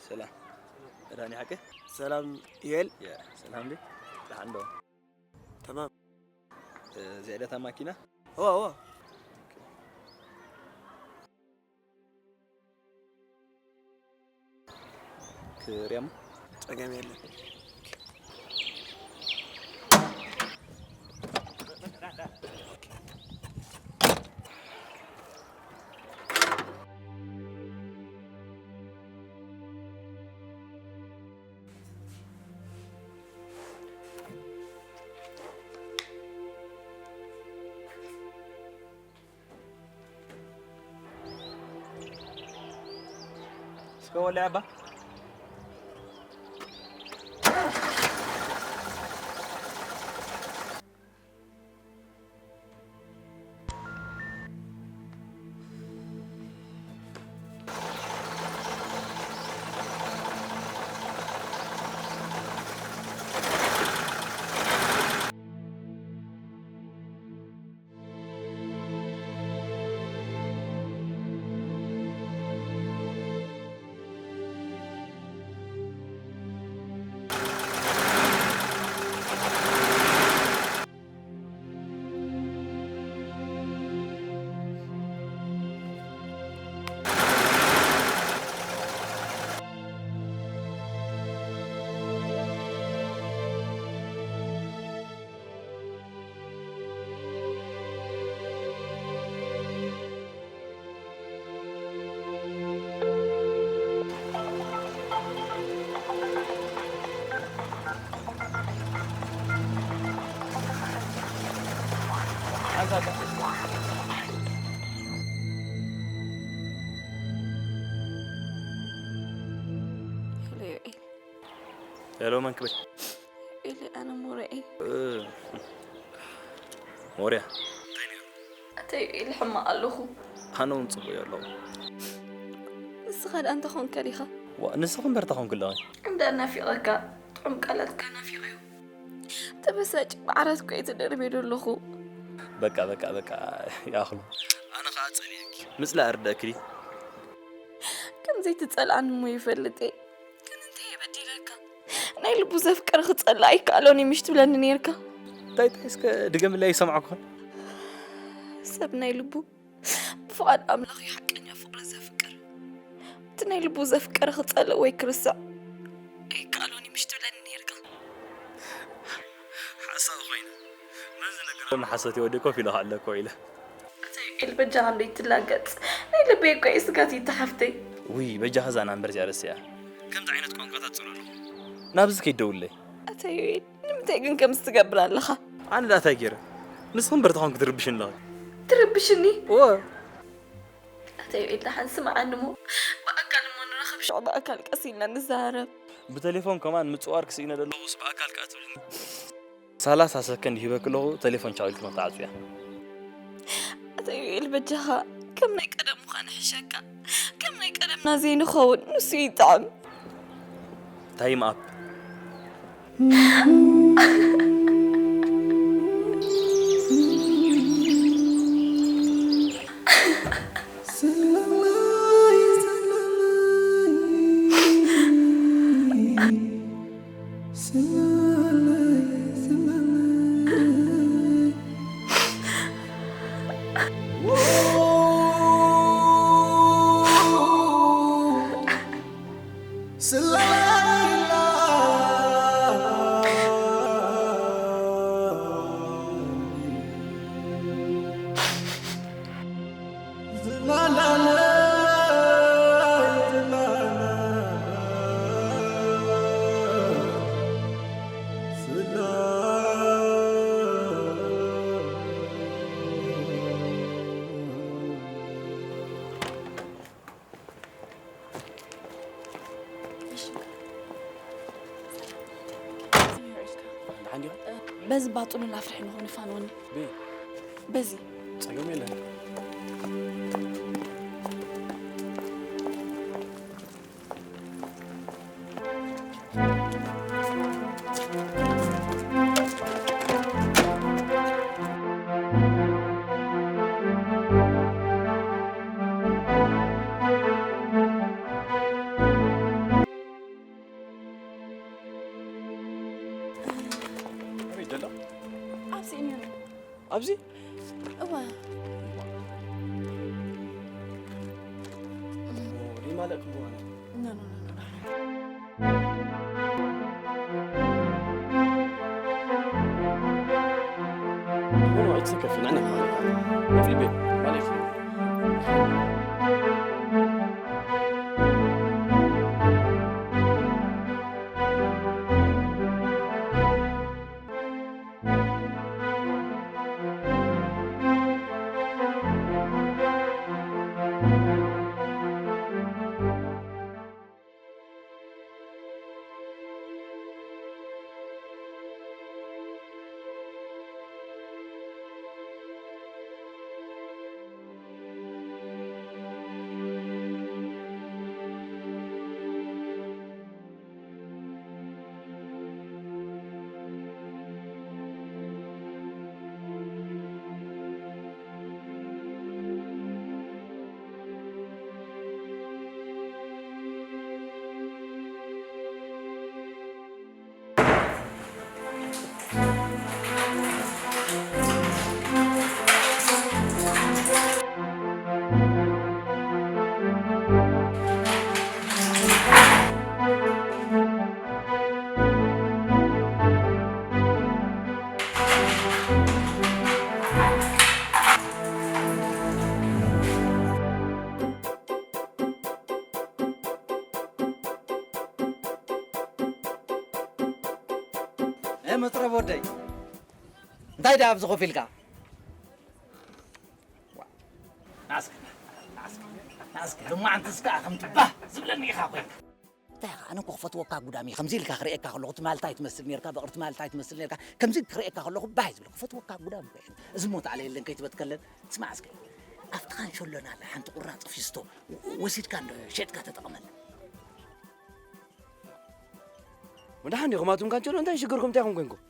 ሰላም። ዳኒ ሓቂ? ሰላም ዩኤል። ያ፣ ሰላም ዲ? ደሓን ዶ? ተማም። እ፣ እዚኣ ዶ እታ ማኪና? እዋ፣ እዋ። ክርእያሞ? ጸገም የለን። ወላ ኣባ። ሄሎ፣ መን ክብል? ኢለ ኣነ ሞርያ እየ። እ፣ ሞርያ። ኣተይ ኢለ ሕማቕ ኣለኹ። ኣነ እውን ጽቡቕ እየ ኣለኹ። ንስኻ ደኣ እንታይ ኮንካ ዲኻ? ዋ፣ ንስኺ እምበር እንታይ ኮንኪ ኣለኺ? እንዳ ናፊቐካ፣ ጥዑም ቃላትካ ናፊቐዮ። ተበሳጭ ብዓራት እኮ እየ ተደርብየ ዘለኹ። በቃ፣ በቃ፣ በቃ፣ ይኣኽሉ። ኣነ ኸኣ ጸሊኤኪ። ምጽላእ ርደእኪ ድዩ? ከም ዘይትጸልኣኒ እሞ ይፈልጥ እየ። ግን እንታይ እየ በዲለካ? ናይ ልቡ ዘፍቅር ክጸልእ ኣይከኣሎን እዩ ምሽ ትብለኒ ነይርካ። እንታይ፣ እንታይ እስከ ድገምለይ ኣይሰማዕኩን። ሰብ ናይ ልቡ ብፍቓድ ኣምላኽ እዩ ሓቀኛ ፍቕሪ ዘፍቅር። እቲ ናይ ልቡ ዘፍቀረ ክጸልእ ወይ ክርስዕ ኣይከኣሎን እዩ ምሽ ትብለኒ ነይርካ። ሓሳብ ኮይነ፣ ነዚ ነገር ሓሶት ይወዲ ኮፍ ኢለ ኣለኮ ኢለ። ኣታ ዮኤል፣ በጃኻ እንዶ ይትላገጽ። ናይ ልበይ እኮ እዩ ስጋት ይተሓፍተይ። ውይ፣ በጃኻ እዛ ናምበር እዚኣ ረስያ። ከምዚ ዓይነት ቋንቋታት ጽሎ ኣለኹ። ናብዚ ከይደውለይ። ኣታ ዮኤል፣ ንምንታይ ግን ከምዚ ትገብር ኣለኻ? ኣነ ደኣ እንታይ ገይረ? ንስኺ እምበር ተኾንኪ ትርብሽኒ ኣለኺ። ትርብሽኒ? እወ። ኣታ ዮኤል፣ ደሓን ስምዓኒ እሞ፣ ብኣካል እሞ ንራኸብ፣ ሽዑ ብኣካል ቀስ ኢልና ንዘራረብ። ብቴሌፎን ከማን ምጽዋር ክስኢነ ደለኹስ ብኣካል ከኣ ትብልኒ? ሰላሳ ሰከንድ ሂበኪ ኣለኹ፣ ቴሌፎን ቻው ኢልኪ መተዓጽያ። ኣታ ዮኤል፣ በጃኻ፣ ከም ናይ ቀደም ምዃን ይሕሸካ። ከም ናይ ቀደምና ዘይንኸውን፣ ንሱ ይጥዕም። ታይም ኣፕ። ደሓን ዲኻ? በዚ ባጡል ኣፍርሒ ንኾን ፋኖኒ። በይ። በዚ። ጸገም የለን። ኣበይ ዘሎ? ኣብዚ እዩ ነይሩ። ኣብዚ? እወ። ኦ፣ ይማለእኩም ብሆነ። ኖ፣ ኖ፣ ኖ፣ ኖ። ኖ፣ ኖ፣ it's okay. ፊና ነኝ። Every day ማለት ነው። ደይ እንታይ ደኣ ኣብዚ ኮፍ ኢልካ? ናስክ ናስክ ናስክ ልማዓንቲ እስከ ከም ትባህ ዝብለኒ ኢኻ ኮይንካ። እንታይ ኢኻ? ኣነ እኮ ክፈትወካ ጉዳም እየ። ከምዚ ኢልካ ክርእየካ ከለኹ ትማልታይ ትመስል ነርካ፣ በቕሪ ትማልታይ ትመስል ነርካ። ከምዚ ክርእየካ ከለኹ ባህ ዝብል ክፈትወካ ጉዳም እኮ እየ። እዚ ሞት ኣለ የለን ከይትበትከለን። ስማዕ እስከ ኣብቲ ካንሸሎና ኣላ ሓንቲ ቁራፅ ፊስቶ ወሲድካ እንዶ ሸጥካ ተጠቐመላ። መድሓን ዲኹም ኣቱም ካንቸሎ? እንታይ ሽግርኩም? እንታይ ኢኹም ኮንኩም?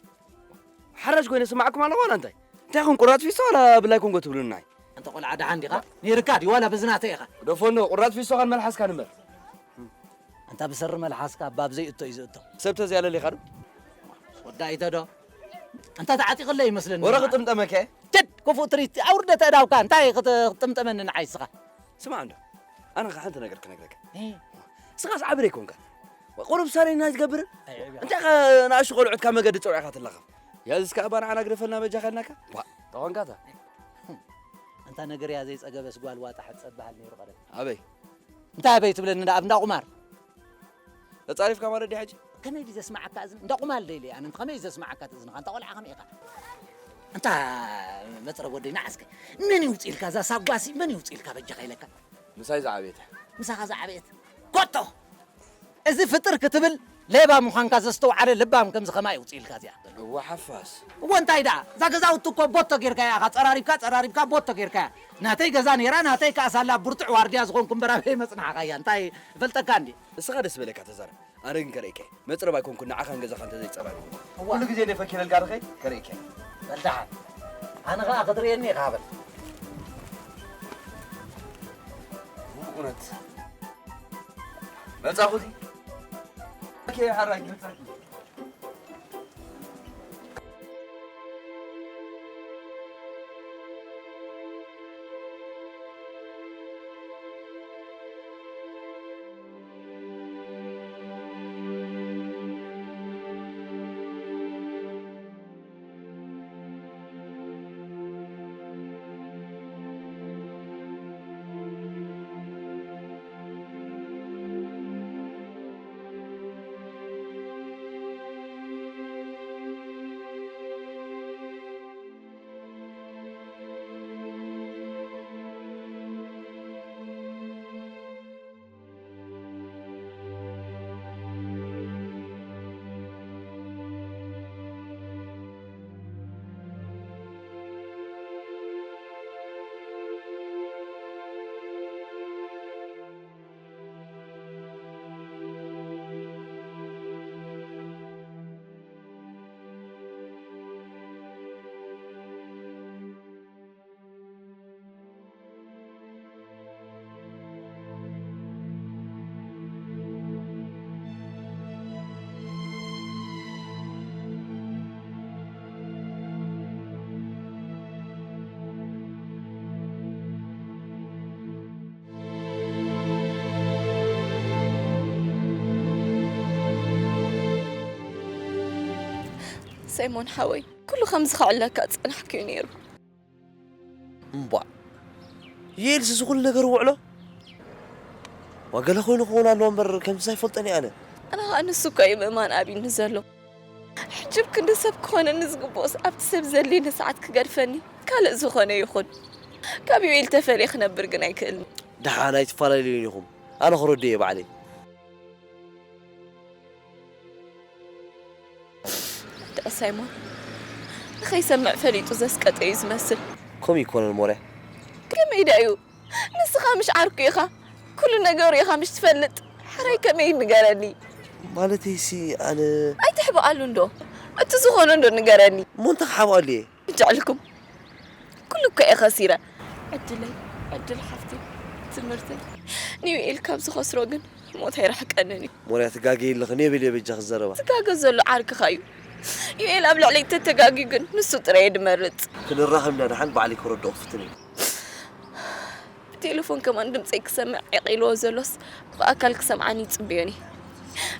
ሓራጅ ኮይነ ስማዕኩም ኣለኹ ዋላ እንታይ? እንታይ ኢኹም ቁራፅ ፊስቶ ዋላ ብላይ ኮንጎ ትብሉና? ኣንተ ቆልዓ ደሓን ዲኻ? ነይርካ ድዩ ዋላ በዚ ናተይ ኢኻ? ደፎኖ ቁራፅ ፊስቶኻን መልሓስካን እምበር። ኣንታ ብሰሪ መልሓስካ ባብ ዘይእቶ እዩ ዝእቶ። ሰብ ተዝያለሊኻ ዶ? ወዳ ኢተ ዶ? ኣንታ ተዓጢቕለይ ይመስለኒ። ወረ ክጥምጠመከ? ጀድ ክፉእ ትርኢት ኣውርደ ተእዳውካ እንታይ ክጥ- ክትጥምጠመኒ ንዓይ እስኻ? ስማዕ እንዶ ኣነ ኸ ሓንቲ ነገር ክነግረካ። እ። እስኻስ ዓብደ ኣይኮንካ። ቁሩብ ሳለይ ናይ ዝገብርን እንታይ ኸ ንኣሽቱ ቆልዑት ካብ መገዲ ፀውዕኻ ትላኸፍ። ያዝ እስከ ኣባ ንዓና ግደፈልና በጃኻ ኢልናካ። ዋ ተኾንካ እታ ኣንታ ነገር እያ ዘይፀገበስ ጓል ዋጣ ሕፀ በሃል ነይሩ ቀደም። ኣበይ እንታይ ኣበይ ትብለኒ ደኣ ኣብ እንዳ ቁማር? ተጻሪፍካ ማለት ድዩ ሕጂ? ከመይ ድዩ ዘስምዓካ እዝኒ? እንዳ ቁማል ደይለ ኣነ ከመይ እዩ ዘስምዓካ እቲ እዝንኻ? እንታ ቆልዓ ከመይ ኢኻ? እንታ መጽረብ ወደይ ንዓስከ መን ይውጽኢልካ? እዛ ሳጓሲ መን ይውጽኢልካ በጃኻ ኢለካ? ምሳይ ዝዓበየት። ምሳኻ ዝዓበየት? ኮቶ! እዚ ፍጥር ክትብል ሌባ ምዃንካ ዘስተውዓለ ልባም ከምዚ ከማይ ይውጽኢልካ እዚኣ። እወ ሓፋስ። እወ እንታይ ደኣ? እዛ ገዛውቲ እኮ ቦቶ ጌርካያ ኢኻ፣ ጸራሪብካ፣ ጸራሪብካ ቦቶ ጌርካያ። ናተይ ገዛ ነይራ፣ ናተይ ከኣ ሳላ ብርቱዕ ዋርድያ ዝኾንኩ እምበር ኣበይ መጽናሕኻያ? እንታይ እፈልጠካ እንድየ። እስኻ ደስ በለካ ተዛረብ። ኣነ ግን ከርእየካ እየ። መጽረብ ኣይኮንኩን ንዓኻን ገዛኻን እንተዘይጸራሪቡ። እዋ። ኩሉ ግዜ እንደ ፈኪረልካ ርኸይ ከርእየካ እየ። በል ደሓን። ኣነ ኸኣ ክትርእየኒ ኢኻ በል። እውነት። መጻኹቲ። ኦኬ፣ ሓራይ መጻኹ። ሳይሞን ሓወይ፣ ኩሉ ከምዚ ከዕለካ ዝጸናሕኩ እዩ ነይሩ። እምቧእ። ዩኤልስ እዚ ኩሉ ነገር ውዕሎ? ዋ፣ ገለ ኮይኑ ክኸውን ኣለዎ እምበር፣ ከምዚ ኣይፈልጦን እየ ኣነ። ኣነ ኸኣ ንሱ እኮ እዩ ምእማን ኣብዩኒ ዘሎ። ሕጂ ኣብ ክንዲ ሰብ ክኾነኒ ዝግብኦስ፣ ኣብቲ ሰብ ዘድልየኒ ሰዓት ክገድፈኒ፣ ካልእ ዝኾነ ይኹን። ካብ ዩኤል ተፈልየ ክነብር ግን ኣይክእልን። ደሓን ኣይትፈላለዩን ኢኹም። ኣነ ክረድእ እየ ባዕለይ። ደኣ ሳይሞን ንኸይሰምዕ ፈሊጡ ዘስቀጠ እዩ ዝመስል። ከምኡ ይኮነን ሞርያ። ከመይ ደኣ እዩ? ንስኻ ምሽ ዓርኩ ኢኻ። ኩሉ ነገሩ ኢኻ ምሽ ትፈልጥ። ሕራይ ከመይ ንገረኒ። ማለተይሲ ኣነ ኣይትሕብኣሉ እንዶ። እቲ ዝኾነ እንዶ ንገረኒ። እሞ እንታይ ክሓብኣሉ እየ? ጀዕልኩም። ኩሉ እኮ እየ ከሲረ። ዕድለይ፣ ዕድል ሓፍተይ፣ ትምህርተይ። ንዩኤል ካብ ዝኸስሮ ግን ሞት ኣይርሕቀንን እዩ። ሞርያ ትጋገይ ኣለኽን፣ የብል የበጃ ክዘረባ። ዝጋገ ዘሎ ዓርክኻ እዩ። ዩኤል ኣብ ልዕለይ ተተጋግዩ ግን ንሱ ጥራይ እየ ድመርጽ። ክንራኸብ ኢና ደሓን ባዕለይ ክረድኦ ክፍትን እየ። ብቴሌፎን ከማን ድምፀይ ክሰምዕ ዕቕ ኢልዎ ዘሎስ ብኣካል ክሰምዓኒ ይፅበዮን እየ።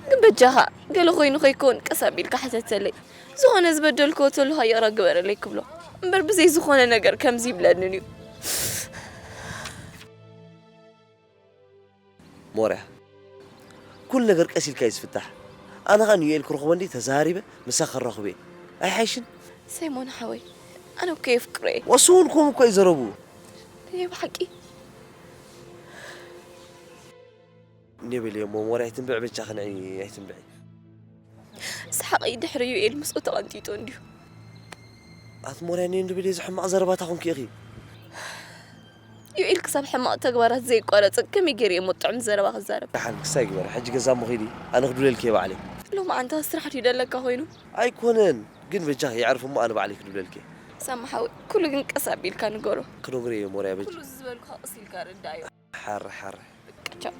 ግን በጃኻ ገለ ኮይኑ ከይከውን ቀስ ኣቢልካ ሕተተለይ። ዝኾነ ዝበደልክዎ ተሎኻ ይቕረ ግበረለይ ክብሎ እምበር ብዘይ ዝኾነ ነገር ከምዚ ይብለንን እዩ። ሞርያ፣ ኩሉ ነገር ቀስ ኢልካ እዩ ዝፍታሕ። ኣነ ኸኣ ንዩኤል ክረኽቦ እንዲ ተዛሪበ ምሳኻ ከራኽቦ እየ። ኣይሓይሽን? ሰይሞን ሓወይ ኣነ እኮ የፍቅሮ እየ ወስውን ኮም እኮ ይዘረቡ ናይ ብሓቂ ኔብል እሞ ሞርያ ኣይትንብዕ በጃ ክንዒ ኣይትንብዒ ሰሓቂ ድሕሪ ዩኤል ምስኡ ተቐንጢጡ እንዲዩ ኣት ሞርያ ኔ እንድብል እዚ ሕማቕ ዘረባታ ኮንኪ ኢኺ ዩኤል ክሳብ ሕማቕ ተግባራት ዘይቋረጽ ከመይ ገይሩ እየ ጥዑም ዘረባ ክዛረብ ደሓን ክሳይ ግበር ሕጂ ገዛ እሞ ኺዲ ኣነ ክድውለልኪ እየ ባዕለይ ሎማዓንቲ ስራሕ ድዩ ደለካ ኮይኑ ኣይኮነን ግን በጃኺ የዕርፍ እሞ ኣነ ባዕለይ ክድውለልኪ እየ ሳማ ሓወይ ኩሉ ግን ቀስ ኣቢልካ ንገሮ ክነግሮ እየ ሞርያ በጃ ኩሉ እዚ ዝበልኩኻ ቀስ ኢልካ ርዳዮ ሓረ ሓረ ቻው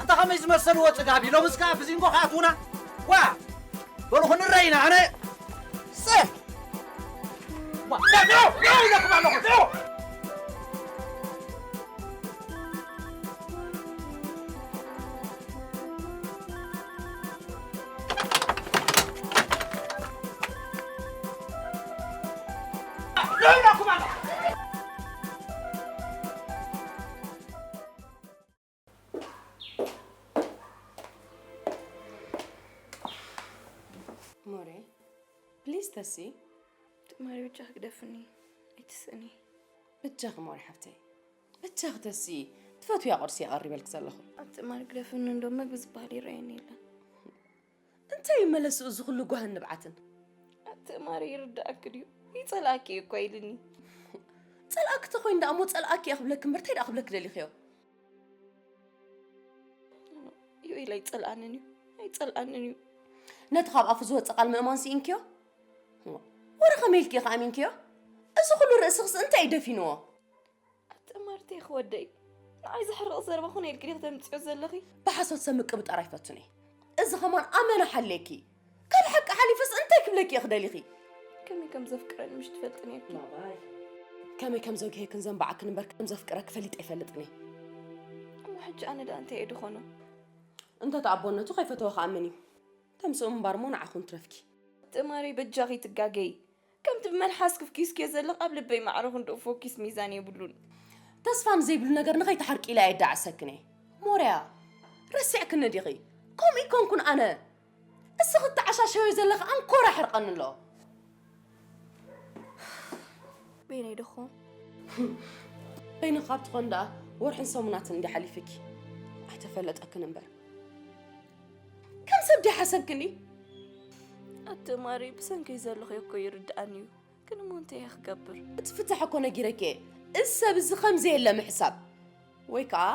ኣታ ከመይ ዝመሰልዎ ፅጋብ ኢሎም እስካ ብዚንጎ ክኣትዉና ዋ በሉ ክንረኢና ኣነ ሰ ዋ ዳው ዳው ኢለኩም ኣለኹ ዳው ሞሬ ፕሊዝ ተሲ ትማሪ ብቻ ክደፍኒ ኣይትስእኒ በጃኺ ሞሬ ሓፍተይ በጃኺ ተሲ ትፈትውያ ቁርሲ የቐሪበልክ ዘለኹ ኣብ ትማሪ ግደፍኒ እንዶ መግቢ ዝበሃል ይረኣየኒ የለን እንታይ እዩ መለስኡ እዚ ኩሉ ጓህን ንብዓትን ኣብ ትማሪ ይርዳእክ ድዩ ይፀላእኪ እዩ እኳ ኢልኒ ፀላእኪ ተኮይኑ ደኣ እሞ ፀላእኪ እየ ክብለክ እምበር እንታይ ደኣ ክብለክ ደሊኽዮ ዩኤል ኣይፀልኣንን እዩ ኣይፀልኣንን እዩ ነቲ ካብ ኣፉ ዝወፀ ቃል ምእማን ስኢንክዮ ወረ ከመይ ኢልኪ ኢኻ ኣሚንክዮ እዚ ኩሉ ርእስኽስ እንታይ እዩ ደፊንዎ ኣትእማርተይ ክወደይ ንዓይ ዘሕርቕ ዘረባ ኮነ ኢልኪ ዲኺ ተምፅዮ ዘለኺ ብሓሶት ሰብ ምቅብጣር ኣይፈቱን እየ እዚ ኸማን ኣመና ሓልየኪ ካብ ሓቂ ሓሊፈስ እንታይ ክብለኪ እየ ክደሊኺ ከመይ ከም ዘፍቅረኒ ምሽ ትፈልጢ ነርኪ ከመይ ከም ዘግሄክን ዘንባዓክን እምበር ከም ዘፍቅረኪ ፈሊጠ ኣይፈልጥን እየ እሞ ሕጂ ኣነ ደኣ እንታይ እየ ድኾኖ እንተ ተኣቦነቱ ከይፈተወ ከኣምን እዩ ተምስኡ ምንባር እሞ ንዓኹም ትረፍኪ ትእማረይ በጃኺ ትጋገይ ከምቲ ብመልሓስ ክፍኪስክዮ ዘለኽ ኣብ ልበይ ማዕረ ክንድኡ ፎኪስ ሚዛን የብሉን ተስፋ ንዘይብሉ ነገር ንኸይትሓርቂ ኢለ ኣይዳዓሰክን እየ ሞርያ ረሲዕክኒ ዲኺ ከምኡ ይኮንኩን ኣነ እስኺ እተዓሻሸዮ ዘለኺ ኣንኮራ ሕርቐኒ ኣሎ በይነይ ደኾ በይንኻ ኣብ ትኾን ደኣ ወርሕን ሰሙናትን እንዲ ሓሊፍኪ ኣይተፈለጠክን እምበር ከም ሰብ ድያ ሓሰብክኒ ኣቲ ማሪ ብሰንከይ ዘለኹ እኮ ይርድኣኒ እዩ ግን እሞ እንታይ እየ ክገብር እቲ ፍታሕ እኮ ነጊረኪ እየ እዚ ሰብ እዚ ከምዘየለ ምሕሳብ ወይ ከዓ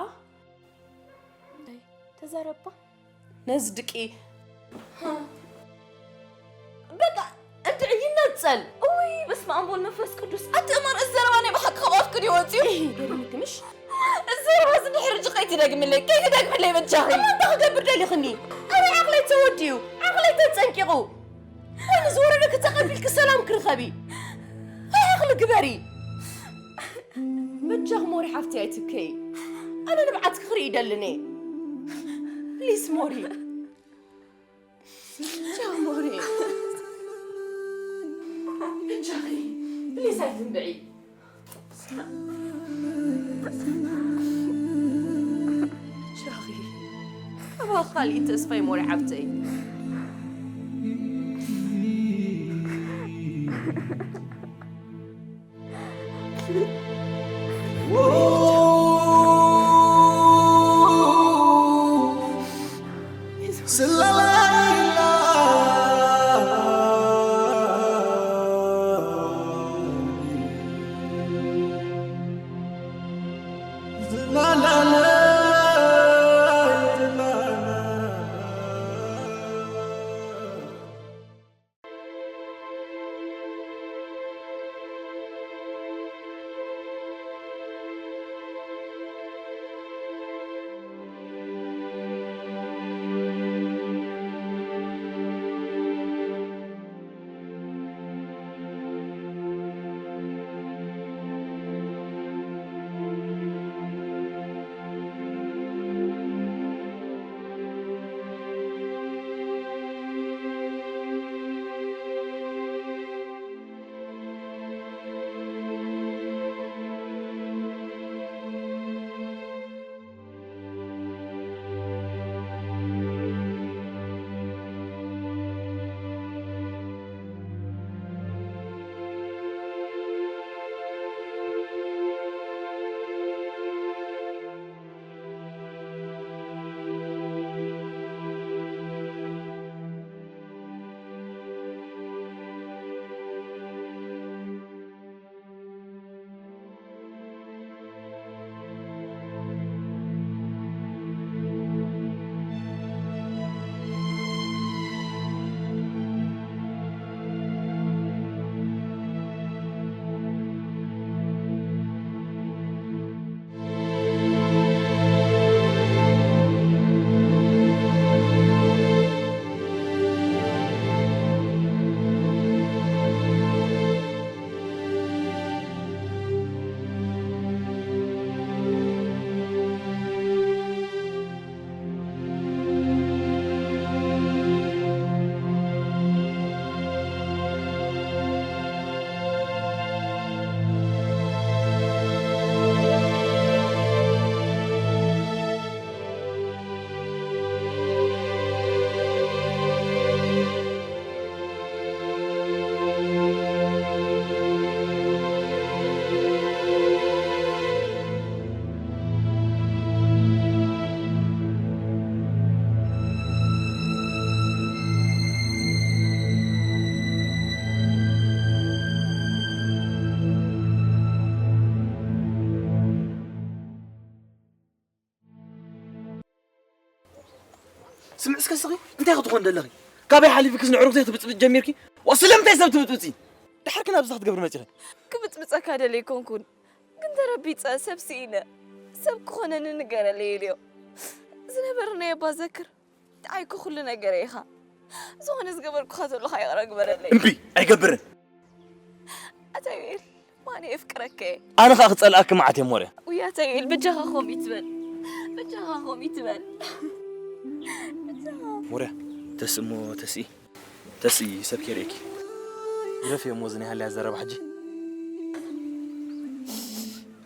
ተዛረባ ነዚ ድቂ በቃ እንድዒ ይነፀል እውይ በስመ ኣብ ወልድ መንፈስ ቅዱስ ኣቲ እማር እዚ ዘረባ ናይ ብሓቂ ካብ ኣፍኪ ድዩ ወፂኡ ገርምክንሽ እዚ ዘረባ እዚ ድሕሪ ሕጂ ከይትደግምለይ ከይትደግምለይ በጃኺ እማ እንታይ ክገብር ደሊኽኒ ኣበይ ዓቕለይ ተወዲኡ ዓቕለይ ተፀንቂቑ ወይ ንዝወረደኪ ተቐቢልኪ ሰላም ክርኸቢ ወይ ዓቕሊ ግበሪ በጃኺ ሞሪ ሓፍቲ ኣይትከይ ኣነ ንብዓትኪ ክርኢ ይደልን እየ ፕሊስ ሞሪ ቻው ሞሪ በጃኺ ፕሊስ ኣይትንብዒ በጃኺ ኣባኺ ካሊእ ተስፋ እዩ ሞሪ ሓፍተይ ስምዒ እስከ ስኺ እንታይ ክትኾን ደለኺ? ካበይ ሓሊፍክስ ንዕሩኽተይ ትብጽብጥ ጀሚርኪ? ዋ ስለምንታይ ሰብ ትብጥብጺ? ድሓር ግን ኣብዚ ክትገብሪ መጺኺ? ክብጥብጸካ ደለ ኣይኮንኩን፣ ግን ተረቢጸ ሰብ ስኢነ። ሰብ ክኾነኒ ንገረለይ ኢልዮ ዝነበርናዮ ባዘክር። ንዓይኮ ኩሉ ነገረ ኢኻ። ዝኾነ ዝገበርኩኻ ዘለኻ ይቕረ ግበረለይ። እምቢ፣ ኣይገብርን። ኣታ ዩኤል፣ ማን የፍቅረከ? ኣነ ኸኣ ክጸልኣኪ መዓት እየ ሞርያ። ውይ ኣታ ዩኤል፣ በጃኻ ከምኡ ይትበል። በጃኻ ከምኡ ይትበል። በጃኻ። ሞርያ፣ ተስእሞ ተስኢ። ተስኢ፣ ሰብ ከይርእየኪ። ግደፍዮ እሞ እዚ ናይ ሃልያ ዘረባ ሕጂ።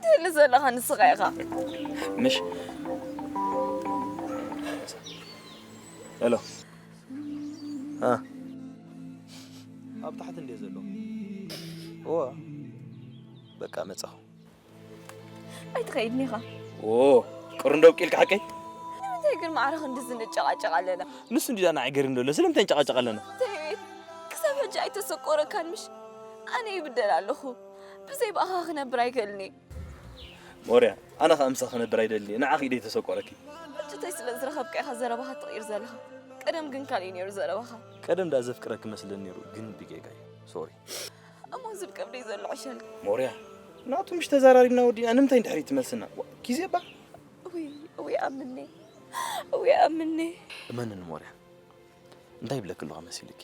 ትህሊ ዘለኻ ንስኻ ኢኻ። ምሽ? ሄሎ። አ። ኣብ ታሕቲ እንድየ ዘሎ። እወ። በቃ መጻኹ። ኣይትኸይድን ኢኻ። ኦ፣ ቅርንዶ ኣብቂልካ ሓቀይ? ንምንታይ ግን ማዕረ ክንድዚ ንጨቓጨቕ ኣለና? ንሱ እንዲዳ ንዓይ ገሪም ዘሎ፣ ስለምንታይ ንጨቓጨቕ ኣለና? እንታይ ክሳብ ሕጂ ኣይተሰቆረካን ምሽ? ኣነ ይብደል ኣለኹ። ብዘይ ብኣኻ ክነብር ኣይክእልን እየ። ሞርያ፣ ኣነ ኸኣ ምሳኺ ክነብር ኣይደልን እየ። ንዓኺ ኢደይ ተሰቆረኪ። ሕጂ እንታይ ስለ ዝረኸብካ ኢኻ ዘረባኻ ትቕይር ዘለኻ? ቀደም ግን ካልእ እዩ ነይሩ ዘረባኻ። ቀደም ደኣ ዘፍቅረኪ መስለኒ ነይሩ፣ ግን ብጌጋ እዩ። ሶሪ። እሞ ዝብ ከብደይ ዘሎ ዕሸል። ሞርያ፣ ናቱ ምሽ ተዛራሪብና ወዲና ንምንታይ ንድሕሪት ትመልስና? ዋ፣ ግዜ እባ። እውይ፣ እውይ ኣምኔ። እውይ ኣምኔ። እመንኒ ሞርያ፣ እንታይ ይብለኪ ኣለኹ መሲልኪ?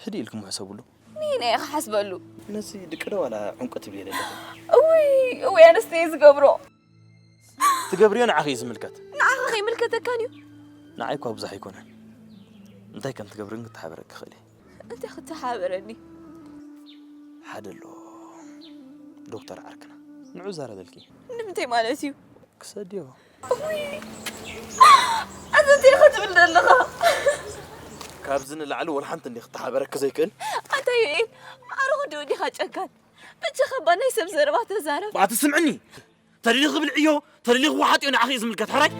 ሕድእ ኢልኩም ሕሰብሉ። ንየናይ ኢኻ ሓስበሉ? ነዚ ድቂ ዶ ዋላ ዕንቁ ትብልዮ ዘለኺ? እውይ፣ እውይ ኣነስ እየ ዝገብሮ። ትገብርዮ ንዓኺ እዩ ዝምልከት። ንዓኻ ከይምልከተካን እዩ። ንዓይ እኳ ብዙሕ ኣይኮነን። እንታይ ከም ትገብርን ክተሓበረኪ ክእል እየ። እንታይ ክተሓበረኒ? ሓደ ኣሎ ዶክተር ዓርክና። ንዑ ዛረበልኪ። ንምንታይ ማለት እዩ? ክሰድዮ። እውይ፣ ኣዚ እንታይ ኢኻ ትብል ዘለኻ? ካብዚ ንላዕሊ ወላ ሓንቲ እንዲ ክተሓበረኪ ዘይክእል። ኣታ ዩኤል፣ ማዕረ ክንዲ ወዲኻ ጨካን። በጃኻ እባ ናይ ሰብ ዘረባ ተዛረብ። ኣቲ ስምዕኒ፣ ተደሊኺ ብልዕዮ፣ ተደሊኺ ወሓጥዮ ንዓኺ እዩ ዝምልከት፣ ሕራይ?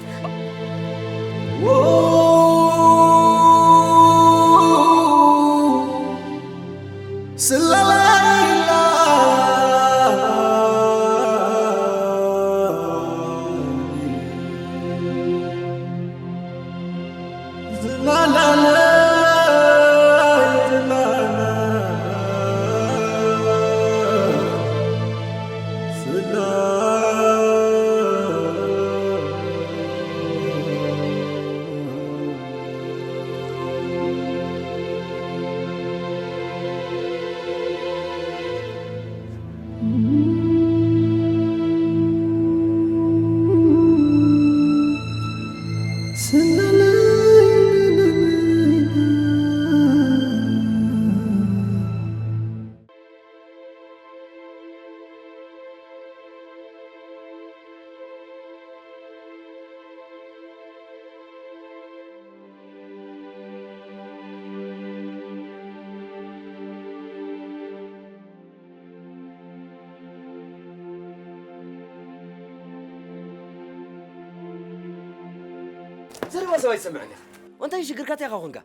ዘረባ ሰብ ኣይትሰምዕን ኢኻ። እንታይ ሽግርካ እንታይ ኢኻ ኮንካ?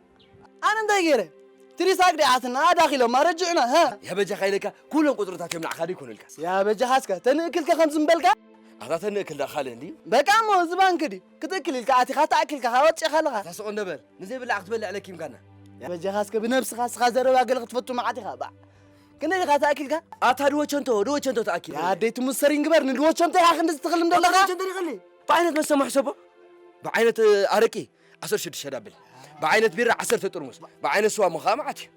ኣነ እንታይ ገይረ? ትሪሳክ ዲኣትና ኣዳኺሎማ ረጅዕና፣ ሀ? ያበጃኻ ኢለካ ኩሎም ቁፅርታት እዮም ንዓኻ ዶ ይኮኑልካስ? ያበጃኻ እስከ ተንእክልከ ከምዚ ምበልካ? ኣታ ተንእክል ዳ ካልእ እንድዩ? በቃ እሞ እዚ ባንክ ድዩ? ክትእክል ኢልካ ኣቲኻ ተኣኪልካ ካብ ወፂእኻ ኣለኻ። ኣታ ስቕ እንዶ በል። ንዘይብላዕ ክትበልዕ ለኪምካና። ያበጃኻ እስከ ብነብስኻ እስኻ ዘረባ ገለ ክትፈቱ መዓት ኢኻ፣ ባዕ። ክንደይ ኢኻ ተኣኪልካ? ኣታ ድወቸንቶ፣ ድወቸንቶ ተኣኪሉ። ኣደይ ትሙት ሰሪን ግበር፣ ንድወቸንቶ ኢኻ ክንዲ ዝትኽልም ዘለኻ? ድወቸንቶ ይኽእል። ብዓይነት መስተማ ሕሰቦ። ብዓይነት ኣረቂ ዓሰርተ ሽዱሽተ ዳብል። ብዓይነት ቢራ ዓሰርተ ጥርሙስ። ብዓይነት ስዋ ምዃ መዓት እዩ።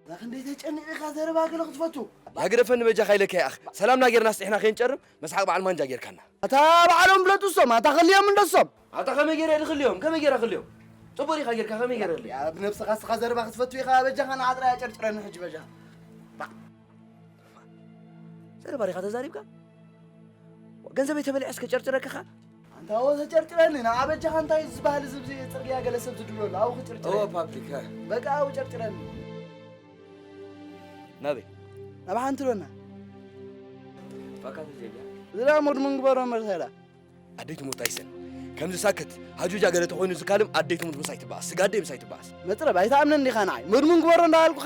እዛ ክንደይ ተጨኒቕ ኢኻ ዘረባ ገለ ክትፈቱ? ያግደፈኒ በጃኻ ኢለካ ይኣኽ። ሰላምና ጌርና ስጢሕና ከይንጨርም መስሓቕ በዓል ማንጃ ጌርካና። ኣታ በዓሎም ብለጡ እሶም፣ ኣታ ክልዮም እንዶ እሶም። ኣታ ከመይ ገይረ ድኽልዮም? ከመይ ገይረ ክልዮም? ጽቡቕ ኢኻ ጌርካ፣ ከመይ ገይረ ክልዮም? ያ ብነብስኻ እስኻ ዘረባ ክትፈቱ ኢኻ፣ በጃኻ ንዓጥራ ያጨርጭረኒ ሕጂ በጃኻ። ባዕ። ዘረባ ዲኻ ተዛሪብካ? ገንዘበይ ተበሊዐ እስከ ጨርጭረካ ኸኣ? ኣንታ ወ ተጨርጭረኒ፣ ንዓ በጃኻ እንታይ ዝበሃል እዚ ኣብዚ ጽርግያ ገለ ሰብ ዝድሎ ኣሎ፣ ኣብኡ ክጭርጭረ እወ፣ እየ። ፓብሊክ፣ እ። በቃ ኣብኡ ጨርጭረኒ። ናበይ? ናብ ሓንቲ ዶና። ፋካ ተዘይብያ? ዝዳ ሙድ ምን ግበሮ መርሰላ። ኣደይ ትሙት ኣይሰን። ከምዚ ሳክት ሃጁጃ ገለ ተኾይኑ ዝካልም ኣደይ ትሙት ምሳይ ትበኣስ። ስጋ ኣደይ ምሳይ ትበኣስ። መጽረብ ኣይትኣምነን ዲኻ ንዓይ? መድሙን ግበሮ እንዳበልኩኻ?